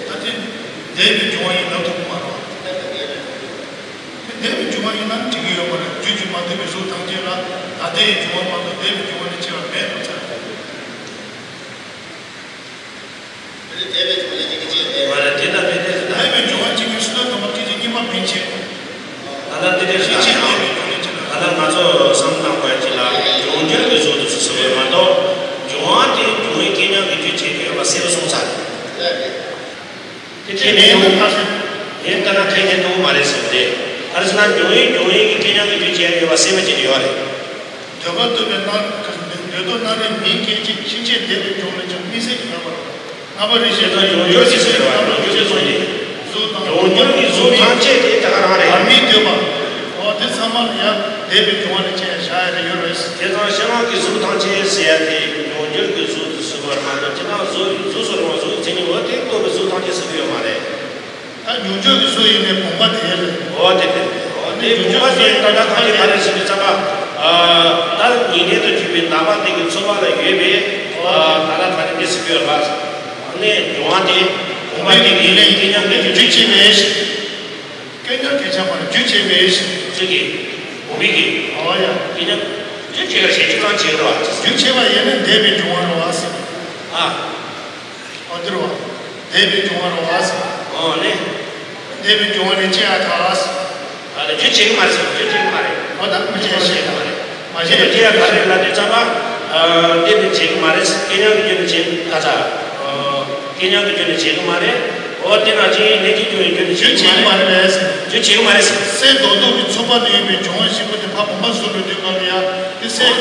ད་དེ་འདས་པའི་འབྱུང་བ་ཡིན་ལབ་ཐུབ་ཀྱི་མ་རེད། དེ་འདས་པའི་འབྱུང་བ་ཡིན་ན་འགྲིག་གི་ཡོད་མ་རེད། རྒྱུད་ཀྱི་མ་འདས་པའི་གཟུགས་ཐམས་ཅད་ལ་ད་ལྟའི་འབྱུང་བ་མ་གཏོགས་འདས་པའི་འབྱུང་བ་ནི་ཆེ་བ་མེད་དུ་ཚར། དེ་ལས་འདས་པའི་འབྱུང་བ་ལས་ཀྱི་ཅི་ཡང་མེད་པ་རེད། དེ་ལྟ་མིན་ཏེ། འདས་པའི་འབྱུང་བ་གཅིག་གིས་སུ་དང་དམ་པ་སྐད་ཅིག་གཉིས་མ་འཕེན་ཕྱིར། ད་ལྟ་འདི་འདྲའི་ཤེས་བྱེད་འདས་པའི་འབྱུང་བ་ཅི་ལ། ད་ལྟ་ང་ཚོ་བསམ་བློ་བཏང་དགོས་ཅི་ལ། འབྱུང་འགྱུར་གྱི་གཟུགས་དུ་སུ་ཟེར་བས་མ་གཏོགས། འབྱུང་བ་དེ་འབྱུང་བའི་རྐྱེན་ཉམས་ཀྱི་རྒྱུ་བྱེད་ཀྱི་ཡོད་པ་གསལ་པོ་གསུངས་ཚར། དེ་དེ་མེད་ན་ཁ་སེམས། ཡིན་ལྟ་ན་ཁས་ལེན་ཐུབ་མ་རེད་ཟེར་བ་རེད། ག་རེ་ཟེར་ན་འབྱུང་བའི་འབྱུང་བའི་གི་རྐྱེན་ཉམས་ཀྱི་རྒྱུ་བྱེད་ཡོད་པ་གསལ་པོ་ཅིག་ཡོད་རེད། འདོད་པ་ལྟོས་པའི་སྣང་འདོད་དོ་སྣང་རེ་མིན་སྐད་ཅིག་ཕྱིན་ཆད་འདས་པའི་འབྱུང་ལས་ཀྱང་དམིགས་བསལ་གྱི་ལྷག་པར་རྣམ་པར་རིག་བྱེད་དང་འབྱུང་འགྱུར་གྱི་གཟུགས་རྣམ་པར་རིག་བྱེད་གསུངས་ཏེ། གཟུགས་དང་འབྱུང་འགྱུར་གྱི་གཟུགས་ཐམས་ཅད་དེ་ད་ག་རང་རེད། བར་མིའི་འདོད་པ། འོ་དེ་ཚང་མ་ལ་ཡང་འདས་པའི་འབྱུང་བ་ལས་ཅི་ཡང་བཞག་ཡ་རེ་ཡོད་རེད། དེ་ཙང་ཕྱི་ནང་གི་གཟུགས་ཐམས་ཅད་ཟེར་ཡ་དེ་འབྱུང་འགྱུར་གྱི་གཟུགས་སུ་ཟེར་བ་མ་གཏོགས་ཕྱི་ནང་གཟུགས་གཟུགས་སུ་རུང་བ་གཟུགས་མཚན་ཉིད་འོ་དེ་ལྟོས་པའི་གཟུགས་ཐམས་ཅད་ཟེར་གྱི་ཡོད་མ་རེད། ད་འབྱུང་འགྱུར་གྱི་གཟུགས་ཡིན་ནའི་བུམ་པ་དེ་རེད། འོ་དེ་དེ། འོ་དེ་བུམ་པ་དེ་ད་ལྟ་གང་ཅི་ག་རེ་ཟེར་བའི་ཙམ་པ། ད་ཉེར་ལེན་དུ་གྱུར་པའི་ནང་པ་དེ་གི་ཚོགས་པ་ལ་ཡོད་པའི། ད་ལྟ་ག་རེ་དེ་ཟེར་གྱི་ཡོད་ལ། ནས་འབྱུང་བ་དེ་བུམ་པ་དེ་ཉེར་ལེན་གྱི་རྐྱེན་ཉམས་ཀྱི་རྒྱུ་བྱེད་པའི། རྐྱེན་ཉམས་ཀྱི་ཁྱད་པར་རྒྱུ་བྱེད་པའི། ཚུལ་གྱིས། བུམ་པའི་གི། འོ་ཡ། རྐྱེན་ཉམས་རྒྱུ་བྱེད་པ་ཞེས་བྱ་ཚང་བྱེད་རོ། རྒྱུ་བྱེད་པ་ཡིན་ན་འདས་པའི་འབྱུང་བ་རོ་བ་ཟེར། ཨ། འོ་དེ་རོ། འདས་པའི་འབྱུང་བ་རོ་བ་ཟེར། འོ་ནི། འདས་པའི་འབྱུང་བ་ནི་ཅི་ཡང་ཐལ། ཨ་ནི་རྒྱུ་བྱེད་ཀྱི་མ་རེད་ཟེར། རྒྱུ་བྱེད་ཀྱི་མ་རེད། འོ་ད་མི་བྱེད་ཤེས་ཀྱི་མ་རེད། མ་བྱེད་པ་ཅི་ཡང་ག་རེ་ལ་དེ་ཙམ་པ། འདས་པའི་བྱེད་ཀྱི་མ་རེད། རྐྱེན་ཉམས་ཀྱི་རྒྱུ་ནི་བྱེད་ད་ཚ། རྐྱེན་ཉམས་ཀྱི་རྒྱུ་ནི་བྱེད་ཀྱི་མ་རེད། འོ་དེ་ནང་བཞིན་ནད་ཀྱི་རྒྱུ་ཡི་རྒྱུ་ནི་བྱེད་ཀྱི་མ་རེད། རྒྱུ་བྱེད་ཀྱི་མ་རེད་ཟེར། སྲས་མདོག་མདོག་གི་ཚོགས་པ་ནས་ཡོད་པའི་འབྱུང་བ་བཞི་པོ་དེ་ཕ་བུམ་པ་ཟུར་དུ་སྡོད་པ་ལ་ཡ་དེ་སྲས།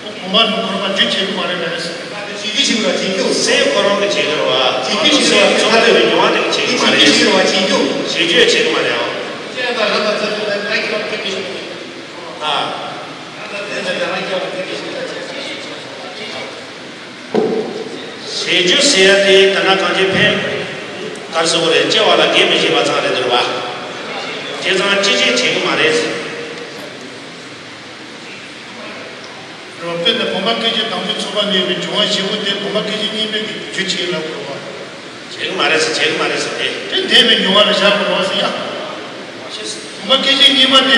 ཁོ་བུམ་པ་ནི་ཁོ་རང་རྒྱུ་བྱེད་ཀྱི་མ་རེད་པས། བྱེད་རྒྱུ་ཞིག་རེད་བ། བྱེད་རྒྱུ། སྲས་ཁོ་རང་གི་བྱེད་ཀྱི་རེད་བ། བྱེད་རྒྱུ་ཞིག་རེད་བ། ཚོགས་པ་ནི་འབྱུང་བ་དེ་གི་བྱེད་ཀྱི་མ་རེད། བྱེད་རྒྱུ་ཞིག་རེད་བ། བྱེད་རྒྱུ། བྱེད་རྒྱུ་བྱེད་ཀྱི་མ་རེད་ཨང་། ཨ། བྱེད་རྒྱུ་ཟེར་ཡ་དེ་ད་ན་གང་ཅི་ཕན། གར་སོ་བོ་རེད། སྐྱེ་བ་ལ་དགེ་མི་བྱེད་པ་ཙམ་རེད་འདུག་བ། དེ་ཙང་ཅི་བྱེད་བྱེད་ཀྱི་མ་རེད། རོ་དཔེར་ན་བུམ་པ་སྐད་ཅིག་དང་པོའི་ཚོགས་པ་ནས་ཡོད་པའི་འབྱུང་བ་བཞི་པོ་དེ་བུམ་པ་སྐད་ཅིག་གཉིས་མེད་ཀྱི་རྒྱུ་བྱེད་ལབ་དགོས་པ། བྱེད་ཀྱི་མ་རེད་ཟེར། བྱེད་ཀྱི་མ་རེད་ཟེར་ཏེ། དེ་འདས་པའི་མྱོང་བ་ལ་བཞག་དགོས་རེད་བ་ཟེར་ཡ། བུམ་པ་སྐད་ཅིག་གཉིས་པ་དེ།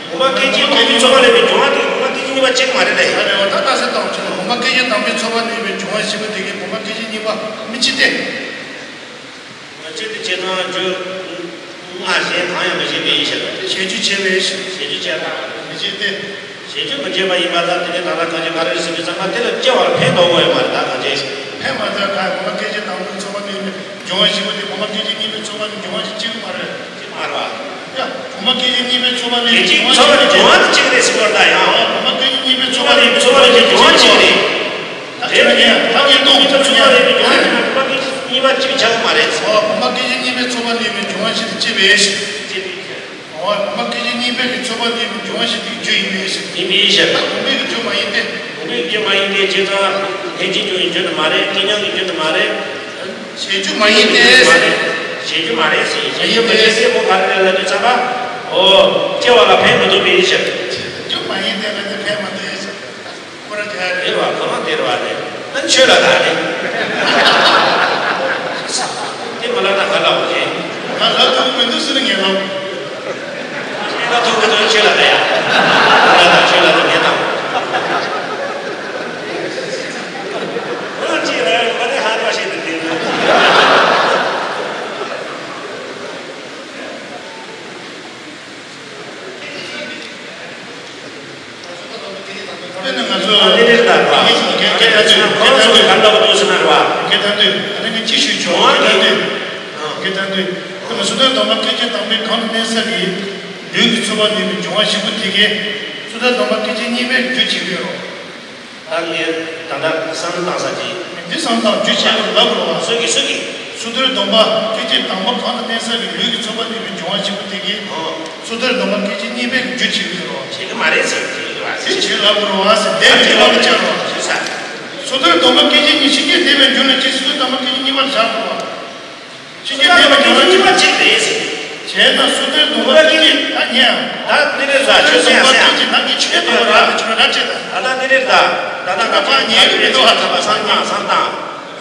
བུམ་པ་སྐད་ཅིག་དང་པོའི་ཚོར་བ་ལས་པའི་འབྱུང་བ་དེ་བུམ་པ་སྐད་ཅིག་གཉིས་པ་གཅིག་མ་རེད་དེ། ཨ་རེད་བ། ད་ལྟ་སེ་བཏང་ཆོག་བུམ་པ་སྐད་ཅིག་དང་པོའི་ཚོར་བ་ལས་པའི་འབྱུང་བ་བཞི་པོ་དེ་གའི་བུམ་པ་སྐད་ཅིག་གཉིས་པ་མི་གཅིག་སྟེ། མི་གཅིག་སྟེ་བྱས་ཙང་རྒྱུ་ལྔ་གཞན་གང་ཡང་མི་བྱེད་པའི་ཡིན་ཕྱིར། གཞན་རྒྱུ་བྱས་པའི་ཕྱིར། གཞན་རྒྱུ་བྱས་པ་མི་བྱེད་དེ། གཞན་རྒྱུ་མི་བྱེད་པ་ཡིན་པ་ལ་དེ་ནི་ད་ལྟ་གང་ཅི་ག་རེ་ཟེར་དུས་ཙམ་པ་དེ་ལ་སྐྱེ་བར་ཕན་འདོགས་དགོས་ཡོད་མ་རེད། ད་གང་ཅི་ཕན་མ་ཐག་ག་བུམ་པ་སྐད་ཅིག་དང་པོའི་ཚོར་བ་ལས་པའི་འབྱུང་བ་བཞི་པོ་དེ་བུམ་པ་སྐད་ཅིག་གཉིས་པའི་ཚོར་བ་ནི་འབྱུང་བ་ཞིག་གཅིག་མ་རེད། གཅིག་མ་རེད་བ། ཡ། བུམ་པ་སྐད་ཅིག་གཉིས་པའི་ཚོར་བ་ལས་སྐད་ཅིག་ཚོར་བ་ནི་འབྱུང་བ་དེ་གཅིག་རེད་ཟེར་བ་ད་ཡང་། བུམ་པ་སྐད་ཅིག་གཉིས་པའི་ཚོར་བ་ལས་ཚོར་བ་ནི་འབྱུང་བ་གཅིག་རེད། ད་ཁྱོད་ཀྱིས་ད་ངས་སྟོང་ཚོར་བ་ནི་འབྱུང་བ་དེ་འབྱུང་བ་གཅིག་མ་རེད། བུམ་པ་སྐད་ཅིག་གཉིས་པ་གཅིག་ཆགས་མ་རེད། ཨོ། བུམ་པ་སྐད་ཅིག་གཉིས་པའི་ཚོར་བ་ལས་པའི་འབྱུང་བ་ཞིག་སྐྱེ་བའི་ཕྱིར། སྐྱེ་བའི་ཕྱིར། ཨོ། བུམ་པ་སྐད་ཅིག་གཉིས་པའི་གི་ཚོར་བ་ལས་པའི་འབྱུང་བ་ཞིག་དེ་རྒྱུ་ཡིན་པའི་ཕྱིར། ཡིན་པའི་ཕྱིར། ད་བུམ་པའི་གི་རྒྱུ་མ་ཡིན་ཏེ། བུམ་པའི་རྒྱུ་མ་ཡིན་ཏེ། བྱས་ཙང་ལྷན་ཅིག་སྐྱེ་བོའི་རྒྱུ་ནི་མ་རེད། རྐྱེན་ངན་གྱི་རྒྱུ་ནི་མ་རེད། གཞན་རྒྱུ་མ་ཡིན་ཏེ། མ་རེད། གཞན་རྒྱུ་མ་རེད་ཟེར། གཞན་རྒྱུ་མ་ཡིན་ཏེ་ཟེར་ཁོ་ག་རེ་རེད་ལབ་དུས་ཙམ་པ། ཨོ། སྐྱེ་བ་ལ་ཕན་མི་ཐོགས་པའི་ཕྱིར། རྒྱུ་མ་ཡིན་ཏེ་ལབ་དུས་ཕན་མ་ཐོགས་ཡིན་ཟེར། ཁོ་རང་དེ་རེད་བ། ཁོ་རང་དེ་རེད་བ། རེད། ཨ་ནི་ཆོས་ལ་ད་རེད། དེ་མ་ལབ་ན་ག་ལབ་རེད། ང་ལབ་ཐུབ་མི་འདུག་ཟེར་ནས་ངས་ལབ། ཨེ་ལབ་ཐུབ་མི་འདུག་ཆོས་ལ་ད་ཡ། ཁོ་རང་ད་ཆོས་ལ་ད་ངས་ད། ཁོ་རང་ཅི་ལ་ཡང་ང་ནི་ཧ་ལས་པ་ཞིག་འདུག་དེ། དཔེར་ན་ང་ཚོ་ཨ་དེ་རེད་ད་ར། སྐད་ཆ་དུས་སྐད་ཆ་དུས་གང་འདྲ་པོ་འདུག་ཟེར་ན་ར། སྐད་ཆ་དུས་ཨ་ནི་ངས་ཅི་ཞུ་ཆོག་སྐད་ཆ་དུས། སྐད་ཆ་དུས་དཔེར་ན་སོ་ཐར་སྡོམ་པ་སྐད་ཅིག་དང་པོའི་གང་དུ་གནས་ས་གི་ལུས་ཀྱི་ཚོར་བ་ལས་པའི་འབྱུང་བ་བཞི་པོ་དེ་གས་སོ་ཐར་སྡོམ་པ་སྐད་ཅིག་གཉིས་པའི་རྒྱུ་བྱེད་ཀྱི་ཡོད་རེད། ད་ངས་ད་ལྟ་བསམ་བློ་བཏང་ས་ཅིག་འདི་བསམ་བཏང་རྒྱུ་བྱས་ལ་ལབ་རོགས། སུ་གིས་སུ་གིས། སོ་ཐར་སྡོམ་པ་སྐད་ཅིག་དང་པོ་གང་དུ་གནས་ས་གི་ལུས་ཀྱི་ཚོར་བ་ལས་པའི་འབྱུང་བ་བཞི་པོ་དེ་གས། ཨོ། སོ་ཐར་སྡོམ་པ་སྐད་ཅིག་གཉིས་པའི་རྒྱུ་བྱེད་ཀྱི་རོགས། བྱེད་ཀྱི་མ་རེད་ཟེར་གྱི་རེད་བ། དེ་བྱེད་ལབ་རོགས་ཟེར་དེ་བྱེད་ལབ་བྱེད་རོགས། བྱེད་ས། སོ་ཐར་སྡོམ་པ་སྐད་ཅིག་གཉིས་ཕྱིན་ཆད་འདས་པའི་རྒྱུ་ན་ཅི། སོ་ཐར་སྡོམ་པ་སྐད་ཅིག་གཉིས་པར་བཞག་རོགས། ཕྱིན་ཆད་འདས་པའི་རྒྱུ་ན་ཅི། གཉིས་པ་གཅིག་རེད་ཟེར། བྱས་ན་སོ་ཐར་སྡོམ་པ་སྐད་ཅིག་ད་ཉན། ད་འདི་རེད་ཟ། ཆོས་སོ་ཐར་སྡོམ་པ་སྐད་ཅིག་ནང་གི་ཆོས་སྡོམ་པ་རག་ཆོས་རག་ཆེད་དང་། ད་ལྟ་འདི་རེད་ད། ད་ལྟ་ང་ཚོ་ཉན་གི་མི་འདུག་ཧ་ཐ་པ་སང་ཉང་སང་དང་།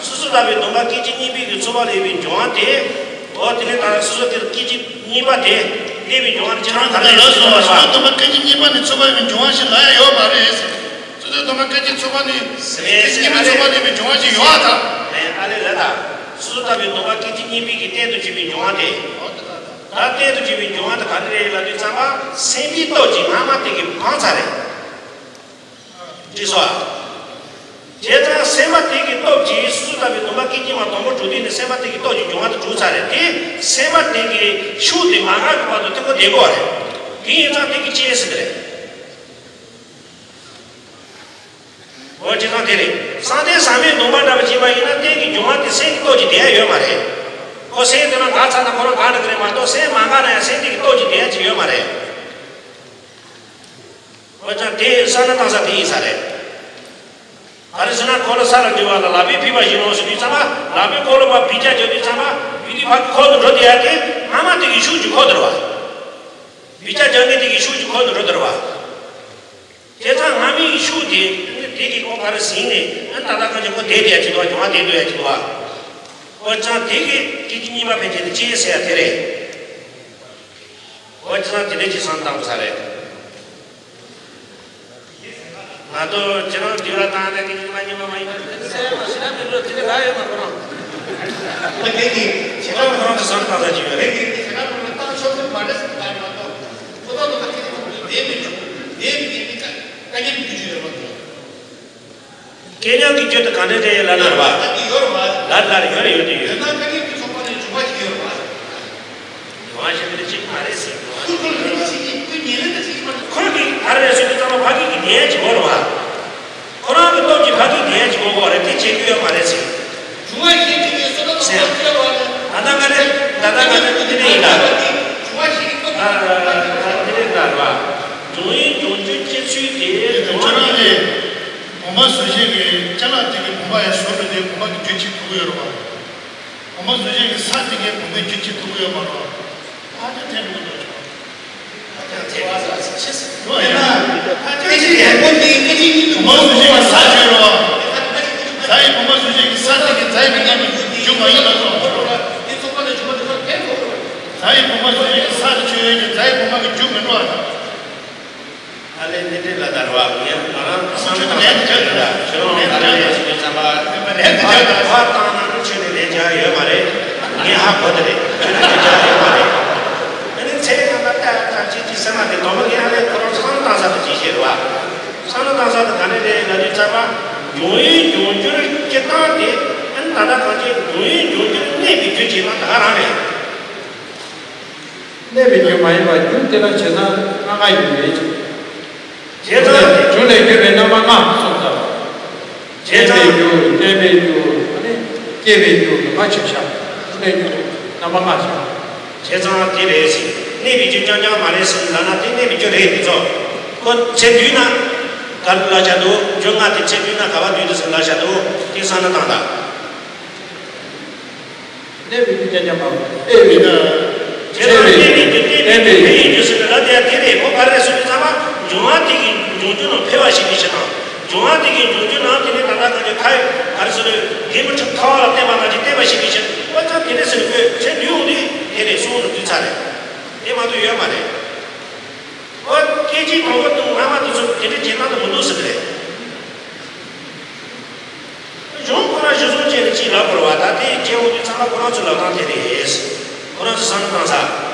སོ་སོ་ལྟ་བུའི་སྡོམ་པ་སྐད་ཅིག་གཉིས་པའི་གི་ཚོར་བ་ལས་པའི་འབྱུང་བ་དེ། འོ་དེ་ནས་ད་སོ་སོ་དེར་སྐད་ཅིག་གཉིས་པ་དེ་གནས་པའི་འབྱུང་བ་ནི་ཅི་རང་ད་ལྟ་ལབ་སོང་བ། སོ་སོ་སྡོམ་པ་སྐད་ཅིག་གཉིས་པ་ནི་ཚོར་བ་ཡི་འབྱུང་བ་ཞིག་ལ་ཡང་ཡོད་མ་རེད། སོ་སོ་སྡོམ་པ་སྐད་ཅིག་ཚོར་བ་ནི་སྐད་ཅིག་གཉིས་པའི་ཚོར་བ་ལས་པའི་འབྱུང་བ་ཞིག་ཡོད་ཨ་ད། ཨ་ལེ་ལ་ད། སོ་སོ་ལྟ་བུའི་སྡོམ་པ་སྐད་ཅིག་གཉིས་པའི་གི་རྟེན་དུ་བྱས་པའི་འབྱུང་བ་དེ། ད་རྟེན་དུ་བྱས་པའི་འབྱུང་བ་དེ་ག་རེ་རེད་ལབ་དུས་ཙམ་པ་སེམས་པའི་སྟོབས་ཀྱིས་སྔ་མ་དེ་གི་སྤངས་ཚར་རེད། འགྲིག་སོང་ཨ། བྱས་ཙང་སེམས་པ་དེ་གི་སྟོབས་ཀྱིས་སོ་སོ་ལྟ་བུའི་སྡོམ་པ་སྐད་ཅིག་མ་དང་པོ་གྲུབ་དུས་ནས་སེམས་པ་དེ་གི་སྟོབས་ཀྱིས་འབྱུང་བ་དེ་གྲུབ་ཚར་རེད་དེ། སེམས་པ་དེ་གི་ཤུགས་དེ་མ་འགག་གི་བར་དུ་དེ་ཁོ་བསྡད་དགོས་རེད། དེ་ཡིན་ཙང་དེ་གི་སྐྱེ་ཟེར་གི་རེད། འོ་བྱས་ཙང་དེ་རེད། བསམ་གཏན་ཟག་མེད་སྡོམ་པ་འདྲ་པོ་བྱས་པ་ཡིན་ན་རྟེན་གྱི་འབྱུང་བ་དེ་སེམས་ཀྱི་སྟོབས་ཀྱིས་བསྡད་ཡ་ཡོད་མ་རེད། ཁོ་སེམས་དེ་ན་འགག་ཚར་ན་ཁོ་རང་འགག་འགྲོ་གི་རེད་མ་གཏོགས་སེམས་མ་འགག་ན་ཡང་སེམས་དེ་གི་སྟོབས་ཀྱིས་བསྡད་ཡ་ཅིག་ཡོད་མ་རེད། འོ་ཅང་དེ་ས་ན་བཏང་ས་དེ་ཡིན་ས་རེད། ག་རེ་ཟེར་ན་འཁོར་ལོ་ས་ལ་འགྲིལ་བ་ལ་ལག་པས་ཕུད་པ་བཞིན་ནོ་ཟེར་དུས་ཙམ་པ་ལག་པས་འཁོར་ལོ་པ་བི་ཅ་བརྒྱབ་དུས་ཙམ་པ་བི་དེ་ཕ་གི་འཁོར་དུ་འགྲོ་བསྡད་ཡ་དེ་སྔ་མ་དེ་གི་ཤུགས་ཀྱིས་འཁོར་དུ་རེད་བ། བི་ཅ་བརྒྱབ་མཁན་དེ་གི་ཤུགས་ཀྱིས་འཁོར་དུ་འགྲོ་དུ་རེད་བ། དེ་ཙང་སྔ་མའི་ཤུགས་དེ་དེ་གི་ཁོ་ག་རེ་ཟིན་ནས་ཨ་ད་ལྟ་ཁ་ཅིག་ཁོ་བསྡད་བསྡད་ཡ་ཅིག་འདུག་བ། འབྱུང་བ་བསྡད་སྡོད་ཡ་ཅིག་འདུག་བ། འོ་ཅང་དེ་གི་སྐད་ཅིག་གཉིས་པ་ཕན་ཆད་དེ་ཅི་ཟེར་ཡ་དེ་རེད། འོ་ཅང་དེ་འདྲ་ཅིག་བསམ་བཏང་དགོས་ས་རེད། ང་ཚོ་ཁྱེད་རང་འདི་ལ་བཏང་ནས་ཀྱི་ཉི་མ་ཉི་མ་མ་ཡིན་པ་ཟེར་མ་ཤེས་ན་མི་འགྲོ་དེ་ནི་ར་ཡོད་མ་ཁོ་རང་། ད་ཁྱེད་ཀྱིས་ཁྱེད་རང་ཁོ་རང་ཚོ་བསམ་བཏང་ས་ཅིག་ཡོད་རེད། ཁྱེད་ཀྱིས་ཁྱེད་རང་ཁོ་རང་བཏང་ཆོག་གི་མ་རེད་ཟེར་གྱི་མ་གཏོགས། ཁོ་ཐག་ཐོག་ཁ་ཁྱེད་ཀྱིས་ཁོ་ཚོ་བསྡད་མི་ཆོག་བསྡད་མི་དགོས་མི་དཀའ་དཀའ་ངལ་འདུག་རྒྱུ་ཡོད་མ་གཏོགས། ཁྱེད་རང་གི་རྒྱུད་དུ་གང་འདྲ་འདྲ་ཡོད་ལབ་ན་རེད་བ། ད་འདི་ཡོད་རེད་བ། ལ་ལ་རེ་ཡོད་རེད་ཡོད་དེ་ཡོད། ཡོད་ན་ཁ་ཉིན་དུས་ཚོགས་པ་ནས་བྱུང་བ་ཞིག་ཡོད་རེད་བ། ཡོང་བ་ཞིག་དེ་གཅིག་མ་རེད་ཟེར། ཁོ་ཁོ་ལ་ཞིག་ཁོ་ཉིན་རེ་ད་ཞིག་མ་རེད། ཁོ་གི་ཨ་རེ་ཟེར་དུས་ཙམ་པ་ཕ་གི་གི་ཉན་གྱི་ཡོད་རེད་བ། ཁོ་རང་གི་སྟོབས་ཀྱིས་ཕ་གི་ཉན་གྱི་ཡོད་རེད་དེ་བྱེད་རྒྱུ་ཡོད་མ་རེད་ཟེར། བྱུང་བ་ཞིག་གི་ཚོད་ལྟ་ཟེར། ད་ལྟ་ང་རེ་ད་ལྟ་ང་རེ་དེ་འདྲ་ཡིན་ད། བྱུང་བ་ཞིག་གི་སྟོབས་ཀྱིས་དེ་འདྲ་ད་རེད་བ། འབྱུང་བའི་འབྱུང་རྒྱུ་སྐྱེ་ཚུལ་དེ་ཁྱོད་རང་ལས། བུམ་པ་བཟོ་བྱེད་ཀྱི་ཅ་ལག་དེ་གི་བུམ་པ་ཡང་བཟོ་འདྲ་དེ་བུམ་པ་གི་རྒྱུ་བྱེད་ཐུབ་ཀྱི་ཡོད་རེད་བ། བུམ་པ་བཟོ་བྱེད་ཀྱི་ས་དེ་གའི་བུམ་པའི་རྒྱུ་བྱེད་ཐུབ་ཀྱི་ཡོད་མ་རེད་བ། ཨ་ཅག་དེ་འགྲོ་འགྲོ་ཆོག་ཨ་ཅག་དེ་བ་ས་ཆེ་སི་རོ་ཡ། ཨ་ཅག་དེ་ཡག་པོ་དེ་སྐད་ཆ་གཉིས་འདུག་བུམ་པ་བཟོ་བྱེད་ཀྱི་ས་བྱོས་རེད་བ། རྫ་ཡི་བུམ་པ་བཟོ་བྱེད་ཀྱི་ས་དེ་གི་རྫ་ཡི་མི་ཉམས་པའི་རྒྱུ་མ་ཡིན་ལ་སོགས་པ་རེད་བ། དེ་ཚོགས་པ་ལ་བྱུང་བ་དེ་ཚོ་ཕན་ཐོགས་རེད་བ། ད་ཡི་བུ་མ་སོང་ཡིན་ས་ཆུ་ཡོད་ཀྱི་ད་ཡི་བུ་མ་གི་རྒྱུ་མི་འགྲོ་བ། ཨ་ལས་འདི་འདྲ་ལ་དར་བ་ངས་ང་རང་བསམ་བློ་བཏང་ས་ཆགས་ཡོད་ལ་ཁྱོད་རང་ཨ་ལས་ཡ་ཞིག་བསམ་པ་ང་ལས་འདི་ཆགས་ད་བ་བཏང་ན་ཁྱོད་ནས་ལས་བྱ་ཡོད་མ་རེད། ངས་ཧ་གོ་དེ་རེད། ཁྱོད་ནས་ལས་བྱ་ཡོད་མ་རེད། ཨ་ནི་ཚེ་ང་ལ་ལྟ་ད་ཅི་ཅི་སེམས་མ་དེ་དོ་མ་ངས་ཨ་ལས་ཁོ་རང་བསམ་བློ་བཏང་ས་དེ་ཅི་ཤེས་རེད་བ། བསམ་བློ་བཏང་ས་དེ་ག་ནས་རེད་ལ་ནི་རྩ་བ་འབྱུང་བའི་འབྱུང་འགྱུར་སྤྱི་བཏང་དེ་ཨ་ནི་ད་ལྟ་གང་ཅི་འབྱུང་བའི་འབྱུང་འགྱུར་གནས་པའི་རྒྱུ་ཅིག་ན་ད་ག་རང་རེད། གནས་པའི་རྒྱུ་མ་ཡིན་པར་རྒྱུ་དེ་ལ་བྱས་ན་ལྔ་ལྔ་ཡོད་མེད་ཅིང་། བྱས་ཙང་རྒྱུ་ལས་གྱུར་པའི་རྣམ་པ་ལྔ་གསུངས་ཙང་། བྱས་གནས་པའི་ཙང་རྒྱུ་སྐྱེས་པའི་རྒྱུ་ཨ་ནི་སྐྱེས་པའི་རྒྱུ་ལྔ་ཆོས་བྱ། རྒྱུ་ལས་གྱུར་པའི་རྣམ་པ་ལྔ་བྱ། བྱས་ཙང་དེ་རེད་ཟེར། གནས་པའི་རྒྱུ་རྐྱང་རྐྱང་མ་རེད་ཟེར་ལབ་ན་དེ་གནས་པའི་རྒྱུ་རེད་དེ་ཚོ། ཁོ་ཚེ་འདུས་ན་ག་རེ་ལབ་བྱ་འདུག་རྒྱུ་ལྔ་དེ་ཚེ་འདུས་ན་ག་བ་འདུས་འདུག་ཟེར་ལབ་བྱ་འདུག་དེ་བསམ་བློ་བཏང་དང་། གནས་པའི་རྒྱུ་རྐྱང་རྐྱང་མ་རེད། ཨེ་མི་ན། བྱས་ཙང་གནས་པའི་རྒྱུ་གནས་པའི་རྒྱུ་འཕེལ་བའི་རྒྱུ་ཟེར་ནས་ལབ་དེ་ཡང་དེ་རེད། ཁོ་ག་རེ་ཟེར་དུས་ཙམ་པ་འབྱུང་བ་དེ་གི་འབྱུང་རྒྱུ་ནང་འཕེལ་བ་ཞིག་གི་ཞེ་དང་། འབྱུང་བ་དེ་གི་འབྱུང་རྒྱུ་ནང་དེ་ནི་ད་ལྟ་གང་ཅི་ཁ་ཡི་ག་རེ་ཟེར་དུས་རྒན་མོ་ཁྲི་ཐ་བ་ལ་བསྟན་པ་ནང་བཞིན་བསྟན་པ་ཞིག་གི་ཞེ་དང་། ཁོ་ཚང་དེ་འདྲ་ཟེར་དུས་ཁོས་ཚེ་འདུས་འོང་དུས་དེ་རེད་གསུང་དུ་འདུས་ཚར་རེད། དེ་མ་གཏོགས་ཡོད་མ་རེད། ཁོ་སྐད་ཅིག་དང་པོ་དང་སྔ་མ་དེ་ཚོ་དེ་འདྲ་བྱེད་སྟངས་དེ་མི་འདུག་ཟེར་གི་རེད། གཞུང་ཁོ་རང་གཞི་བཟུང་བྱས་ནས་ཅིག་ལབ་དགོས་རེད་བ། ད་དེ་སྐྱེ་བོ་དེ་ཚང་མ་ཁོ་རང་ཚོའི་ལབ་སྟངས་དེ་རེད། ཁོ་རང་ཚོ་བསམ་བློ་བཏང་ས།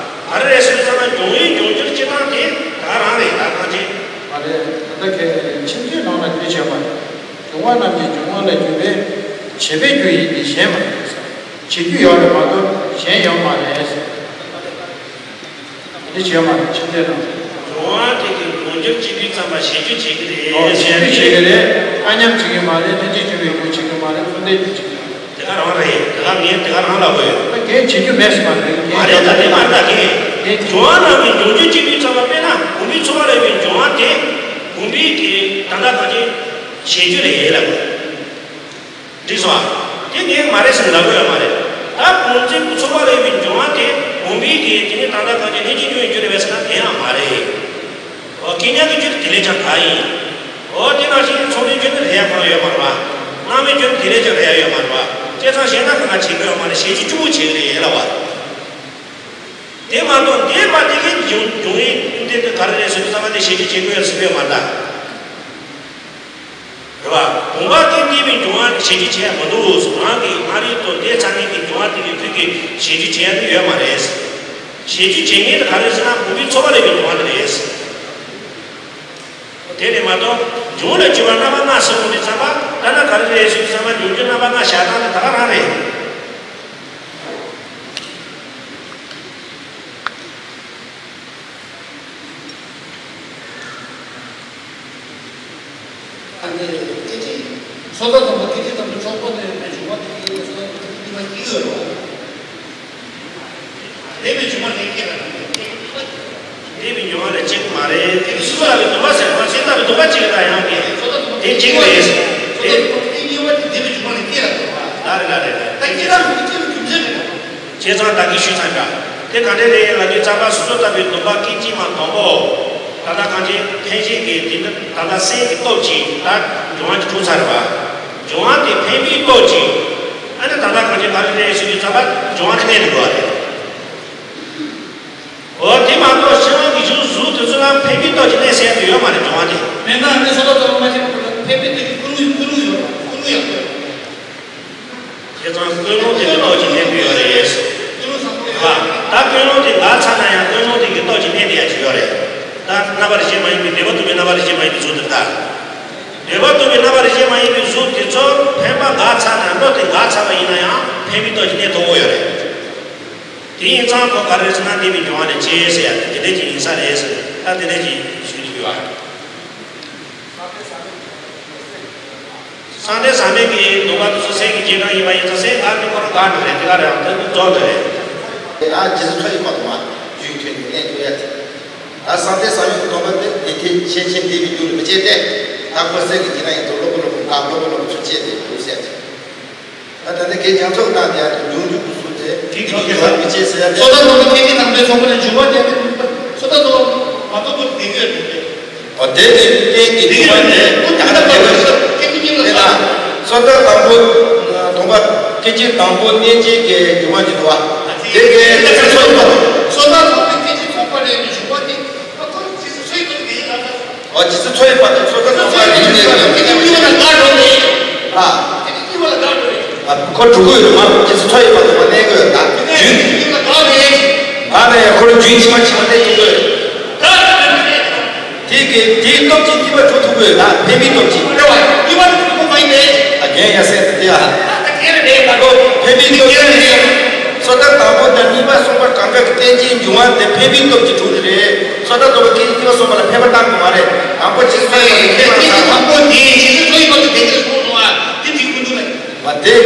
ག་རེ་རེད་ཟེར་ཙམ་ན་འབྱུང་བའི་འབྱུང་འགྱུར་སྤྱི་བཏང་དེ་ད་ག་རང་རེད་ད་གང་ཅི། མ་རེད། ད་ལྟ་ཁྱེད་ཁྱིམ་རྒྱུད་ནང་ལ་རྒྱུ་བྱས་པ། འབྱུང་བ་རྣམས་ཀྱི་འབྱུང་བ་ལས་གྱུར་པའི་བྱེད་པའི་རྒྱུ་ཡིན་ཏེ་གཞན་མ་རེད། བྱེད་རྒྱུ་ཡོད་རེད་མ་གཏོགས་གཞན་ཡོད་མ་རེད། འདི་བྱས་མ་རེད་ཕྱི་འདྲེ་དང་། འབྱུང་བ་དེ་གི་འབྱུང་འགྱུར་སྐྱེ་དུས་ཙམ་པ་བྱེད་རྒྱུ་བྱེད་ཀྱི་རེད། ཨོ་བྱེད་རྒྱུ་བྱེད་ཀྱི་རེད། དཀའ་ཉམས་བྱེད་ཀྱི་མ་རེད། ལྷན་ཅིག་སྐྱེས་པའི་རྒྱུ་བྱེད་ཀྱི་མ་རེད། འཚོ་འདས་རྒྱུ་བྱེད་ཀྱི་རེད། དེ་ག་རང་རེད། དེ་ག་ངས་དེ་ག་རང་ལབ་དགོས་ཡོད། ད་གན་བྱེད་རྒྱུ་མེད་ཟེར་མ་རེད། མ་རེད། ད་དེ་མ་རེད། ད་གན་འབྱུང་བ་རྣམས་ཀྱི་འབྱུང་འགྱུར་སྐྱེ་དུས་ཙམ་པ་དཔེར་ན་བུམ་པའི་ཚོར་བ་ལས་པའི་འབྱུང་བ་དེ་བུམ་པའི་གི་ད་ལྟ་གང་ཅི་བྱེད་རྒྱུ་རེད་ལབ་དགོས། འགྲིག་སོང་ཨ། དེ་ངས་མ་རེད་ཟེར་ལབ་དགོས་ཡོད་མ་རེད། ད་བུམ་འཛིན་ཚོར་བ་ལས་པའི་འབྱུང་བ་དེ་བུམ་པའི་གི་དེ་ནི་ད་ལྟ་གང་ཅི་ལྷན་ཅིག་སྐྱེས་པའི་རྒྱུ་རེད་པས་ཟེར་ན་དེ་ཡང་མ་རེད། འོ་རྐྱེན་ཉག་གི་རྒྱུ་དེ་ལས་ཀྱང་ག་ཡིན། འོ་དེ་ནང་བཞིན་ཚོར་བའི་རྒྱུ་ནི་རེད་ཡ་གང་ཡོད་མ་རེད་པ། སྣང་བའི་རྒྱུ་ནི་དེ་ལས་ཀྱང་རེད་ཡ་ཡོད་མ་རེད་པ། བྱས་ཙང་གཞན་དག་གང་ག་བྱེད་དགོས་ཡོད་མ་རེད། བྱེད་རྒྱུ་གཅིག་པུ་བྱེད་ཀྱི་རེད་ལབ་པ། དེ་མ་གཏོགས་འདས་པ་དེ་གའི་འབྱུང་འབྱུང་བའི་ཀུན་ཏན་དེ་ག་རེ་རེད་ཟེར་དུས་ཙམ་པ་དེ་བྱེད་རྒྱུ་བྱེད་དགོས་ཡོད་ཟེར་དགོས་ཡོད་མ་རེད་ད། རེད་བ། བུམ་པ་དེ་གནས་པའི་འབྱུང་བ་བྱེད་རྒྱུ་བྱེད་ཡ་མི་འདུག་རང་གི་མངའ་རིས་དང་དེ་ཚང་མའི་གི་འབྱུང་བ་དེ་གི་ཁུལ་གྱི་བྱེད་རྒྱུ་བྱེད་ཡ་དེ་ཡོད་མ་རེད། བྱེད་རྒྱུ་བྱེད་མཁན་དེ་ག་རེ་ཟེར་ན་བུམ་པའི་ཚོར་བ་ལས་པའི་འབྱུང་བ་དེ་རེད། དེ་རེད་མ་གཏོགས་འབྱུང་ལས་གྱུར་པ་རྣམ་པ་ལྔ་ཟེར་དགོས་དུས་ཙམ་པ་ད་ནི་ག་རེ་རེད་ཟེར་དུས་ཙམ་པ་འབྱུང་རྒྱུ་རྣམ་པ་ལྔ་བཞག་སྟངས་དེ་ད་ག་རང་རེད། ཨ་ནི་སྐད་ཅིག་སོ་ཐར་སྡོམ་པ་སྐད་ཅིག་དང་པོའི་ཚོགས་པ་ནས་འབྱུང་བ་དེ་ཡིན་སོ་ཐར་སྡོམ་པ་སྐད་ཅིག་ཡོད་རེད་བ། འདས་པའི་འབྱུང་བ་ལས་སྐྱེས་པ་དང་། འདས་པའི་འབྱུང་བ་ལས་སྐྱེས་པ་མ་རེད། དེ་གི་སོ་ཐར་སྡོམ་པ་ཟེར་བ་སོ་ཐར་སྡོམ་པ་གཅིག་ལ་ཡང་དེ་དེ་གཅིག་རེད། དེ་ལ་རེད་ལ་རེད་རེད། བྱས་ཙང་ད་གིན་ཞུས་ཚར་འདྲ། དེ་ག་འདྲ་རེད་ལབ་དུས་ཙམ་པ་སོ་ཐར་སྡོམ་པའི་སྡོམ་པ་སྐད་ཅིག་མ་དང་པོ། ད་ལྟ་གང་ཅི་འཕེན་བྱེད་ཀྱི་དེ་ནི་ད་ལྟ་སེམས་ཀྱི་སྟོབས་ཀྱིས་ད་འབྱུང་བ་ཅིག་འཁྲུངས་ཚར་རེད་བ། འབྱུང་བ་དེ་འཕེན་པའི་སྟོབས་ཀྱིས། ཨ་ནི་ད་ལྟ་གང་ཅི་ག་རེ་རེད་ཟེར་དུས་ཙམ་པ་འབྱུང་བ་དེ་གནས་དུ་འགྲོ་བ་རེད། འོ་དེ་མ་གཏོགས་ཕྱི་ནང་གི་གཞུང་གཟུགས་དེ་ཚོ་ལ་འཕེན་པའི་སྟོབས་ཀྱིས་གནས་ཟེར་ཡ་དེ་ཡོད་མ་རེད་འབྱུང་བ་དེ། མེད་ན་ཨ་ནི་སོ་ཐར་སྡོམ་པ་མ་བྱས་པར་འཕེན་པའི་སྟོབས་ཀྱིས་ཀུན་སློང་ཀུན་སློང་ཡོད་ཀུན་སློང་ཡག་པོ་ཡོད། བྱས་ཙང་ཀུན་སློང་དེ་གི་སྟོབས་ཀྱིས་གནས་ཀྱི་ཡོད་རེད། ཨ། ད་ཀུན་སློང་དེ་འགག་ཚར་ན་ཡང་ཀུན་སློང་དེ་གི་སྟོབས་ཀྱིས་གནས་བསྡད་ཡ་ཅིག་ཡོད་རེད། ད་རྣམ་པར་ཤེས་མ་ཡིན་པའི་འདོད་པ་རྟོག་པའི་རྣམ་པར་ཤེས་མ་ཡིན་པའི་གཟུགས་དེ་ལྟ། འདོད་པ་རྟོག་པའི་རྣམ་པར་ཤེས་མ་ཡིན་པའི་གཟུགས་དེ་ཚོ་འཕེན་པ་འགག་ཚར་ན་འགྲོ་དེ་འགག་ཚར་བ་ཡིན་ན་ཡང་འཕེན་པའི་སྟོབས་ཀྱིས་གནས་ཐུབ་ཀྱི་ཡོད་རེད། དེ་ཡིན་ཙང་ཁོ་ག་རེ་ཟེར་ན་འདས་པའི་འབྱུང་བ་ལས་སྐྱེས་ཟེར་ཡ་དེ་འདྲ་ཅིག་ཡིན་ས་རེད་ཟེར་ད་དེ་འདྲ་ཅིག་ཞུ་རྒྱུ་ཡོད། སངས་རྒྱས་ཟག་མེད་ཀྱི་སྡོམ་པ་དེ་ཚོ་སེམས་ཀྱི་རྗེས་འབྲང་ཡིན་པ་ཡིན་ཙང་སེམས་དགག་ནས་ཁོ་རང་དགག་འགྲོ་རེད། དེ་ག་རེད་ཨང་དེ་ནི་རྫོགས་འགྲོ་རེད། ཨ་རྗེས་སུ་ཁ་ཡི་བར་དུ་མ་རྒྱུན་མཐུད་ནས་གནས་ཐུབ་ཡ་དེ། ད་སངས་རྒྱས་ཟག་མེད་ཀྱི་སྡོམ་པ་དེ་དེ་དེ་ཤེས་བཞིན་དེ་བའི་རྒྱུ་ལ་མི་བྱེད་དེ། ད་ཁོ་སེམས་ཀྱི་རྗེས་འབྲང་ཡིན་དུ་སློབ་དཔོན་སློབ་དཔོན་དགག་སློབ་དཔོན་སློབ་དཔོན་ཚུར་བྱེད་དེ་འདུག་ཟེར་ཡ་དེ། ད་ད་ནི་གལ་རྒྱ་མཚོ་བཏང་དེ་ཡང་འབྱུང་འཇུག་གི་སུ་ཚེ་དེ་གི་འཇུག་པ་མི་བྱེད་ཟེར་ཡ་དེ། སོ་ཐར་སྡོམ་པ་ཁས་ཀྱི་དང་པོའི་ཚོགས་པ་ནས་འཇུག་པ་དེ་སོ་ཐར་སྡོམ་པ་མ་གཏོགས་པའི་དེ་གི་ཡོད་དེ། ཨོ་དེ་དེ་གཏན་གྱི་འཇུག་པ་དེ་ད་ནི་དེ་གི་ཡོད་དེ་ན་སོ་ཐར་དང་པོ་སྡོམ་པ་ཁས་ཀྱི་དང་པོ་གཏན་གྱི་གི་འཇུག་པ་འཇུག་པ། དེ་གའི་རྗེས་སུ་ཚོལ་བ། སོ་ཐར་ཚོགས་པའི་སྐད་ཅིག་ཚོགས་པ་ལས་ནི་བྱུང་བ་དེ་ཁོ་རྗེས་སུ་ཚོལ་བ་དེ་ཡིན་ལ། ཨོ་རྗེས་སུ་ཚོལ་བ་དང་སོ་ཐར་ཚོགས་པ་ལས་ནི་ཡིན་ལ། དེ་གཉིས་ལ་དགག་འགྲོ་མེད། ཨ། དེ་གཉིས་ལ་དགག་འགྲོ་མེད། ཨ་ཁོ་དྲུག་གོ་ཡོད་མ་རེད། རྗེས་སུ་ཚོལ་བ་དང་མ་གནས་གོ་ཡོད་ད། རྒྱུན་དེ་གཉིས་ལ་དགག་མེད། ཨ་ནི་ཡ་ཁོ་རང་རྒྱུན་ཕྱི་མ་ཕྱི་མ་གནས་ཐུབ་གོ་ཡོད། དགག་མེད། དེ་གི་དེའི་སྟོབས་ཀྱིས་གཉིས་པ་གྲུབ་ཐུབ་ཀྱི་ཡོད་ན་འཕེན་པའི་སྟོབས་ཀྱིས། རེད་བ། གཉིས་པ་གྲུབ་ཐུབ་པ་ཡིན་པས། ཨ་རྒན་ཡ་སེ་དེ་ཡ། ད་དེ་རེད་རེད་མ་གཏོགས། འཕེན་པའི་སྟོབས་ཀྱིས། སོ་ཐར་དང་པོ་དང་གཉིས་པ་གསུམ་པ་གང་ག་གི་རྟེན་ཅན་འབྱུང་བ་དེ་འཕེན་པའི་སྟོབས་ཀྱིས་གྲུབ་ཀྱི་རེད། སོ་ཐར་དང་པོ་སྐད་ཅིག་གཉིས་པ་གསུམ་པ་ལ་འཕེན་པ་བཏང་དགོས་མ་རེད། དང་པོ་རྗེས་སུ་ཚོལ་བ་ལ་འཕེན་པ་བཏང་། དང་པོ་དེ་རྗེས་སུ་ཚོལ་བ་དེ་དེ་གསུངས་སོང་ཨ། དེ་འགྲིག་མི་འདུག་ལ། མ་དེ།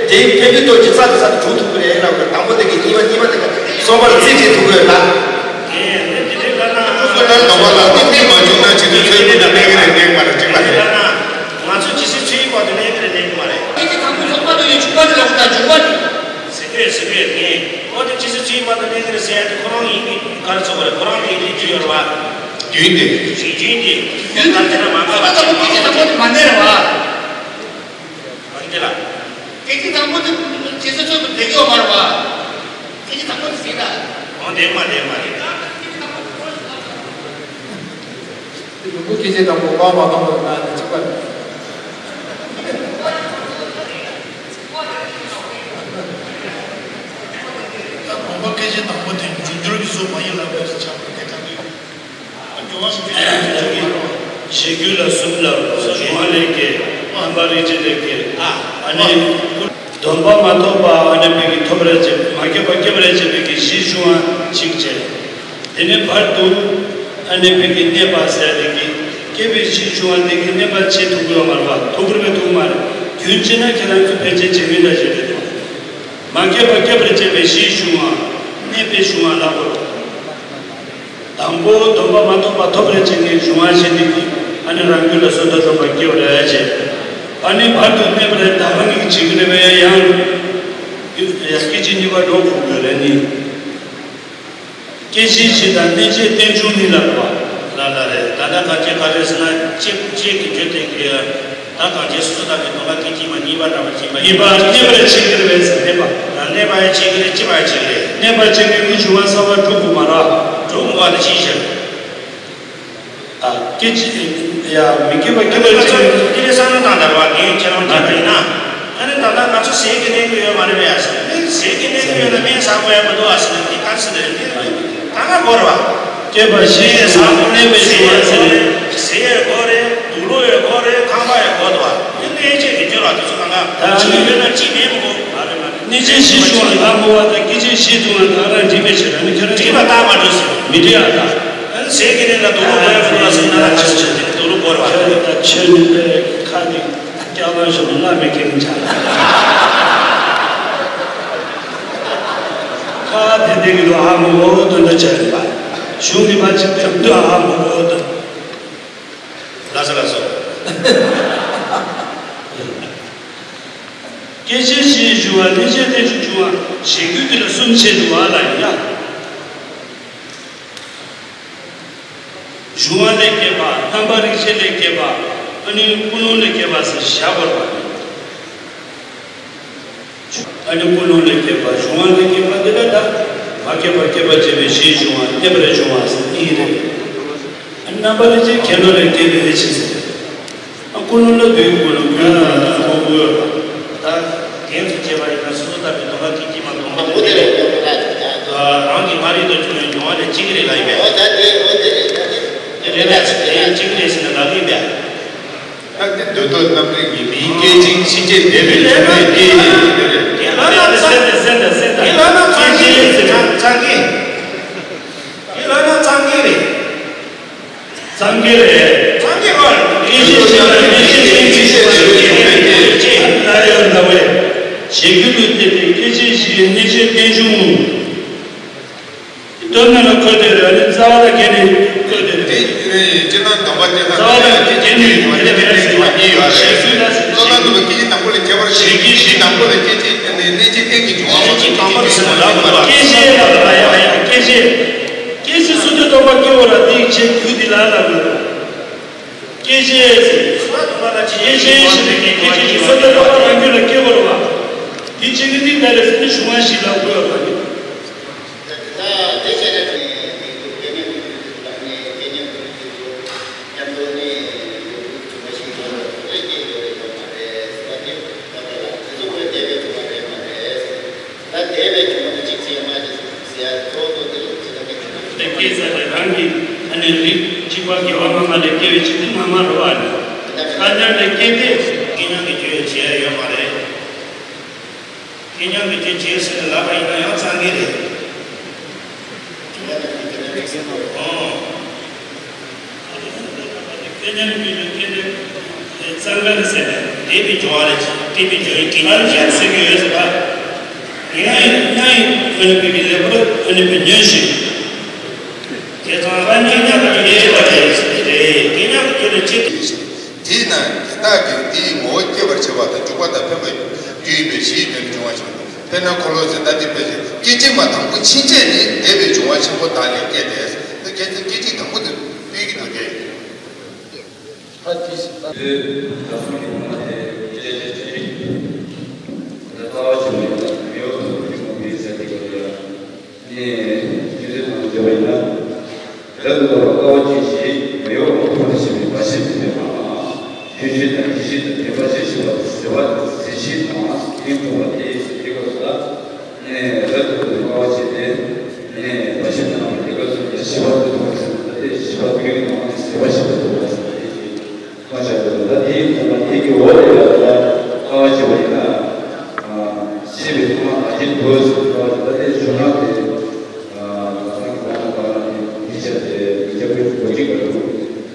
དེའི་འཕེན་པའི་སྟོབས་ཀྱིས་རྩ་དེ་རྩ་དེ་གྲུབ་ཐུབ་ཀྱི་རེད་ལབ་དགོས། དང་པོ་དེ་གི་གཉིས་པ་གཉིས་པ་དེ་ག་གསུམ་པ་ལ་རྩིས་བྱེད་ཐུབ་ཀྱི་ཡོད་ན། དེ་ནི་དེ་འདྲའི་ལབ་ན། ཁོ་ཚོ་ལ་ནོར་བ་ལ་སྟོབས་ཀྱིས་མ་བྱུང་ན་ཇི་ལྟར་ཚོལ་དགོས་ན་གནས་ཀྱི་རེད་གནས་ཀྱི་མ་རེད་གཅིག་པ་རེད། ལབ་ན། ང་ཚོ་ཇི་སྲིད་ཚོལ་བ་དེ་གནས་ཀྱི་རེད་གནས་ཀྱི་མ་རེད། སྐད་ཅིག་དང་པོ་ཚོགས་པ་དེ་ཡི་བྱུང་བ་དེ་ལ་ད་འབྱུང་བ་དེ། ཟེར་དུས་ཟེར་དུས་ངས་ཨོ་དེ་ཇི་སྲིད་ཚོལ་བ་དེ་གནས་ཀྱི་རེད་ཟེར་ཡ་དེ་ཁོ་རང་ཡིན་གྱི་ག་རེ་ཚོགས་པ་རེད། ཁོ་རང་གི་ཡིན་རྒྱུ་ཡོད་རེད་བ། རྒྱུན་དེ། རྒྱུན་དེ། རྒྱུན་དེ་ལ་མ་དགག་པ། ད་ལྟ་བུ་སྐད་ཅིག་དང་པོ་དེ་མ་གནས་རེད་བ། གང་གི་ལ། སྐད་ཅིག་དང་པོ་དེ་རྗེས་སུ་ཚོལ་དུ་འགྲིག་ཡོད་མ་རེད་བ། སྐད་ཅིག་དང་པོ་དེ་ཟེར་ད། འོ་འདེམ་མ་འདེམ་མ་རེད། དེ་ལུག་པོ་སྐད་ཅིག་དང་པོ་པ་མ་གཏོང་བར་ན་དེ་གཅིག་པ་རེད། ད་དགོངས་པ་སྐད་ཅིག་དང་པོ་དེ་འབྱུང་འགྱུར་གྱི་གཟུགས་མ་ཡིན་ལབ་པའི་ཆ་དེ་ལྟ་དུས། གཞི་རྒྱུད་ལ་གསུམ་ལ་འབྱུང་བ་ལས་སྐྱེས། རྣམ་པར་རིག་བྱེད་ལས་སྐྱེས། ཨ་ནི་སྡོམ་པ་མ་ཐོབ་པ་ཨ་ནི་བོད་ཀྱི་ཐོབ་རེ་བྱེད་མ་སྐྱེས་པ་སྐྱེ་བ་རེ་བྱེད་པའི་གི་གཞི་འབྱུང་བ་གཅིག་བྱས། དེ་ནས་བར་དུ་ཨ་ནི་བོད་ཀྱི་གནས་པ་ཟེར་དེ་གི་སྐྱེས་པའི་གཞི་འབྱུང་བ་དེ་གི་གནས་པ་བྱེད་ཐུབ་ཀྱི་ཡོད་མ་རེད་པ། ཐུབ་ཀྱི་རེད་པས་ཐུབ་མ་རེད། རྒྱུན་བྱས་ན་ཁྱེད་རང་ཚོ་ཕལ་ཆེར་བྱེད་མི་འདྲ་ཞིག་རེད་འདུག་མ་སྐྱེས་པ་སྐྱེ་བར་བྱེད་པའི་གཞིའི་འབྱུང་བ། གནས་པའི་འབྱུང་བ་ལ་གོ། དང་པོ་སྡོམ་པ་མ་ཐོབ་པ་ཐོབ་རེ་བྱེད་མཁན་འབྱུང་བ་ཞེས་འདི་ནི་ཨ་ནི་རང་རྒྱུད་ལ་སོ་ཐར་སྡོམ་པ་སྐྱེ་བར་བྱེད། ཨ་ནི་བར་དུ་གནས་པ་རེད་ད་རང་གིས་བྱེད་ཀྱི་རེད་པས་ཡང་། ཡ་སྐད་ཅིག་གཉིས་པ་འགྲོ་དགོས་དགོས་རེད་ནི། སྐྱེད་བྱེད་བཞི་དང་གནས་བྱེད་རྟེན་འབྱུང་གཉིས་ལ་རེད་པ། ལ་ལ་རེད། ད་ལྟ་གང་ཅི་ག་རེ་ཟེར་ན་གཅིག་གཅིག་གི་རྒྱུ་དེ་གི། ད་གང་ཅི་སོ་སོ་ཐར་གྱི་སྡོམ་པ་སྐད་ཅིག་མ་གཉིས་པ་འདྲ་བ་བྱེད་པ་ཡིན་པ་གནས་པར་བྱེད་ཀྱི་རེད་པས་ཟེར་གནས་པ། ད་གནས་པ་ཡང་བྱེད་ཀྱི་རེད། སྐྱེ་བ་ཡང་བྱེད་ཀྱི་རེད། གནས་པར་བྱེད་མཁན་གྱི་འབྱུང་བ་གསར་པ་འགྲོ་དགོས་མ་རེད། འགྲོ་དགོས་པ་དེ་ཅིའི་ཕྱིར། ཨ་སྐད་ཅིག་ཡ་མི་སྐྱེ་བ་སྐྱེ་བར་བྱེད་མཁན། ཁྱེད་རང་བསམ་བློ་བཏང་དང་རེད་བ། ངས་ཁྱེད་རང་བསམ་བློ་བཏང་ན། ཨ་ནི་ད་ལྟ་ང་ཚོ་ཟས་ཀྱི་གནས་ཀྱི་ཡོད་མ་རེད་པས་ཟེར། ཟས་ཀྱི་གནས་ཀྱི་ཡོད་ན་སྨན་ཟ་དགོས་ཡ་མི་འདུག་ཨ་ཟེར་ན་དེ་ག་རེ་ཟེར་ནི་རེད། ད་ང་གོ་རེད་བ། སྐྱེས་པ་བཞི་ཡི་ཟ་དགོས་གནས་པའི་འབྱུང་བ་ཟེར་ནས། ཟས་ཡོད་གོ་རེད། དུག་ལོག་ཡོད་གོ་རེད། ཁང་པ་ཡོད་གོ་འདུག་བ། དེ་གནས་བྱེད་ཀྱི་རྒྱུ་ར་དེ་ཚོ་གང་ག་ཅི་ཡོད་ན་ཅི་མེད་མི་གོ་བ་རེད་མ་རེད། གནས་བྱེད་བཞི་བྱུང་བ་ལ་མོ་བ་དང་སྐྱེད་བྱེད་བཞི་བྱུང་བ་དང་རང་འགྲིག་པའི་ཕྱིར་ཨ་ནི་ཁྱོད་རང་འགྲིག་པ་རྟགས་མ་གྲུབ་ཟེར། མི་འགྲིག་ཨ་ད། ཨ་ནི་ཟས་ཀྱི་གནས་ལ་དུག་ལོག་གོ་ཡ་མི་འདུག་ལ་ཟེར་ན་ལ་ཆ་ཆ་དེ་དུག་ལོག་གོ་རེད་བ། ཁྱོད་ད་ཁྱོད་ནི་པའི་ཁ་ནི་སྐྱག་པ་ཞོག་ལ་མི་ཁེངས་ཆ། ཁ་དེ་དེ་གི་དུ་ཧ་མོ་བོ་དོན་དུ་ཆ་རེད་པ། གཞུང་གི་མ་ཅིག་དེ་དུ་ཧ་མོ་བོ་དོན། ལ་ས་ལ་སོ། སྐྱེད་བྱེད་བཞིའི་འབྱུང་བ། གནས་བྱེད་རྟེན་འབྱུང་འབྱུང་བ། གཞན་རྒྱུད་འདི་ལ་གསུམ་བྱས་འདུག་བ་ལ་ཡིན་ན། འབྱུང་བ་ལས་སྐྱེས་པ། རྣམ་པར་རིག་བྱེད་ལས་སྐྱེས་པ། ཨ་ནི་ཀུན་སློང་ལས་སྐྱེས་པ་ཟེར་བཞག་དགོས་པ་རེད། ཨ་ནི་ཀུན་སློང་ལས་སྐྱེས་པ། འབྱུང་བ་ལས་སྐྱེས་པ་འདི་ལ་ད་མ་སྐྱེས་པ་སྐྱེད་པར་བྱེད་པའི་གཞིའི་འབྱུང་བ། གནས་པར་འབྱུང་བ་ཟེར་གཉིས་རེད། རྣམ་པར་རིག་བྱེད་ཁྱད་ནོར་ལས་སྐྱེས་པའི་ཕྱིར་ཟེར། ཀུན་སློང་ལ་འདུས་ཀུན་སློང་ཀུན་སློང་ལ་ཚོགས་དགོས། ད་གདེང་ཚོད་བྱས་པ་ཡིན་ན་སོ་སོ་ལྟ་བུའི་སྡོམ་པ་སྐད་ཅིག་མ་སྡོམ་པ་དེ་རེད། རང་གི་མ་རིག་ཏུ་བྱུང་བའི་མྱོང་བ་ལས་གཅིག་རེད་ལ་ཡིན་པས། དེ་རེད་ལ་དེ་གཅིག་རེད་ཟེར་ན་ལབ་ཡིན་པས། ད་དེ་འདོད་ཐོག་རྣམ་རིག་གི་མིའི་སྐད་ཅིག་ཕྱིན་ཆད་འདས་པའི་བྱུང་བའི་སྐད་ཡིན་དེ་རེད། དེ་ལབ་ན་ཙང་དེ་ལབ་ན་ཙང་གི་དེ་ལབ་ན་ཙང་གི་རེད། ཙང་གི་རེད། ཙང་གི་རེད། སྐྱེད་བྱེད་བཞི་ལ་གནས་བྱེད་རྟེན་འབྱུང་འབྱུང་བ་ལ་ཡང་ལྟ་བས། གཞན་རྒྱུད་དུ་བལྟས་ཏེ་སྐྱེད་བྱེད་བཞིའི་གནས་བྱེད་རྟེན་འབྱུང་། སྟོད་སྨད་ལ་བཀོད་དེ་རེད། ནི་རྩ་བ་དང་རྒྱན་ནི་བཀོད་དེ་རེད། དེ་སྤྱིར་བཏང་སྡོམ་པ་སྐྱེ་རྩ་བ་དང་རྒྱན་ནི་དེ་ལ་ཕན་ཚུན་གཉིས་ཡོད་རེད། ཞེས་སུ་ལ་སོ་ཐར་སྡོམ་པ་སྐད་ཅིག་དང་པོ་ལས་ཁྱད་པར་ཞིག་གི་གཞི་དང་པོ་ལ་སྐྱེད་བྱེད་གནས་བྱེད་རྟེན་གྱི་འབྱུང་བ་སྐད་ཅིག་དང་པོ་ལ་སོ་ལ་སྐྱེད་བྱེད་ལ་ལ་ཡ་ཡ་སྐྱེད་བྱེད། སྐྱེད་བྱེད་སོ་ཐར་སྡོམ་པ་སྐྱེ་བོ་ལ་དེའི་ཆེད་རྒྱུ་དེ་ལ་ལ་དགོས། སྐྱེད་བྱེད། སྐྱེད་བྱེད་ཞེས་པའི་སྐད་ཆ་གྱིས་སོ་ཐར་སྡོམ་པ་རང་རྒྱུད་ལ་སྐྱེ་བོ་ར་བ། དེ་ཆེད་ཀྱི་དེ་ལྟར་ཟེར་ནས་ཞུ་བ་ཞིག་ལ་དགོས་པ་རེད། ཟེར་ཏེ་རང་གི་ཨ་ནི་རིགས་གཅིག་པ་དགེ་བ་སྔ་མ་ལས་སྐྱེ་བའི་ཕྱིར་དེ་སྔ་མ་རེད་བ། ཨ་ནི་ཁ་ཉར་ནས་སྐྱེ་སྟེ་ཀྱེ་ཉང་གི་ཆོས་བྱས་ཡོད་མ་རེད། ཀྱེ་ཉང་གི་ཆོས་བྱས་ཟེར་ལབ་པ་ཡིན་ན་ཡང་ཚང་གི་རེད། ཨོ། ཀྱེ་ཉང་གི་ཆོས་སྐྱེ་སྟེ་ཚང་གི་རེད་ཟེར་ནས་འདས་པའི་སྦྱོར་བ་རེད། འདས་པའི་སྦྱོར་བའི་ཀྱེ་ཉང་གི་ཆོས་ཟེར་གྱི་ཡོད་ཟེར་བ། ཡིན་ན་ཡིན་ན་ཡིན་ཨ་ནི་བི་བི་ལེགས་པོ་ཨ་ནི་བི་ཉོན་ཞིང་། དེ་ཙང་རང་ཉིད་ཉམས་པ་ཉེས་པ་རེད་ཟེར་གྱི་རེད། དེ་ཉམས་ཀྱི་ཆོས་ལ་ཆེད་དུ། དེས་ན་དེ་དག་གིས་དེའི་ངོ་བོ་སྐྱེད་པར་བྱེད་པ་དང་འཇུག་པ་དང་འཕེན་པ་རྒྱུ་ཡིན་པའི་གཞིའི་དོན་འབྱུང་བ་ཆེན་པོ། དཔེར་ན་འཁོར་ལོ་ཟེར་ལྟ་དེ་དཔེ་བཞིན་སྐད་ཅིག་མ་དང་པོ་ཕྱིན་ཆད་ནི་འདས་པའི་འབྱུང་བ་ཆེན་པོ་དག་ལས་སྐྱེས་ཏེ། དེ་སྐད་ཅིག་སྐད་ཅིག་དང་པོ་དེ་སྤེལ་གྱི་འདུག་སྟེ། ད་དེ་ཞིག་ད། དེ་ད་གསུང་གི་ཐོག་མ་དེ་སྐད་ཆ་ཅིག་ད་ལྟ་བ་ཆེན་པོ་ཡིན་ན་མི་འོག་ཏུ་མི་མོ་མི་ཟེར་དེ་ག་ལ་ཡ། ནས་རྒྱུ་མཚན་དང་བརྗོད་པ་ཡིན་ན། རབ་ཏུ་བབ་པ་དཀའ་བ་སྤྱད་ཞེས་མི་གཡོ་བ་མཐོང་བར་བྱེད་པའི་བར་ཆད་མེད་པའི་ངང་ལ། ཆོས་སྤྱོད་དང་ཡེ་ཤེས་དང་དྲན་པ་ཞེས་བྱ་བ་ཟད་པ་ཟད་ཤེས་དང་ལྷུན་གྲུབ་པ་སྟེ། དེ་སྐབས་སུ་ལ། ནས་རབ་ཏུ་བབ་པའི་དཀའ་བ་སྤྱད་དེ། ནས་བར་ཆད་མེད་པ་དེ་སྐབས་སུ་ལ་ཞི་བ་དུ་མཐོང་བར་བྱེད་པ་སྟེ། ཞི་བ་དུ་མཐོང་བའི་ངང་ལས་ཟད་པ་ཞི་བ་དུ་བ་ཟེར་ཏེ། མ་ཆགས་པར་ད་དེའི་ཐོག་མ་དེ་གི་འོག་ལ་ཡང་ད་དཀའ་བ་སྤྱད་པ་ཡིན་ན། ཤེས་པའི་ཐོག་མ་བདག་གིས་ཐོས་ཟེར་བ་ད་དེ་གཞུང་ནང་དེ། བདག་སང་གི་བར་ན་བར་ན་དེ་ཡིག་ཆ་དེ་ཡིག་ཆ་པོའི་གོ་རིག་ག་རུ།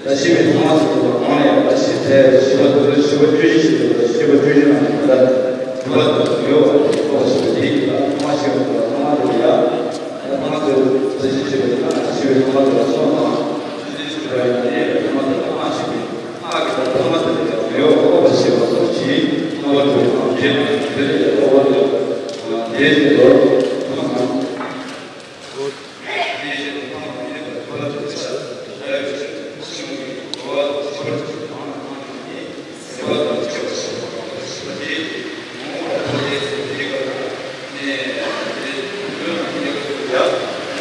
ད་ཤེས་པའི་ཐོག་མ་ཟེར་བ་གང་ལ་ཡང་ད་ཤེས་ཚད་ཤེས་པ་དོན་དུ་ཤེས་པ་བཅུ་བཞི་ཞེས་པ་ཤེས་པ་བཅུ་བཞི་ནང་ད་དྲུག་པ་དང་མི་གཡོ་བ་དེ་ཐོག་ཤེས་པ་དེ་ཡིན་ལ་ཐོག་མ་ཤེས་པ་དང་ཐོག་མ་དེ་ལ་ཡང་། ད་ཐ་མ་དེ་ཚེ་ཕྱི་ཞེས་པ་ཡིན་ན་ཞེས་པའི་ཐ་མ་དེ་ལ་སོང་དང་། ཞེས་པ་ཡིན་ན་ཐ་མ་དེ་ལ་སྔ་ཞེས་པའི་སྔ་གི་ད་ཐ་མ་དེ་ལ་མེ་འོག་ལྐོག་པ་ཞེས་པ་སོགས་ཀྱིས་སྔ་བ་དྲུག་དང་རྗེས་དང་དེ་ལས་ལྐོག་པ་དེ་དེ་ལས་ལོར་ཐ་མ་དང་།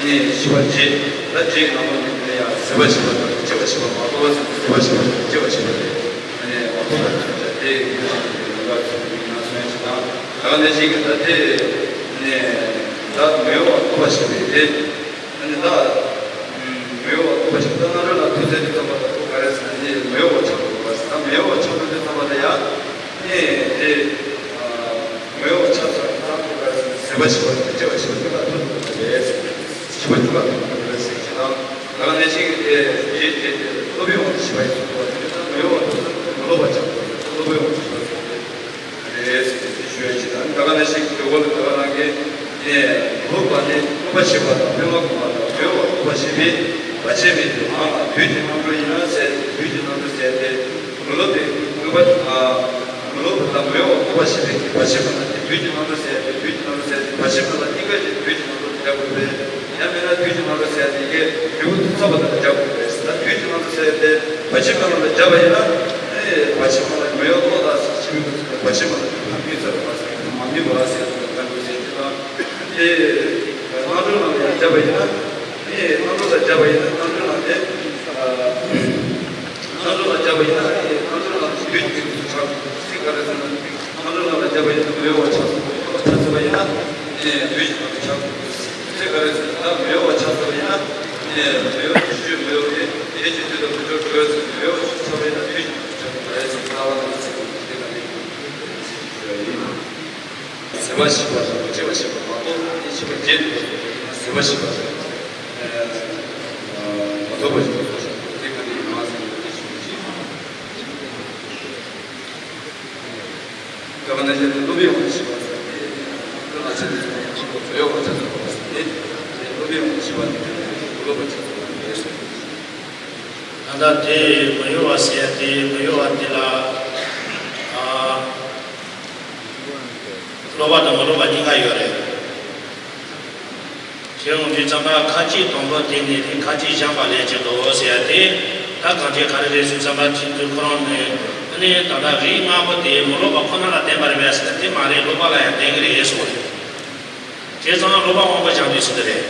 ནས་ཤི་བ་རྗེས། ད་རྗེས་ནང་ལོགས་ནས་ཡང་ཟད་པ་ཞི་བ་དང་སྐྱེ་བ་ཞི་བ་མ་གཏོགས་པ་ཟད་པ་ཞི་བ་དང་སྐྱེ་བ་ཞི་བ་རེད། ཨ་ནི་མ་གཏོགས་པ་ཞི་བ་དེ་ཡི་གེ་ནང་ལ་སོང་ཡིན་ན་སོང་ཞིག་དང་། ད་ག་ནས་ཤིག་གི་ད་དེ་ནས་ད་མེ་འོག་ལྐོག་པ་ཞི་བའི་དེ། ཨ་ནི་ད་མེ་འོག་ལྐོག་པ་ཞི་བ་ད་ན་རོ་ལ་ཐུག་ཚད་དེ་ཙམ་པ་ད་ག་རེ་ཟེར་ན་དེ་མེ་འོག་ཆགས་པ་ད་མེ་འོག་ཆགས་པ་དེ་ཙམ་པ་ད་ཡང་ནས་དེ། མེ་འོག་ཆགས་ཚར་ཙམ་དུ་ཟད་པ་ཞི་བ་དང་སྐྱེ་བ་ཞི་བ་དེ་ལ་ཐུག་ཐུག་པ་རེད། ཞི་བ་དེ་ལ་ཐུག་ཐུག་པ་རེད་ཟེར་གྱི་དང་། ད་ག་ནས་ཤིག་གི་དེ་རྗེས་དེ་དེ་སློབ་དཔོན་དབང་དུ་ཞི་བ་ཡི་ཚུལ་དུ་བ་དེ་ལྟར་མེ་འོག་ཐུག་ཚར་དུ་མི་སློབ་པ་ཆགས་པ་དེ་སློབ་དཔོན་དབང་དུ་ཞི་བ་ཚུལ་དུ་རེད་ཟེར་གྱི་དེ་ཞུ་ཡ་ཅི་དང་། ད་ག་ནས་ཤིག་གི་དེ་འོག་ལ་ད་ག་རང་གི་དེ་སློབ་པ་དེ་སློབ་པ་ཞི་བ་དང་པདྨ་གོང་མ་དང་མེ་འོག་ལྐོག་པ་ཞི་བའི་བར་ཆད་མེད་པའི་ངང་ལ་དུས་ཀྱི་རྣམ་གྲོལ་ཡིན་ན་ཟད་དེ་དུས་ཀྱི་རྣམ་གྲོལ་ཟད་དེ། མི་སློབ་པའི་མངོན་པ་དང་། མི་སློབ་པ་དང་མེ་འོག་ལྐོག་པ་ཞི་བའི་བར་ཆད་མེད་ན་དེ་དུས་ཀྱི་རྣམ་གྲོལ་ཟད་དེ་དུས་ཀྱི་རྣམ་གྲོལ་ཟད་དེ་བར་ཆད་མེད་ན་གཉིས་ཀ་ཅིག་དུས་ཀྱི་རྣམ་གྲོལ་དུ་སྦྱར་དགོས་པས། ཡང་མིན་ན་དུས་ཀྱི་རྣམ་གྲོལ་ཟད་དེ་ཡི་གེ་འབྲས་བུ་ཐོབ་ཚར་བ་དང་སྦྱར་དགོས་པས། ད་དུས་ཀྱི་རྣམ་གྲོལ་ཟད་དེ་བར་ཆད་མེད་ན་ལ་སྦྱར་བ་ཡིན་ན། ཨེ་བར་ཆད་མེད་ན་མེ་འོག་ལྐོག་ལ་ཟེར་ཕྱི་མི་བར་ཆད་མེད་ན་མ་མི་ཚར་བ་ཟེར་མ་མི་བ་ཟེར་དུས་ཀྱི་རྣམ་གྲོལ་ཟད་དེ་དང་། ཨེ་རྣམ་གྲོལ་རྣམ་ལ་ཡང་སྦྱར་བ་ཡིན་ན། ཨེ་རྣམ་གྲོལ་ལ་སྦྱར་བ་ཡིན་ན་རྣམ་གྲོལ་རྣམ་དེ། རྣམ་གྲོལ་ལ་སྦྱར་བ་ཡིན་ན་ཨེ་རྣམ་གྲོལ་རྣམ་དེ་དུས་ཀྱི་ཚིག་ག་རེ་ཟེར་ན། རྣམ་གྲོལ་རྣམ་ལ་སྦྱར་བ་ཡིན་ན་མེ་འོག་ཆགས་སོ། མེ་འོག་ཆགས་ཟེར་བ་ཡིན་ན་ཨེ་དུས་ཀྱི་ནང་དུ་ཆགས་སོ། ཚིག་ག་རེ་ཟེར་ན་མེ་འོག་ཆགས་ཟེར་བ་ཡིན་ན་ཨེ་མེ་འོག་ཆུ་མེ་འོག་གི་ཨེ་ཅི་དུས་དང་མི་འགྲོ་འགྲོ་ཟེར། མེ་འོག་ཆགས་པ་ཡིན་ན་དུས་ཀྱི་ནང་དུ་ཆགས་སོ་རེད་ཟེར། རྩ་བ་ནས་ཚིག་དེ་ག་ནས་ཡིན། ཟད་པ་ཞི་བ་དང་སྐྱེ་བ་ཞི་བ་མ་གཏོགས་ནི་ཞི་བ་རྗེས་སུ་ཟད་པ་ཞི་བ་ཞི་བ། མ་ཐོབ་པ་ཞིག་ཏུ་སོང་ཞིང་དེ་ག་ནས་ཡིན་མ་ཟིན་པའི་ཞི་བ་ཞི་བ། ཀ་མ་ན་ཅན་དུ་སློབ་དཔོན་དབང་དུ་ཞི་བ་ཟེར་ཏེ། ཀ་མ་ན་ཅན་དུ་སློབ་དཔོན་དབང་དུ་ཞི་བ་ཟེར་ཏེ། སློབ་དཔོན་དབང་དུ་ཞི་བ་དེ་ལས་སློབ་པ་ཆགས་སོ་ཟེར་ཏེ། ད་ལྟ་དེ་མི་གཡོ་བ་ཟེར་ཏེ་མི་གཡོ་བ་དེ་ལ། ཨ། སློབ་པ་དང་མི་སློབ་པ་གཉིས་ཀ་ཡོད་རེད། ཞེས་འོང་དུས་ཙམ་པ་ཁ་ཅིག་དང་པོ་དེ་ནི་རིགས་ཁ་ཅིག་སྦྱངས་པ་ལས་ཀྱི་འདུག་ཟེར་ཏེ། ད་གང་ཅི་ག་རེ་རེད་ཟེར་ཙམ་པ་ཁྱེད་ཚོས་ཁོ་རང་ནས་ཨ་ནི་ད་ལྟ་རིགས་ལྔ་པོ་དེ་མི་སློབ་པ་ཁོ་ན་ལ་བརྟེན་པ་རེད་པས་ཟེར་ན་དེ་མ་རེད། སློབ་པ་ལ་ཡང་བརྟེན་གྱི་རེད་གསུངས་རེད། བྱས་ཙང་སློབ་པ་དབང་པོ་སྦྱངས་དུས་ཟེར་གྱི་རེད།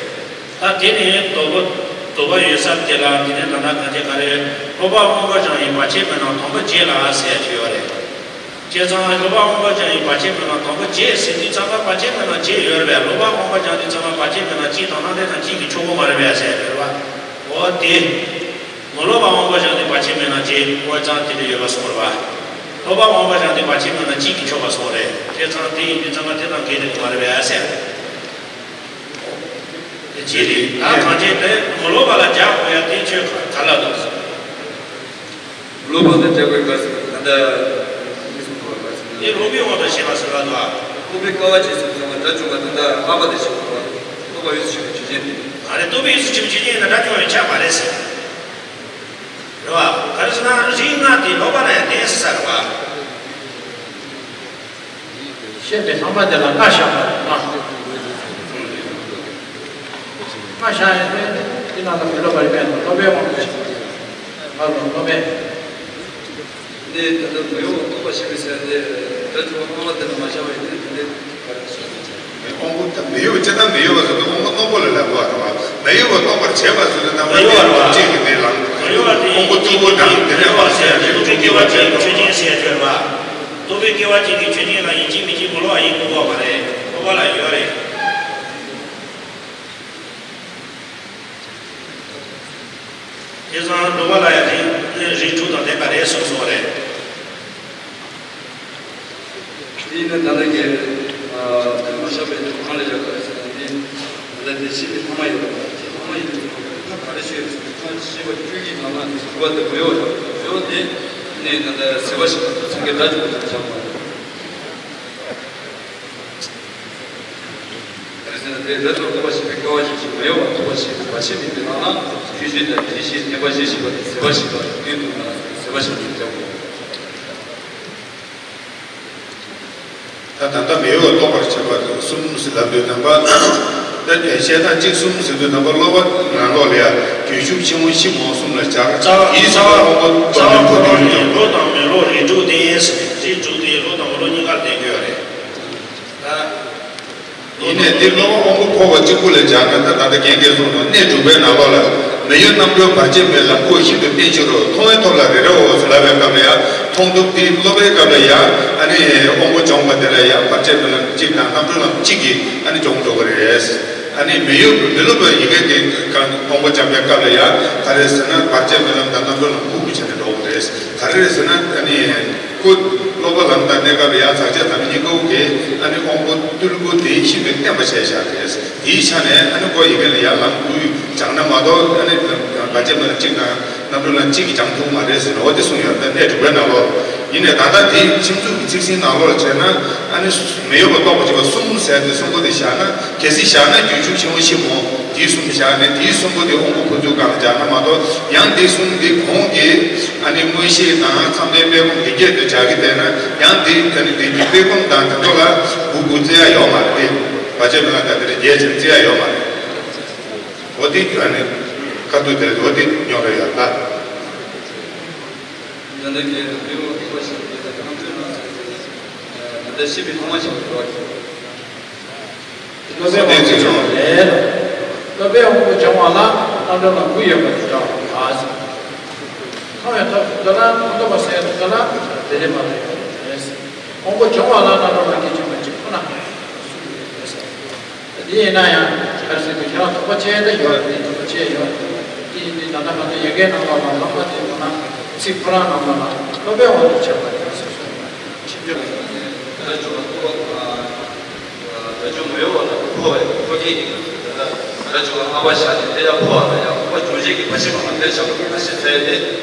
ད་དེ་ནི་དོགས་པ་དོགས་པ་ཡོད་ས་དེ་ལ་དེ་ནི་ད་ལྟ་གང་ཅི་ག་རེ་སློབ་པ་དབང་པོ་སྦྱངས་ཡིན་པ་ཆེས་མེད་ན་དང་པོ་རྗེས་ལ་ཟེར་གྱི་ཡོད་རེད། བྱས་ཙང་སློབ་པ་དབང་པོ་སྦྱངས་ཡིན་བར་ཆད་མེད་ན་དང་པོ་རྗེས་ཟེར་དུས་ཙམ་པ་བར་ཆད་མེད་ན་རྗེས་ཡོད་རེད་པས། སློབ་པ་དབང་པོ་སྦྱངས་དུས་ཙམ་པ་བར་ཆད་མེད་ན་གཅིག་དང་ཐ་དད་དང་གཅིག་གི་ཕྱོགས་གོ་མ་རེད་པས་ཟེར་ཡོད་རེད་པ། འོ་དེ། མ་ལོག་པ་དབང་པོ་བཞག་སྟེ་བར་ཆད་མེད་ན་ཅེས་འོ་ཙང་དེ་འདྲ་ཡོད་པ་སོང་རེད་པ། ལོག་པ་དབང་པོ་བཞག་སྟེ་བར་ཆད་མེད་ན་གཅིག་གིས་ཆོག་པ་སོང་རེད། བྱས་ཙང་དེ་ཡིན་དུས་ཙང་ཀ་དེ་དང་འགལ་དེ་གི་མ་རེད་པས་ཟེར། དེ་བྱས་རེད། ད་གང་བྱས་དེ་མ་ལོག་པ་ལ་རྒྱག་དགོས་ཡ་དེ་ཁྱོད་ག་ལ་འདུག་ཟེར། ལོག་པ་དང་བྲལ་བའི་སྐབས་སུ་ད་ལྟ་མི་གསུང་བར་སྐབས་སུ་དེ་ལོག་པའི་དབང་དུ་བྱས་པ་ཟེར་བ་དང་། ལོག་པའི་དཀའ་བ་སྤྱད་ཟེར་ཙམ་ལ་དགྲ་བཅོམ་པ་དེ་དག་ལྷག་པ་དེ་བྱེད་པ་དང་། ལོག་པ་ཡོངས་སུ་ཆོད་པའི་ཆོས་ཅན་དེ། ཨ་རེ་ལྟོས་པའི་ཡོངས་སུ་ཆོད་པའི་ཆོས་ཅན་ཡིན་ན་དགྲ་བཅོམ་པ་ཡང་ཆགས་པ་རེད་ཟེར། རེད་བ། ག་རེ་ཟེར་ན་རིགས་ལྔ་དེ་ལོག་པ་ལ་ཡང་བརྟེན་ཟེར་ས་རེད་བ། བཤད་པའི་ལྷག་མ་དེ་ལ་ལྔ་བཞག་པ་རེད་ལྔ། ལྔ་བཞག་ཡོད་དེ། དེ་ནང་ལ་མི་སློབ་པ་རིགས་པས་ན་སློབ་པའི་དབང་དུ་བྱས། ལྔ་ལ་སློབ་པའི། འདི་ད་ལྟ་མི་གཡོ་བ་རྟོགས་པ་ཞེས་པའི་ཚེ་འདི་དགྲ་བཅོམ་པ་སྔ་མ་དེ་ལ་མ་བཞག་པ་ཡིན་ཏེ། དེ་འདི་ག་རེ་ཞུ་དགོས་ཀྱི། དབང་པོ་ད་མི་གཡོ་བ་ཇི་ལྟར་མི་གཡོ་བ་ཟེར་དུས་དབང་པོ་རྣོན་པོ་ལ་ལབ་དགོས་པ་རེད་བ། མི་གཡོ་བ་རྟོགས་པར་བྱེད་པ་ཟེར་དུས་རྣམ་པ་མི་གཡོ་བ་རེད་བ། གཅིག་གི་དེ་ལ་མི་གཡོ་བ་དེ་དབང་པོ་རྟུལ་པོ་དང་དེ་ནས་བ་ཟེར་ཡ་དེ་རྟོགས་པའི་སྐྱེ་བ་ཅན་གྱི་ཆོས་ཅན་ཟེར་ཡ་ཁྱོད་རེད་བ། རྟོགས་པའི་སྐྱེ་བ་ཅན་གྱི་ཆོས་ཅན་ལ་ཡིན་གཅིག་མིན་གཅིག་མ་ལོག་པ་ཡིན་དགོས་པ་མ་རེད། རྟོགས་པ་ལ་ཡོད་རེད། དེ་ཙང་འགྲོ་བ་ལ་ཡང་རིགས་རིགས་དྲུག་དང་ལྡན་པ་རེད་གསུངས་སོང་བ་རེད། དེ་ཡིན་ན་ད་ལྟ་གི་དེ་མ་བཞག་པའི་གང་ལ་ཡོད་པ་རེད་ཟེར་ན། དེ་ད་ལྟ་དེ་ཤེས་པའི་ཐ་མ་ཡོད་པ་རེད། དེ་ཐ་མ་ཡིན་དུས་ད་ག་རེ་ཤེས་རེད་ཟེར་ན། ཐ་མ་ཤེས་པ་བཅུ་གཉིས་ནང་ན་དེ་གཟུགས་པ་དེ་མི་གཡོ་བ་དང་མི་གཡོ་བ་དེ་ནས་ད་ལྟ་ཟད་པ་ཞིག་དང་སངས་རྒྱས་དགྲ་བཅོམ་པ་དེ་བཞག་པ་རེད། ག་རེ་ཟེར་ན། དེ་རེ་དོགས་རྟོགས་པ་ཞེས་པའི་སྐལ་བ་ཞིག་ཅིག་མི་གཡོ་བ་རྟོགས་པ་ཞེས་པའི་བར་ཆད་མེད་པའི་ནང་ན་ཆོས་ཅན་དང་དེ་བཞིན་གནས་པ་བཞི་ཞེས་པ་དེ་ཟད་པ་ཞིག་དང་དུས་དུ་ན་ཟད་པ་ཞིག་ཏུ་སྦྱར་དགོས། ད་ད་ལྟ་མི་གཡོ་བ་རྟོགས་པར་བྱེད་པ་གསུམ་ཟེར་ལབ་དུས་ཙམ་པ། ད་བཤད་སྟངས་གཅིག་གསུམ་ཟེར་དུས་ཙམ་པ་སློབ་པ་ནང་ལོགས་ལ་ཡང་རྒྱུན་ཞུགས་ཕྱི་མོ་ཕྱི་མོ་གསུམ་ལ་སྦྱར། རྩ་བ་དེའི་རྩ་བ་ཟེར་བ་རྩ་བ་ཁོ་ན་ནི་ལོག་དང་མི་ལོག་རིགས་དྲུག་ལྡན། རིགས་དྲུག་སྟེ་ལོག་དང་མི་ལོག་གཉིས་ཀ་ལྡན་དགོས་པ་རེད། ཡིན་ནས་འདི་སློབ་པ་དབང་པོ་འཁོར་བ་གཅིག་པུ་ལ་སྦྱར་ན། ད་ད་ལྟ་རྒན་གྱིས་གསུངས་སོང་། གནས་དྲུག་པའི་ནང་ལོགས་ལ་མི་གཡོ་རྣམ་གྲོལ་བར་ཆད་མེད་ལམ་ཁོ་ཤིན་ཏུ་བརྟན་ཕྱིར་རོ། མཐོང་བས་ཐོབ་ལ་རེ་རེའོ་ཟེར་ལབ་པའི་སྐབས་ལ་ཡང་མཐོང་ཐུབ་སྟེ། སློབ་པའི་སྐབས་ལ་ཡང་ཨ་ནི་དབང་པོ་སྦྱོང་བ་དེ་ལ་ཡང་བར་ཆད་མེད་ལམ་གཅིག་དང་རྣམ་གྲོལ་ལམ་གཅིག་གིས་ཨ་ནི་སྦྱོང་འགྲོ་གི་རེད། ཨ་ནི་མི་གཡོ་མི་སློབ་པ་ཡི་གེ་དེ་གང་དབང་པོ་སྦྱང་པའི་སྐབས་ལ་ཡང་ག་རེ་ཟེར་ན། བར་ཆད་མེད་ལམ་དང་རྣམ་གྲོལ་ལམ་ཁུག་ཁུག་བྱས་ནས་འགྲོ་གི་རེད། ག་རེ་རེད་ཟེར་ན། ཨ་ནི། ཁོ་སློབ་པ་ལམ་བསྟར་གནས་སྐབས་ལ་ཡང་ཟག་བཅས་དམ་གཉིས་ཀ་གིས་ཨ་ནི་དབང་པོ་རྟུལ་པོ་དེ་ཤིན་ཏུ་བརྟན་པ་བྱས་བཞག་རེད། དེའི་ཆ་ནས་ཨ་ནི་ཁོ་ཡི་གེ་ལ་ཡང་ལམ་དགུ་སྦྱངས་ན་མ་གཏོགས། ཨ་ནི་བར་ཆད་མེད་ལམ་གཅིག་དང་རྣམ་གྲོལ་ལམ་གཅིག་གིས་སྦྱང་ཐུབ་མ་རེད་ཟེར་ནས། འོ་དེ་གསུངས་ཡོད་རེད། ད་གནས་དྲུག་པའི་ནང་ལོགས། ཡིན་ནའི་ད་ལྟ་དེ་ཁྱིམ་མཚེས་ཀྱི་ཚིག་ཟིན་ནང་ལོགས་ལ་བྱས་ན། ཨ་ནི་མི་གཡོ་བ་རྟོགས་པར་བྱེད་པ་གསུམ་ཟེར་དེ་གསུམ་པོ་དེ་བཞག་ན། གལ་སྲིད་བཞག་ན་རྒྱུན་ཞུགས་ཕྱི་མོ་ཕྱི་མོ་དེ་གསུམ་བཞག་ནས། དེའི་གསུམ་པོ་དེ་དབང་པོ་འཁོར་ཚུལ་སྒང་ལ་སྦྱར་ན་མ་གཏོགས། ཡང་དེ་གསུམ་དེ་གོང་གི་ཨ་ནི་མངོན་ཤེས་དང་མཚམས་ལྡན་དཔེ་སྒོམ་དེ་སྐད་དུ་བྱ་གི་བསྡད་ན། ཡང་དེ་ཨ་ནི་དེ་དེ་དཔེ་སྒོམ་དང་དེ་ཚོ་ལ་དགུ་དགུ་བརྩི་ཡ་ཡོད་མ་རེད། དེ་བར་ཆད་མེད་ལམ་དང་དེ་འདྲ་རྒྱས་ཕྱིན་བརྩི་ཡ་ཡོད་མ་རེད། འོ་དེ་ཨ་ནི་ཁ་ཐུག་དེ་འོ་དེ་ཉོ་རེ་ཡོད་ད། ད་ལྟ་གི་དེའུ་ཐུག་པ་ཞིག་གི་ད་ལྟ་ཤེས་པའི་ཐོག་མ་ཞིག་ཏུ་འགྲོ་བ་ཞིག་སློབ་པའི་དབང་པོ་སྦྱོང་བ་ལ། སློབ་པའི་དབང་པོ་སྦྱོང་བ་ལ་རྣམ་གྲོལ་ལམ་དགུ་ཡོད་པ་དེ་འདྲ་བ་ཟེར། མཐོང་བའི་ཐོག་ཏུ་ལ་མཐོང་ཐུབ་པ་ཟེར་དུས་ལ་དེ་རེད་མ་རེད། དབང་པོ་སྦྱོང་བ་ལ་རྣམ་གྲོལ་ལམ་གྱི་སྦྱོང་བ་གཅིག་ཁོ་ན་གསུངས་ཡོད་རེད་ཟེར། དེ་ཡིན་ན་ཡང་ག་རེ་ཟེར་དུས་ཁྱེད་རང་དོགས་པ་བཅད་དེ་ཡོད་རེད། དོགས་པ་བཅད་ཡོད་རེད། དེ་ཡིན་དུས་ད་ལྟ་ང་ཚོ་ཡ་གིའི་ནང་ལོགས་ལ་ལྷག་མ་དེ་ཁོ་ན་ཚིག་ཁོ་རང་ནང་ལོགས་ལ་སློབ་པའི་དབང་དུ་བྱས་པ་རེད་ཟེར་སོང་། ཕྱིན་ཆད། དགྲ་བཅོམ་པ་འཁོར་བ། དགྲ་བཅོམ་མི་གཡོ་བ་ལ་འཁོར་བའི་འཁོར་འདས་ཀྱི་དགྲ་བཅོམ་པ་ལྔ་པ་བཞག་ནས། དེ་ཡང་འཁོར་བ་ལ་ཡང་འཁོར་བ་སྦྱོང་བྱེད་ཀྱི་བར་ཆད་མེད་པ་དེར་བཞག་པ་ཁོ་ན་ཞེས་བྱ་ཡི་སྟེ།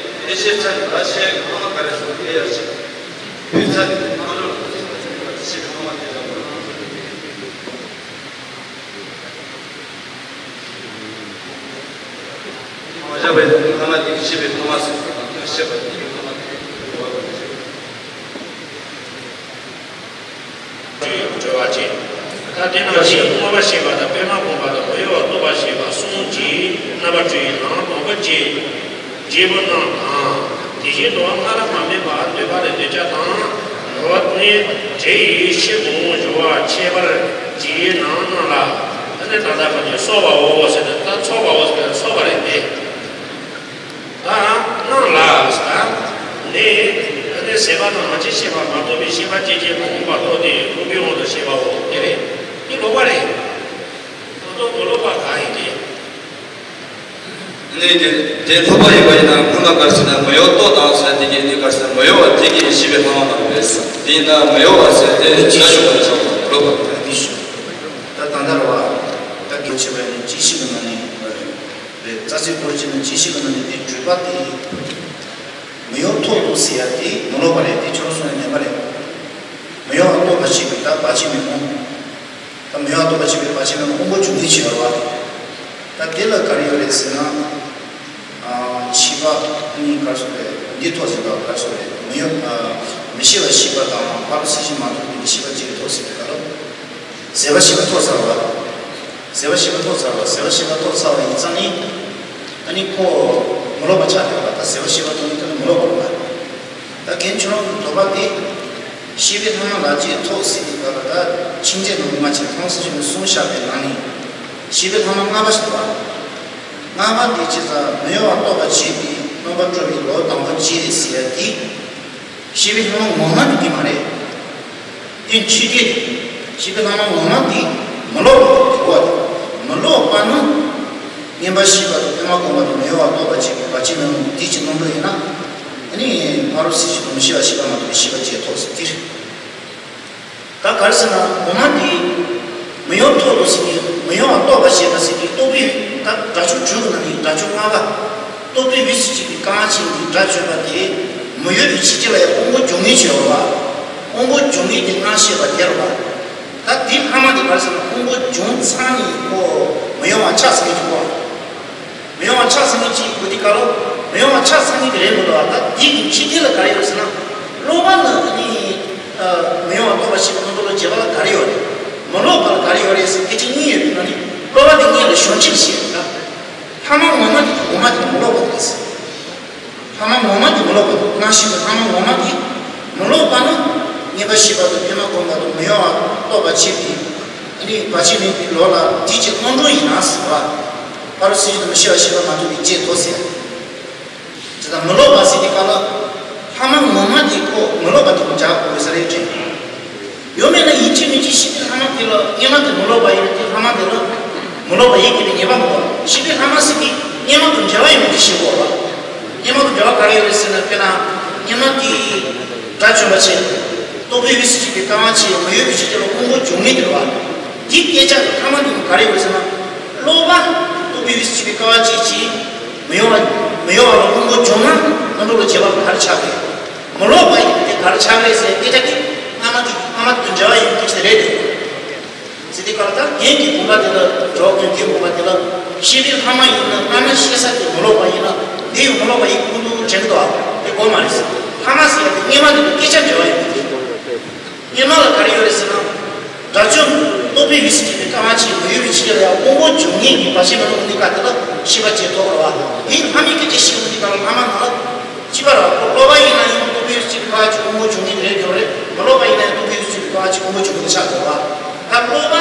དེ་ཤེས་བྱ་ནི་ལ་ཤེས་ཀྱི་ཁོ་ན་ག་རེ་ཟེར་དེ་ཡང་ཤེས། དུས་མཐའ་དེ་རྣམ་གྲོལ་ལ་ཤེས་པའི་ཁོ་ན་དེ་ལ། མ་བཞག་པའི་ཐ་མ་དེ་ཤེས་པའི་ཐ་མ་ཟེར། ཤེས་པ་དེ་ཡི་ཐ་མ་དེ། གྲོལ་བ་བྱེད། ད་དེ་ནང་བཞིན་སློབ་པ་ཞེས་པ་དང་། པདྨ་བསྒོམ་པ་དང་། མི་གཡོ་བ་རྟོགས་པ་ཞེས་པ་གསུམ་གྱི་རྣམ་པ་གྲོལ་བའི་ལམ་དང་པོ་བཅས། རྒྱས་པར་རྣམས་དང་། དེ་བཞིན་དུ་སྔ་རབས་མ་སྨིན་པ་འདོད་པ་ལས་འདོད་ཆགས་དང་། འོ་ནི་དེ་ཡི་ཕྱིར་དགོངས་འགྱུར་བ་ཁྱད་པར་གྱི་ནང་རྣམས་ལ། ཨ་ནི་ད་ལྟ་གང་གི་སོགས་པའོ་ཟེར་ཏེ། ད་སོགས་པའོ་ཟེར་ཏེ་སོགས་པ་རེད་དེ། ད་རྣམས་ལ་ཟེར་ནི། ཨ་ནི་ཟད་པ་དང་མ་སྐྱེས་ཤེས་པ་མ་རྟོགས་པའི་ཤེས་པ་སྐྱེ་མཆེད་མ་ཡིན་པ་རྟོགས་ཏེ་ལོག་པའི་དབང་དུ་བྱས་པའོ། དེ་རེད། དེ་ལོག་པ་རེད། མ་རྟོགས་མ་ལོག་པ་གང་ཡིན་ཏེ། ནས་དེ་དེ་ལྷུག་པ་ཡིན་པ་ཡིན་ན་ཀུན་ལ་ག་རེ་ཟེར་ན་མི་གཡོ་ལྟོ་དང་ཟེར་དེ་གི་དེ་ག་རེ་ཟེར་ན་མི་གཡོ་བ་དེ་གི་ཤེས་པའི་ལྷག་མ་དང་རེད་ཟེར། དེ་ཡིན་ན་མི་གཡོ་བ་ཟེར་དེ་ཆ་ཡོད་པ་རེད་ཟེར་ལོ། དེ་ཤོད། ད་ད་ལྟ་ར་བ་ད་དགེ་བ་བྱེད་པ་ཡིན་ན་ཅི་ཞིག་གི་ནང་ནས་རེད། རྩ་ཚིག་སྐོར་གྱི་ནང་ཅི་ཞིག་གི་ནང་ནས་དེ་བརྗོད་པ་དེ་མི་གཡོ་ལྟོ་དང་ཟེར་ཡ་དེ་མི་སློབ་པ་རེད། དེ་ཁྱོད་གསུངས་ཡ་མེད་པ་རེད། མི་གཡོ་བ་ལྟོ་དང་ཞེས་པའི་ད་བ་ཅི་མི་སྨོ། ད་མི་གཡོ་བ་ལྟོ་དང་ཞེས་པའི་བ་ཅི་མི་སྨོ་དབང་པོ་འབྱུང་གནས་ཆེ་བ་རེད་བ། ད་དེ་ལ་ག་རེ་ཡོད་རེད་ཟེར་ན། ཤེས་པ་ནི་ག་རེ་ཟེར་རེད། འདི་ཐོག་ཟེར་བ་ག་རེ་ཟེར་རེད། མི་གཡོ། མི་ཤེས་པ་ཤེས་པ་དང་ཕ་རོལ་ཕྱིན་ཅི་མ་ཐོབ་པའི་ཤེས་པ་གཅིག་གི་ཐོག་ཟེར་བ་ལ། ཟད་པ་ཤེས་པ་ཐོབ་ཚར་བ། ཟད་པ་ཤེས་པ་ཐོབ་ཚར་བ། ཟད་པ་ཤེས་པ་ཐོབ་ཚར་བ་ཡིན་ཙང་ནི། ཨ་ནི་ཁོ་མི་སློབ་པ་ཆགས་བསྡད་པ། ད་ཟད་པ་ཤེས་པ་ཐོབ་ནི་ཁོ་ནི་མི་སློབ་པ་རེད་པ། ད་རྒན་ཁྱོད་རང་གི་དོགས་པ་དེ། ཤེས་པའི་ལྷག་མ་ལ་རྗེས་ཐོགས་ཟེར་དུས་སྐབས་ལ་ད་མཆིམས་མཛད་ནང་མ་ཆེན་ཐང་སི་ཆུང་གསུངས་བཞག་པའི་ནང་ནས། ཤེས་པའི་ལྷག་མ་ལྔ་པ་ཞིག་འདུག་པ། ལྔ་པ་དེ་ཅི་ཙམ་མི་གཡོ་བ་རྟོགས་པར་བྱེད་པའི་རྣམ་པར་གྲོལ་བའི་ལོ་དང་པོ་བྱེད་ཟེར་ཡ་དེ། ཤེས་པའི་ལྷག་མ་ངོ་མ་དེ་དེ་མ་རེད། དེ་འཁྲུལ་དེ་རེད། ཤེས་པའི་ལྷག་མ་ངོ་མ་དེ་མི་སློབ་པ་དེ་གོ་བ་དེ། མི་སློབ་པ་ནི། མངོན་པར་ཤེས་པ་དང་པདྨ་དགོངས་པ་དང་མི་གཡོ་བ་རྟོགས་པར་བྱེད་པའི་བ་ཅི་མི་སྨོ་དེ་ཅི་རྣམ་གྲོལ་ཡིན་ན། ཨ་ནི་ཕ་རོལ་སྲིད་ཞི་དང་ཤེས་པ་ཤེས་པ་མ་ཐོབ་པའི་ཤེས་པ་རྗེས་ཐོབ་ཟེར་དེ་རེད། ད་ག་རེ་ཟེར་ན་ངོ་མ་དེ། མི་གཡོ་ལྟོ་དང་ཟེར་གྱི་མི་གཡོ་བ་རྟོགས་པར་བྱེད་པ་ཟེར་གྱི་རྟོག་པའི་ད་སྒྲ་ཆོས་དྲུག་གི་ནང་ནས་སྒྲ་ཆོས་ལྔ་པ། རྟོག་པའི་དབུས་སུ་གཅིག་པའི་རྐང་ཆེན་གྱི་སྒྲ་བརྗོད་པ་དེ། མི་གཡོ་བའི་ཕྱི་རྒྱལ་ལ་ཡང་དབང་པོ་འབྱུང་ངེས་ཆེ་བ་ལ། དབང་པོ་འབྱུང་ངེས་དེ་སྔ་ཤེས་པ་དེ་རེད་བ། ད་དེའི་ལྷག་མ་དེ་ག་རེ་ཟེར་ན་དབང་པོ་འབྱུང་ཚར་ནས་ཁོ་མི་གཡོ་བ་ཆགས་ཟེར་གྱི་འདུག་བ། མི་གཡོ་བ་ཆགས་ཚར་ནས་ཅིག་གོ་དེ་ག་ལོ། མི་གཡོ་བ་ཆགས་ཚར་ནས་དེ་རེད་མི་འདུག་བ། ད་དེའི་ཕྱི་རྒྱལ་ལ་ག་རེ་ཡོད་ཟེར་ན། སློབ་པ་ནི་ནི། མི་གཡོ་བ་རྟོགས་པར་བྱེད་པའི་ཁོང་ཁྲོ་ལ་བྱེད་པ་ལ་ག་རེ་ཡོད་རེད། མི་སློབ་པ་ལ་ག་རེ་ཡོད་རེད་ཟེར་སྐད་ཆ་གཉིས་ཡོད་པའི་ནང་ནས་སློབ་པ་དེ་གཉིས་ལ་གཞོམ་གཞིག་བྱེད་དགོས། ལྷག་མ་ངོ་མ་དེ་ངོ་མ་དེ་མི་སློབ་པ་དེ་རེད། ལྷག་མ་ངོ་མ་དེ་མི་སློབ་པ་དེ་སྔ་ཕྱི་གི་ལྷག་མ་ངོ་མ་དེ་མི་སློབ་པ་ནི་མངོན་པར་ཤེས་པ་དང་པདྨ་དགོངས་པ་དང་མི་གཡོ་བ་རྟོགས་པར་བྱེད་པའི་ཨ་ནི་བར་ཆད་མེད་པའི་ལོ་ལ་དེ་ཅི་རྣམ་གྲོལ་ཡིན་ན་ཟེར་བ། ཕ་རོལ་སྲིད་ཞི་དང་ཤེས་པ་ཤེས་པ་མ་ཐོབ་པའི་རྗེས་ཐོབ་ཟེར། ཇི་ལྟར་མི་སློབ་པ་ཟེར་དེ་ག་ལ། ལྷག་མ་ངོ་མ་དེ་ཁོ་མི་སློབ་པ་དེ་ཁོ་འཇགས་དགོས་ས་རེད་དྲན། ཡོད་མེད་ན་ཡིན་གཅིག་མིན་གཅིག་ཤེས་པའི་ལྷག་མ་དེ་ལ་སྔོན་མ་དེ་མི་སློབ་པ་ཡིན་དེ་ལྷག་མ་དེ་ལ་མི་སློབ་པ་ཡིན་དགོས་པའི་ངེས་པ་མི་འདུག་ཤེས་པའི་ལྷག་མ་ཟེར་དེ་སྔོན་མ་དང་འབྲེལ་བ་ཡོད་མེད་དེ་ཤེས་དགོས་པ། སྔོན་མ་དང་འབྲེལ་བ་ག་རེ་ཡོད་རེད་ཟེར་ན་དཔེར་ན་སྔོན་མ་དེ་སྒྲ་བཅོམ་པ་བྱས། རྟོག་པའི་དབུས་སུ་གཅིག་པའི་སྐལ་བ་ཆེ་མི་གཡོ་བའི་ཕྱི་རྒྱལ་ལ་དབང་པོ་འབྱུང་ངེས་དེ་རེད་བ། དེའི་སྐད་ཆ་ལ་ལྷག་མ་དེ་ག་རེ་ཡོད་ཟེར་ན། སློབ་པ་རྟོག་པའི་དབུས་སུ་གཅིག་པའི་སྐལ་བ་གཅིག་གིས་མི་གཡོ་བ། མི་གཡོ་བ་ལ་དབང་པོ་འབྱུང་ན་རྣམ་གྲོལ་ལ་བྱེད་པ་ག་རེ་ཆགས་པས། མི་སློབ་པ་ཡིན་དེ་ག་རེ་ཆགས་རེད་ཟེར་སྐད་ཆ་དེ་སྔ་མ་དེ་སྔ་མ་དེ་འབྲེལ་བ་ཡོད་སྐད་ཆ་རེད་དེ། ཟེར་དེ་ག་ལ་ད་རྒན་གྱི་དགོངས་པ་དེ་ལ་འགྲོ་དགོས་རྒན་དགོངས་པ་དེ་ལ་ཤེས་པའི་ལྷག་མ་ཡིན་ན་སྔ་མ་ཤེས་ས་དེ་མི་སློབ་པ་ཡིན་ན་འདི་ཡང་མི་སློབ་པ་ཡིན་ཁུངས་དུ་དྲན་གི་འདུག་ཨ་དེ་དགོས་མ་རེད་ཟེར། ལྷག་མ་ཟེར་ཡ་དེ་སྔོན་མ་དེ་ལ་སྐད་ཆ་འབྲེལ་བ་ཡོད་དེ། སྔོན་མ་ལ་ག་རེ་ཡོད་རེད་ཟེར་ན། དགྲ་བཅོམ་རྟོག་པའི་དབུས་སུ་གཅིག་པའི་སྐལ་བ་ཆེ་མི་གཡོ་བའི་ཕྱི་རྒྱལ་ལ་ཡང་དབང་པོ་འབྱུང་ངེས་ཀྱི་བར་ཆད་མེད་པ་འོང་དུས་སྐབས་དེ་ལ་ཤེས་པ་རྗེས་ཐོབ་རེད་བ། དེའི་ལྷག་མའི་སྐད་ཆ་ཤེས་འོང་དུས་སྐབས་ལ་ལྷག་མ་ནང་ལ་གཅིག་པ་རེད་བ། སློབ་པ་ཡིན་ན་ཡང་རྟོག་པའི་དབུས་སུ་གཅིག་པའི་སྐལ་བ་ཆེ་དབང་པོ་འབྱུང་ངེས་རེད་འགྲོ་རེད། མི་སློབ་པ་ཡིན་ན་ཡང་རྟོག་པའི་དབུས་སུ་གཅིག་པའི་སྐལ་བ་ཆེ་དབང་པོ་འབྱུང་ངེས་ཆགས་འགྲོ་བ། ད་སློབ་པ་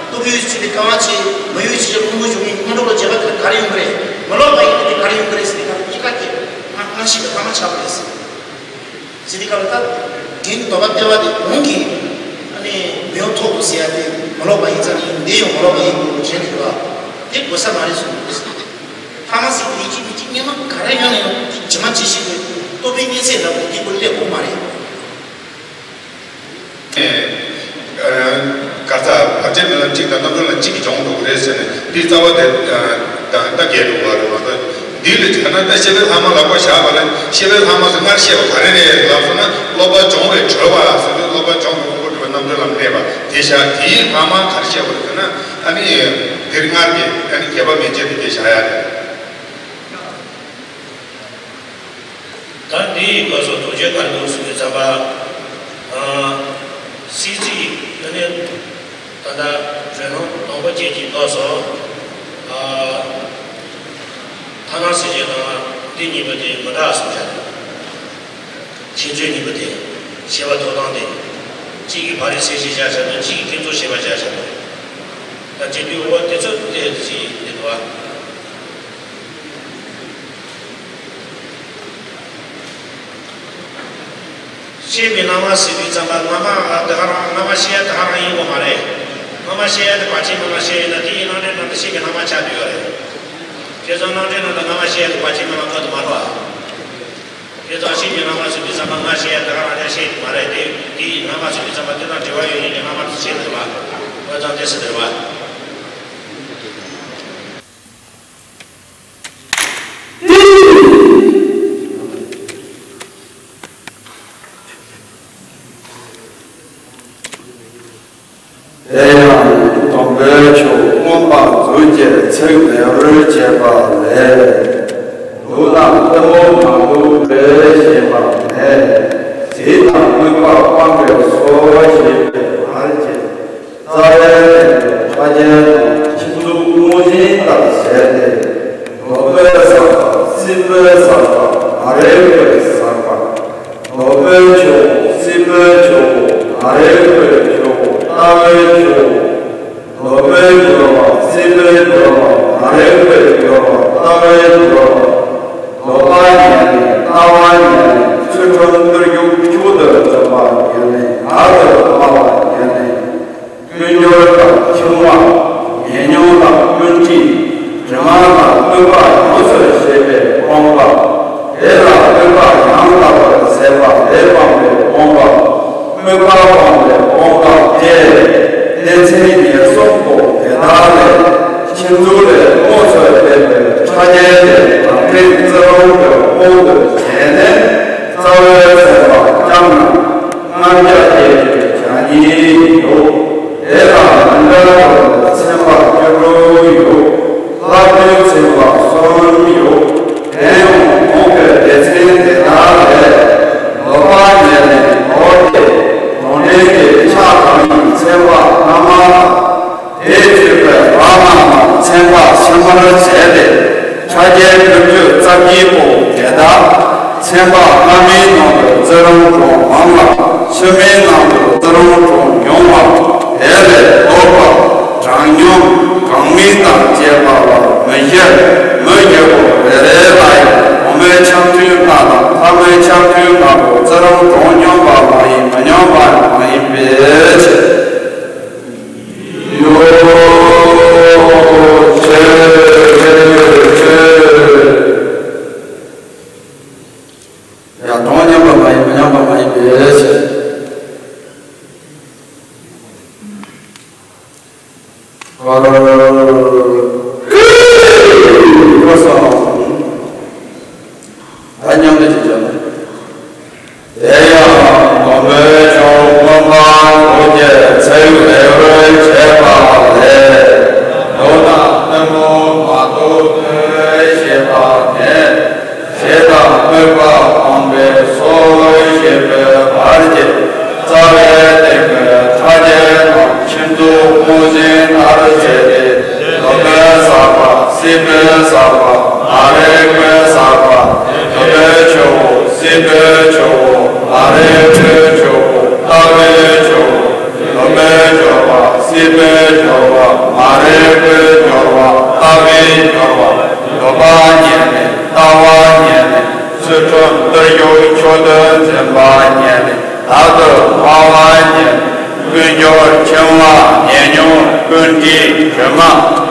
རྟོག་པའི་དབུས་སུ་གཅིག་པའི་སྐལ་བ་ཆེ་མི་གཡོ་བའི་ཕྱི་རྒྱལ་དབང་པོ་འབྱུང་ངེས་ཀྱི་ཁོང་ཁྲོ་ལ་བྱེད་པ་དེ་ག་རེ་ཡོང་གི་རེད། མི་སློབ་པ་ཡིན་ན་དེ་ག་རེ་ཡོང་གི་རེད་ཟེར་དུས་སྐབས་གཉིས་ཀ་དེ་སྔ་ཕྱི་གི་ལྷག་མ་ཆགས་པ་རེད་ཟེར། ཟེར་དུས་སྐབས་ལ་ད། རྒན་གྱི་དོགས་པ་སྟེར་བ་དེ་གོང་གི། ཨ་ནི་མི་གཡོ་ལྟོ་དང་ཟེར་ཡ་དེ་མི་སློབ་པ་ཡིན་ཙང་ནི་འདི་ཡང་མི་སློབ་པ་ཡིན་དགོས་དྲན་གྱི་འདུག་ལ། དེ་དགོས་ས་མ་རེད་གསུངས་འདུག་ལྷག་མ་ཟེར་དེ་ཡིན་གཅིག་མིན་གཅིག་སྔོན་མ་ག་རེ་ཡོང་ནས་ཡང་ཇི་མ་ཇི་བཞིན་དུ་རྟོག་པའི་གཉིས་ཚད་འདྲ་པོ་འདི་པོ་སླེབས་དགོས་མ་རེད། ཨ། ག་ས་བར་ཆད་མེད་ལམ་གཅིག་དང་རྣམ་གྲོལ་ལམ་གཅིག་གི་སྦྱོང་འགྲོ་གི་རེད་ཟེར་ནས་འདི་རྩ་བ་དེ་ད་ད་གས་འགྲོ་བ་རེད་མ་གཏོགས། འདི་ལ་ཐ་ན་ད་ཤེས་པའི་ལྷག་མ་ལ་ཁོ་བཞག་པ་ལ་ཤེས་པའི་ལྷག་མ་ཟེར་སྔར་བཤད་པ་ག་རེ་རེད་ལབ་སོང་ན་སློབ་པ་སྦྱོང་བའི་གྲོལ་བ་ཟེར་དུས་སློབ་པ་སྦྱོང་བའི་དབང་པོ་གྲོལ་བའི་རྣམ་གྲོལ་ལམ་སླེབས་པ་དེ་བཞག་དེའི་ལྷག་མ་ག་རེ་བཤད་པ་རེད་ཟེར་ན་ཨ་ནི་འདིར་སྔར་གྱི་ཨ་ནི་རྒྱས་པ་མན་ཆད་དེ་དེ་བཞག་ཡ་རེད། ད་འདི་ཡི་སྐབས་སུ་དོན་བྱེད་གར་འདུག་ཟེར་བའི་ཚན་པ། ཨ། སྲིད་རྩིས་ནི་ད་ལྟ་རོལ་ལྷུང་དང་པོ་བཅས་ཀྱི་སྐབས་སུ། ཨ། ཐ་ན་སྲིད་རྩིས་དང་འདི་གཉིས་པོ་དེ་མི་འདྲ་གསུངས་བཞག་ཁྱེད་ཚོའི་གཉིས་པོ་དེ་ཤེས་པ་ཐོབ་སྟངས་དེ་གཅིག་གིས་ཕ་རི་སེ་ཞེས་བྱ་བྱ་དང་གཅིག་གིས་ཀུན་རྫོབ་ཞེས་པ་བྱ་བྱ་དང་། ད་བྱེད་དུས་འོ་དེ་ཚོ་དེ་ཅི་འདི་འདུག་ཨ། ཤེས་པའི་སྣང་བ་ཟེར་དུས་ཙམ་པ་སྔ་མ་དེ་ག་རང་སྔ་མ་ཤེས་ཡ་དེ་ག་རང་ཡིན་དགོས་མ་རེད། སྔ་མ་ཤེས་ཡ་དེ་བར་ཆད་མེད་ལམ་ཤེས་ཡིན་ན་དེ་ཡི་སྣང་གྲོལ་ནང་དུ་ཤེས་པའི་སྣང་བ་ཆགས་བསྡད་ཡོད་རེད། ཁྱེད་ཚོ་ནང་འདྲེན་ནང་དུ་སྔ་མ་བཤད་ཐུབ་པ་ཁྱེད་མི་ལ་ཁོ་ཐུབ་མ་རེད་བ། ཁྱེད་ཚོ་ཤེས་ཀྱི་སྔ་མ་སུ་དུས་ཙམ་པ་ང་བཤད་ཡ་དེ་རང་རང་བཤད་ཐུབ་མ་རེད་དེ། དེ་སྔ་མ་སུ་དུས་ཙམ་པ་དེ་དང་འབྲེལ་བ་ཡོད་ཡིན་ནི་སྔ་མ་དུ་བཤད་ཐུབ་བ། ཁོ་ཚང་དེ་སུ་དེར་བ། དེ་ཡང་སྡོམ་པའི་མཆོག་མངོན་པར་རྫོགས་པའི་ཚིག་ལེའུར་བྱས་པ་ལས། འདུག་ན་གཏི་མུག་མ་འདུག་པས་ཞེས་པ་ནས། དེ་དང་དམིགས་པ་སྤངས་པས་སོ་ཞེས་པའི་བར་གྱི། རྩ་བའི་སྟེང་དུ་ཕྲ་རྒྱན་དང་ཁྱིམ་བཟུང་དངོས་གཞི་ལྟར་བྱས་ཏེ། རྡོ་པས་ཟག་པ། སྲིན་པོས་ཟག་པ། མ་རིག་པས་ཟག་པ། རྡོ་པས་ཆོག་སྲིན་པོས་ཆོག་མ་རིག་པས་ཆོག་ལྟ་བས་ཆོག་རྡོ་པས་སྦྱོར་བ། སྲིན་པོས་སྦྱོར་བ། མ་རིག་པས་སྦྱོར་བ། ལྟ་བས་སྦྱོར་བ། ལྡོག་པ་ཉིད་ནི། ལྟ་བ་ཉིད་ནི། ཚུལ་ཁྲིམས་བརྟུལ་ཞུགས་མཆོག་ཏུ་འཛིན་པ་ཉིད་ནི། བར་དུ་སྨྲ་བ་ཉིད་ནི། ཀུན་སྦྱོར་དང་འཆིང་བ། ཉེ་སྙོམས་དང་ཀུན་དཀྲིས། དྲི་མ་དང་སྨུག་པ་ཡོངས་སུ་ཞི་བས་སྤངས་པ། དེ་ལ་སྨུག་པ་ཡང་དག་པར་ཟད་པ་ལས་སྤངས་པས་སྤོང་བ། སྨུག་པ་སྤངས་པས་སྤོང་བ་སྟེ། སྡེ་ཚན་ཉེར་གསུམ་པོ་དེ་དག་ལས། ཁྱིམ་བཟུང་ལས་དངོས་སུ་འདས་པའི་ཕྲ་རྒྱན་ལས་རང་འདྲེན་བརྩི་རུང་གི་དབང་དུ་བྱས་ནས། རྩ་བའི་ཚན་པ་སྐྱབས་རྣམས་ལྔ་བརྒྱ་བརྒྱད་ཅུ་གྱ་གཉིས་ཡོད། དེ་ལ་མི་འདྲ་བར་ཚན་པ་བཅུ་དྲུག་ཡོད། ལྷག་དོན་ཚན་པ་གསུམ་ཡོད། དེ་ཡང་གོང་གི་སྡེ་ཚན་དེ་དག་ལས། ལྡོག་པ་ཉིད་ནས་ལྡོག་སྟེ། གྲངས་འདྲེན་གྱི་ཆ་གང་ཡིན་ཚན་པ་སྔ་མ་དང་། དེས་བརྗོད་པའི་བར་སྔ་མ་ཚན་པ་ཕྱི་མར་བྱས་ཏེ། ཕྲ་རྒྱན་བདུན་ཅུ་རྩ་བརྒྱད་པོ་དེ་དག་ཚན་པ་སྔ་མའི་ནང་དུ་བརྩི་རུང་གྲངས་མང་ལ། ཕྱི་མའི་ནང་དུ་བརྩི་རུང་གྲངས་ཉུང་བ། དེ་ལས་ལྡོག་པ། གྲངས་ཉུང་། གང་མིན་དང་བཅས་པ་ལ་མི་བཞི། མི་བཞི་པོ་རེ་རེ་ལ་ཡང་གོང་མའི་ཆ་མཐུན་ལྔ་དང་ཐ་མའི་ཆ་མཐུན་ལྔ་པོ་བརྩི་རུང་གྲངས་སྙོམས་པ་མ་ཡིན་མི་སྙོམས་པ་མ་ཡིན་པའི་ཕྱིར། ཡོ། ཆེ་ཆེ་ཆེ། ཡང་གྲངས་སྙོམས་པ་མ་ཡིན་མི་སྙོམས་པ་མ་ཡིན་པའི་ཕྱིར། ཨ་རོ། ཨ་སོང་། ད་མཉམ་འབྲེལ་གྱིས་བརྗོད་ན། དེ་ཡང་སྡོམ་པའི་མཆོག་མངོན་པར་རྫོགས་པའི་ཚིག་ལེའུར་བྱས་པ་ལས། མདོར་ན་གཏི་མུག་མ་འདུག་པས་ཞེས་པ་ནས། དེ་དང་དམིགས་པ་སྤངས་པས་སོ་ཞེས་པའི་བར་གྱི། རྩ་བའི་སྟེང་གི་ཕྲ་རྒྱན་དང་ཁྱིམ་བཟུང་དངོས་གཞི་ལྟར་བྱས་ཏེ། རྡོ་པས་ཟག་པ། སྲིན་པོས་ཟག་པ། མ་རིག་པས་ཟག་པ། རྡོ་པས་ཆོག་སྲིན་པོས་ཆོག་མ་རིག་པས་ཆོག་ལྟ་བས་ཆོག་རྡོ་པས་སྦྱོར་བ། སྲིན་པོས་སྦྱོར་བ། མ་རིག་པས་སྦྱོར་བ། ལྟ་བས་སྦྱོར་བ། ལྡོག་པ་ཉིད་ནས། ལྟ་བ་ཉིད་ནས། ཚུལ་ཁྲིམས་བརྟུལ་ཞུགས་མཆོག་ཏུ་འཛིན་པ་ཉིད་ནས། བར་དུ་སྨྲ་བ་ཉིད་ནས། ཀུན་སྦྱོར་འཆིང་བ། ཉེ་སྙོམས། ཀུན་དཀྲིས། དྲི་མ།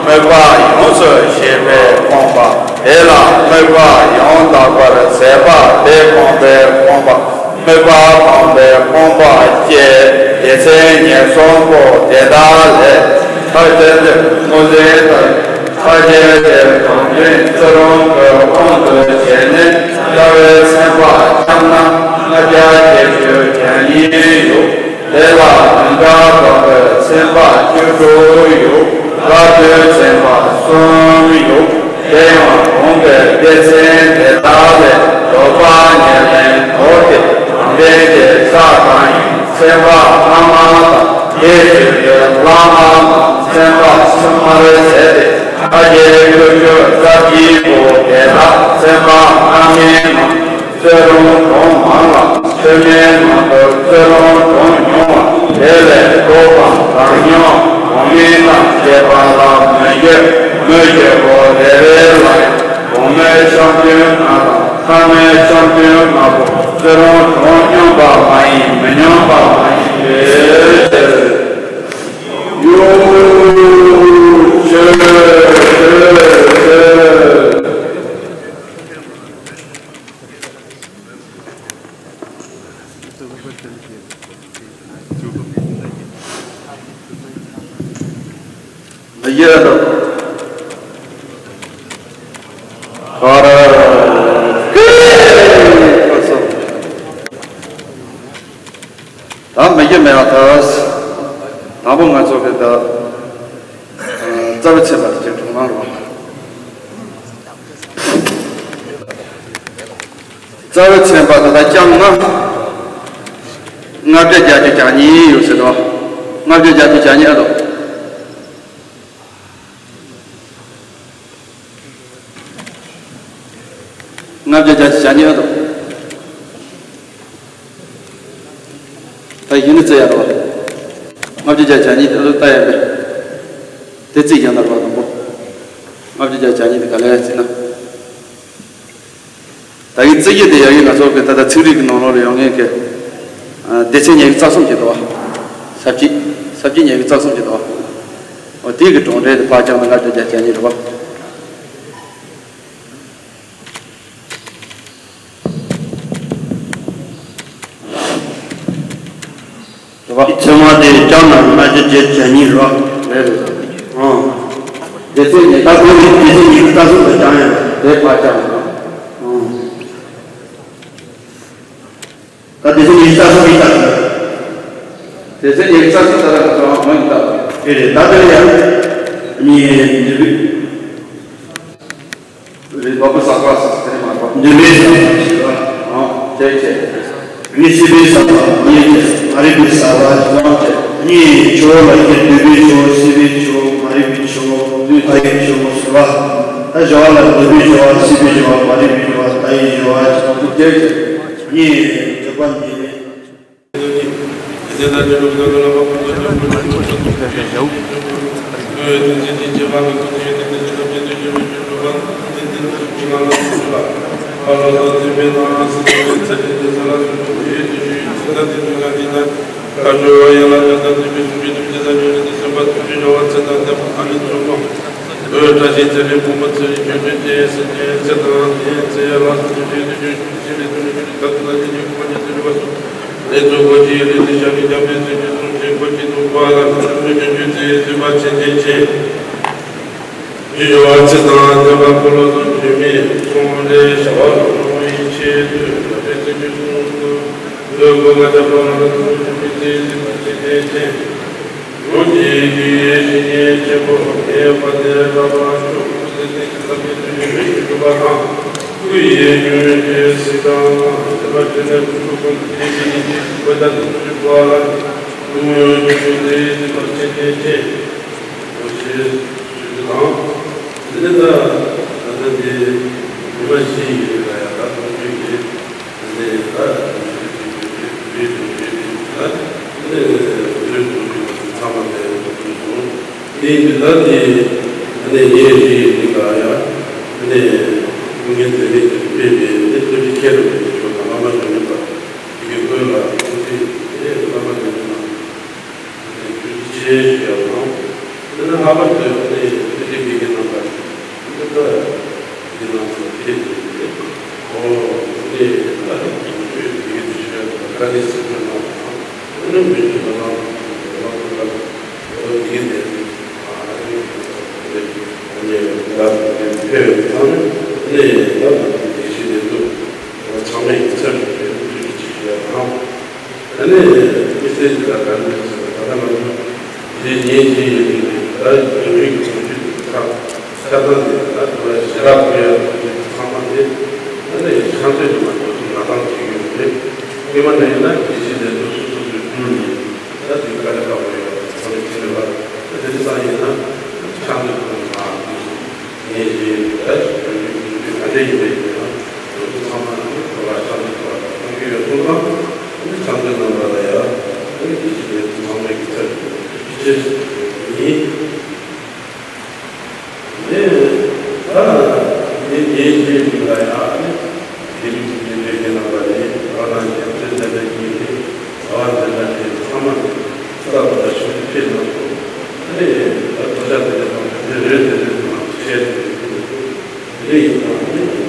སྨུག་པ་ཡོངས་སུ་ཞི་བས་སྤངས་པ། དེ་ལ་སྨུག་པ་ཡང་དག་པར་ཟད་པ་ལས་སྤངས་པས་སྤོང་བ། སྨུག་པ་སྤངས་པས་སྤོང་བ་སྟེ། སྡེ་ཚན་ཉེར་གསུམ་པོ་དེ་དག་ལས། ཕྲ་རྒྱན་དེ་དངོས་གཞི་ལྟར། ཕྲ་རྒྱན་དེ་གྲངས་ཅན་བརྩི་རུང་གི་དབང་དུ་བྱས་ནས། རྩ་བའི་ཚན་པ་སྐྱབས་རྣམས་ལྔ་བརྒྱ་བརྒྱད་ཅུ་གྱ་གཉིས་ཡོད། དེ་ལ་མི་འདྲ་བ་གི་ཚན་པ་བཅུ་དྲུག་ཡོད། ལྷག་དོན་ཚན་པ་གསུམ་ཡོད། དེ་ཡང་གོང་གི་སྡེ་ཚན་དེ་དག་ལས་ལྡོག་པ་ཉིད་ནས་ལྡོག་སྟེ། གྲངས་ཅན་གྱི་ཆ་གང་ཡིན་ཚན་པ་སྔ་མ་དང་། དེས་བརྗོད་པའི་བར་སྔ་མ་ཚན་པ་ཕྱི་མར་བྱས་ཏེ། ཕྲ་རྒྱན་བདུན་ཅུ་རྩ་བརྒྱད་པོ་དེ་དག་ཚན་པ་སྔ་མའི་ནང་བརྩི་རུང་གྲངས་མང་ལ། ཕྱི་མའི་ནང་དུ་བརྩི་རུང་གྲངས་ཉུང་བ། དེ་ལས་ལྡོག་པ་གང་ཡང་གོང་མའི་དང་བཅས་པ་ལ་མི་བཞི། མི་བཞི་པོ་རེ་རེ་ལ་ཡང་གོང་མའི་ཆ་མཐུན་ལྔ་དང་ཐ་མའི་ཆ་མཐུན་ལྔ་པོ་བརྩི་རུང་གྲངས་སྙོམས་པ་མ་ཡིན་མི་སྙོམས་པ་མ་ཡིན་པའི་ཕྱིར། ཡོ། ཆེ་ཆེ་ཆེ། ཡ་དང་། ཧ་ར་ཀེ་ཁ་སོ། ད་མི་རྒྱུ་མེད་ཨ་ཐ། དང་པོ་ང་ཚོ་གི་ད་རྩ་བའི་ཚན་པ་དེ་ཅིག་གྲོང་ནང་རོགས། རྩ་བའི་ཚན་པ་ད་ལྟ་རྐྱང་ལྔ། ལྔ་བརྒྱ་བརྒྱད་ཅུ་གྱ་གཉིས་ཡོད་ཟེར་དོ། ལྔ་བརྒྱ་བརྒྱད་ཅུ་གྱ་གཉིས་ཨ་དོ། ལྔ་བརྒྱ་བརྒྱད་ཅུ་གྱ་གཉིས་ཨ་དོ། ད་ཡིན་ནི་བརྩི་ཡ་རོ། ལྔ་བརྒྱ་བརྒྱད་ཅུ་གྱ་གཉིས་དེ་ལ་ལྟ་ཡ་མེད། དེ་བརྩིས་ཀྱང་ན་རོ་དང་པོ། ལྔ་བརྒྱ་བརྒྱད་ཅུ་གྱ་གཉིས་དེ་ག་ལ་ཡ་བརྩིས་ན། ད་གིན་རྩིས་རྒྱུ་དེ་ཡ་གི་ང་ཚོ་གི་ད་ལྟ་ཚིག་རིས་ཀྱི་ནང་ལོགས་ལ་ཡོང་མཁན་གྱི། ཨ། སྡེ་ཚན་ཉི་ཤུ་རྩ་གསུམ་གྱི་འདུག་བ། ས་བཅད། ས་བཅད་ཉི་ཤུ་རྩ་གསུམ་གྱི་འདུག་བ། འོ་དེའི་གི་གྲངས་འབོར་དེ་ཕར་བརྐྱངས་ན་ལྔ་བརྒྱ་བརྒྱད་ཅུ་གྱ་གཉིས་རེད་བ། རེད་བ། ཚད་མ་དེ་བརྐྱངས་ན་ལྔ་བརྒྱ་བརྒྱད་ཅུ་གྱ་གཉིས་རེད་བ། རེད་རེད། ཨང་། སྡེ་ཚན་ཉི་ཤུ། ད་ཁོ་ནི་སྡེ་ཚན་ཉི་ཤུ་རྩ་གསུམ་དུ་བརྐྱངས་ཡོད་རེད། དེ་ཕར་བརྐྱངས་ན། ཨང་། ད་སྡེ་ཚན་ཉི་ཤུ་རྩ་གསུམ་ཡིན་ད། སྡེ་ཚན་ཉི་ཤུ་རྩ་གསུམ་ད་ལྟ་ང་ཚོ་ཨང་ཡིན་ད། དེ་རེད། ད་དེ་ལ་ཡང་། ནི་འདི་བི། རེད། བ་པ་ས་པ་ས་ས་དེ་མ་གོ། འདི་བི་ས་པ་ཞེས་པ། ཨང་། བྱས་བྱས། ནི་སི་བི་ས་པ། ནི་མ་རི་བི་ས་པ་ཞེས་པ་བྱས། ནི་ཆོ་ལ་ཡི་གེ་འདི་བི་ཆོ། སི་བི་ཆོ། མ་རི་བི་ཆོ། ཨ་ཡི་ཆོ་ཟེར་བ། ད་བྱ་བ་ལ་འདི་བི་བྱ་བ། སི་བི་བྱ་བ། མ་རི་བི་བྱ་བ། ད་ཡི་བྱ་བ། བྱ་བ་དེ་བྱས་བྱས། ནི་འདོད་པ་འདི་ནི། འདི་ནི་ད་ད་ལྟ་འདི་ཉི་མ་བཞི་ཡི་རིང་ལ་ཡང་ད་གཏོང་རྒྱུ་ཡིན། འདི་ནི་ད་རིགས་དྲུག་ཅུ་ཡི་ད་འདི་ནི་རིགས་དྲུག་ཅུ་ཚང་མ་དེ་གཏོང་དགོས། དེ་ཡིན་དུས་ད་འདི་འདི་ནི་ཉིན་བཞི་ཡི་རིང་ལ་ཡང་འདི་ནི་ངས་དེ་རིང་དེ་སྤེལ་བའི་འདི་ཐུགས་རྗེ་མཁྱེན་རབ་ཀྱི་ཆོས་དང་བླ་མ་དོན་གཉེར་པ་དེ་གའི་སྐོར་ལ་ཐུགས་རྗེ་དེ་བླ་མ་དོན་གཉེར་པ། ཆེ་ཞུ་ཡ་དང་། དེ་ནས་ལྷག་པར་དུ་དེ་ནས་དེ་དེ་དགེ་རྒན་རྣམ་པ་དེ་ལྟ་དགེ་རྣམ་པ་དེ་དེ་ཨོ་དེ་ད་དེ་དེ་དེ་དེ་ཞུ་ཡ་དང་བཀའ་དྲིན་ཆེ་ཞུ་ཡ་དང་། དེ་ནས་མི་ཞུ་ན་ལ་ལ་ལ་ལ་ཨོ་དེ་དེ་ཨ་དེ་དེ་ད་དེ་ཕེབས་ཚང་ནས་དེ་ད་དེ་ཞུ་ཡ་དང་ཚང་མས་ཚར་དུ་དེ་དེ་ཞུ་ཡ་དང་། ཨ་ནི་དམིགས་བསལ་གྱི་ད་ག་རེ་ཟེར་ན་ད་ལྟ་ང་ཚོ་འདི་ཉིན་གཅིག་ཡིན་དུས་ད་རྒྱུན་རིང་གི་ལོ་རྒྱུས་དེ་ཁག་ཆ་ཚང་དེ་ད་དུ་བ་ཞེ་དྲག་དགོས་ཡ་ཚང་མ་དེ་ཨ་ནི་ཆང་ཚོད་ཀྱི་མ་གཏོགས་ཚུར་ང་ཚང་བྱེད་ཀྱི་ཡོད་རེད། སྔོན་མ་ནས་ཡིན་ན་དགེ་བཤེས་ལས་ཚོགས་སོ་སོ་སོའི་བསྒྱུར་ནས་ད་དེ་དཀའ་ལས་ཁག་པོ་ཡོད་ཚང་མས་བྱེད་ཀྱི་ཡོད་པ། ད་དེ་ཚང་ཡིན་ན་ཆང་ཚོད་ཁོ་ན་མ་ངས་ཞེས་ད་ཞིག་ག་འདྲ་ཡིན་པའི་ཡིན་ན་ང་ཚོ་ཚང་མ་ནི་གོ་ལ་ཆང་ཚོད་ཐོག་ལ་གཏོང་གི་ཡོད་ཚུལ་དང་ཚང་ཚོད་རྣམ་པ་ལ་ཡང་ངས་ཀྱི་ཞིག་ངས་ཚང་མས་ཀྱི་ཚར་གྱི་ཅེས་ཡིན། ངས་ད་ངས་ངས་ཞེས་ཡིན་ལ་ཡང་ནི་དེ་རིང་གི་ཉིན་རེ་ངའི་རྣམ་པ་ནི་རང་རང་གི་ཚོད་ལྡན་པའི་ཉིན་རེ། ཟླ་བ་འདི་འདྲ་དེ་ཚང་མ་ནི་ས་བ་ལ་ཞུགས་ཏེ་ཕེབས་གནང་སོང་། ཨ་ནི་ད་གོ་ཆ་དེ་འདྲ་མང་པོ་དེ་རེད་དེ་རེད་དུ་མ་བཤད་དེ་དེ་འདྲ་ཡིན་ཙང་ནི་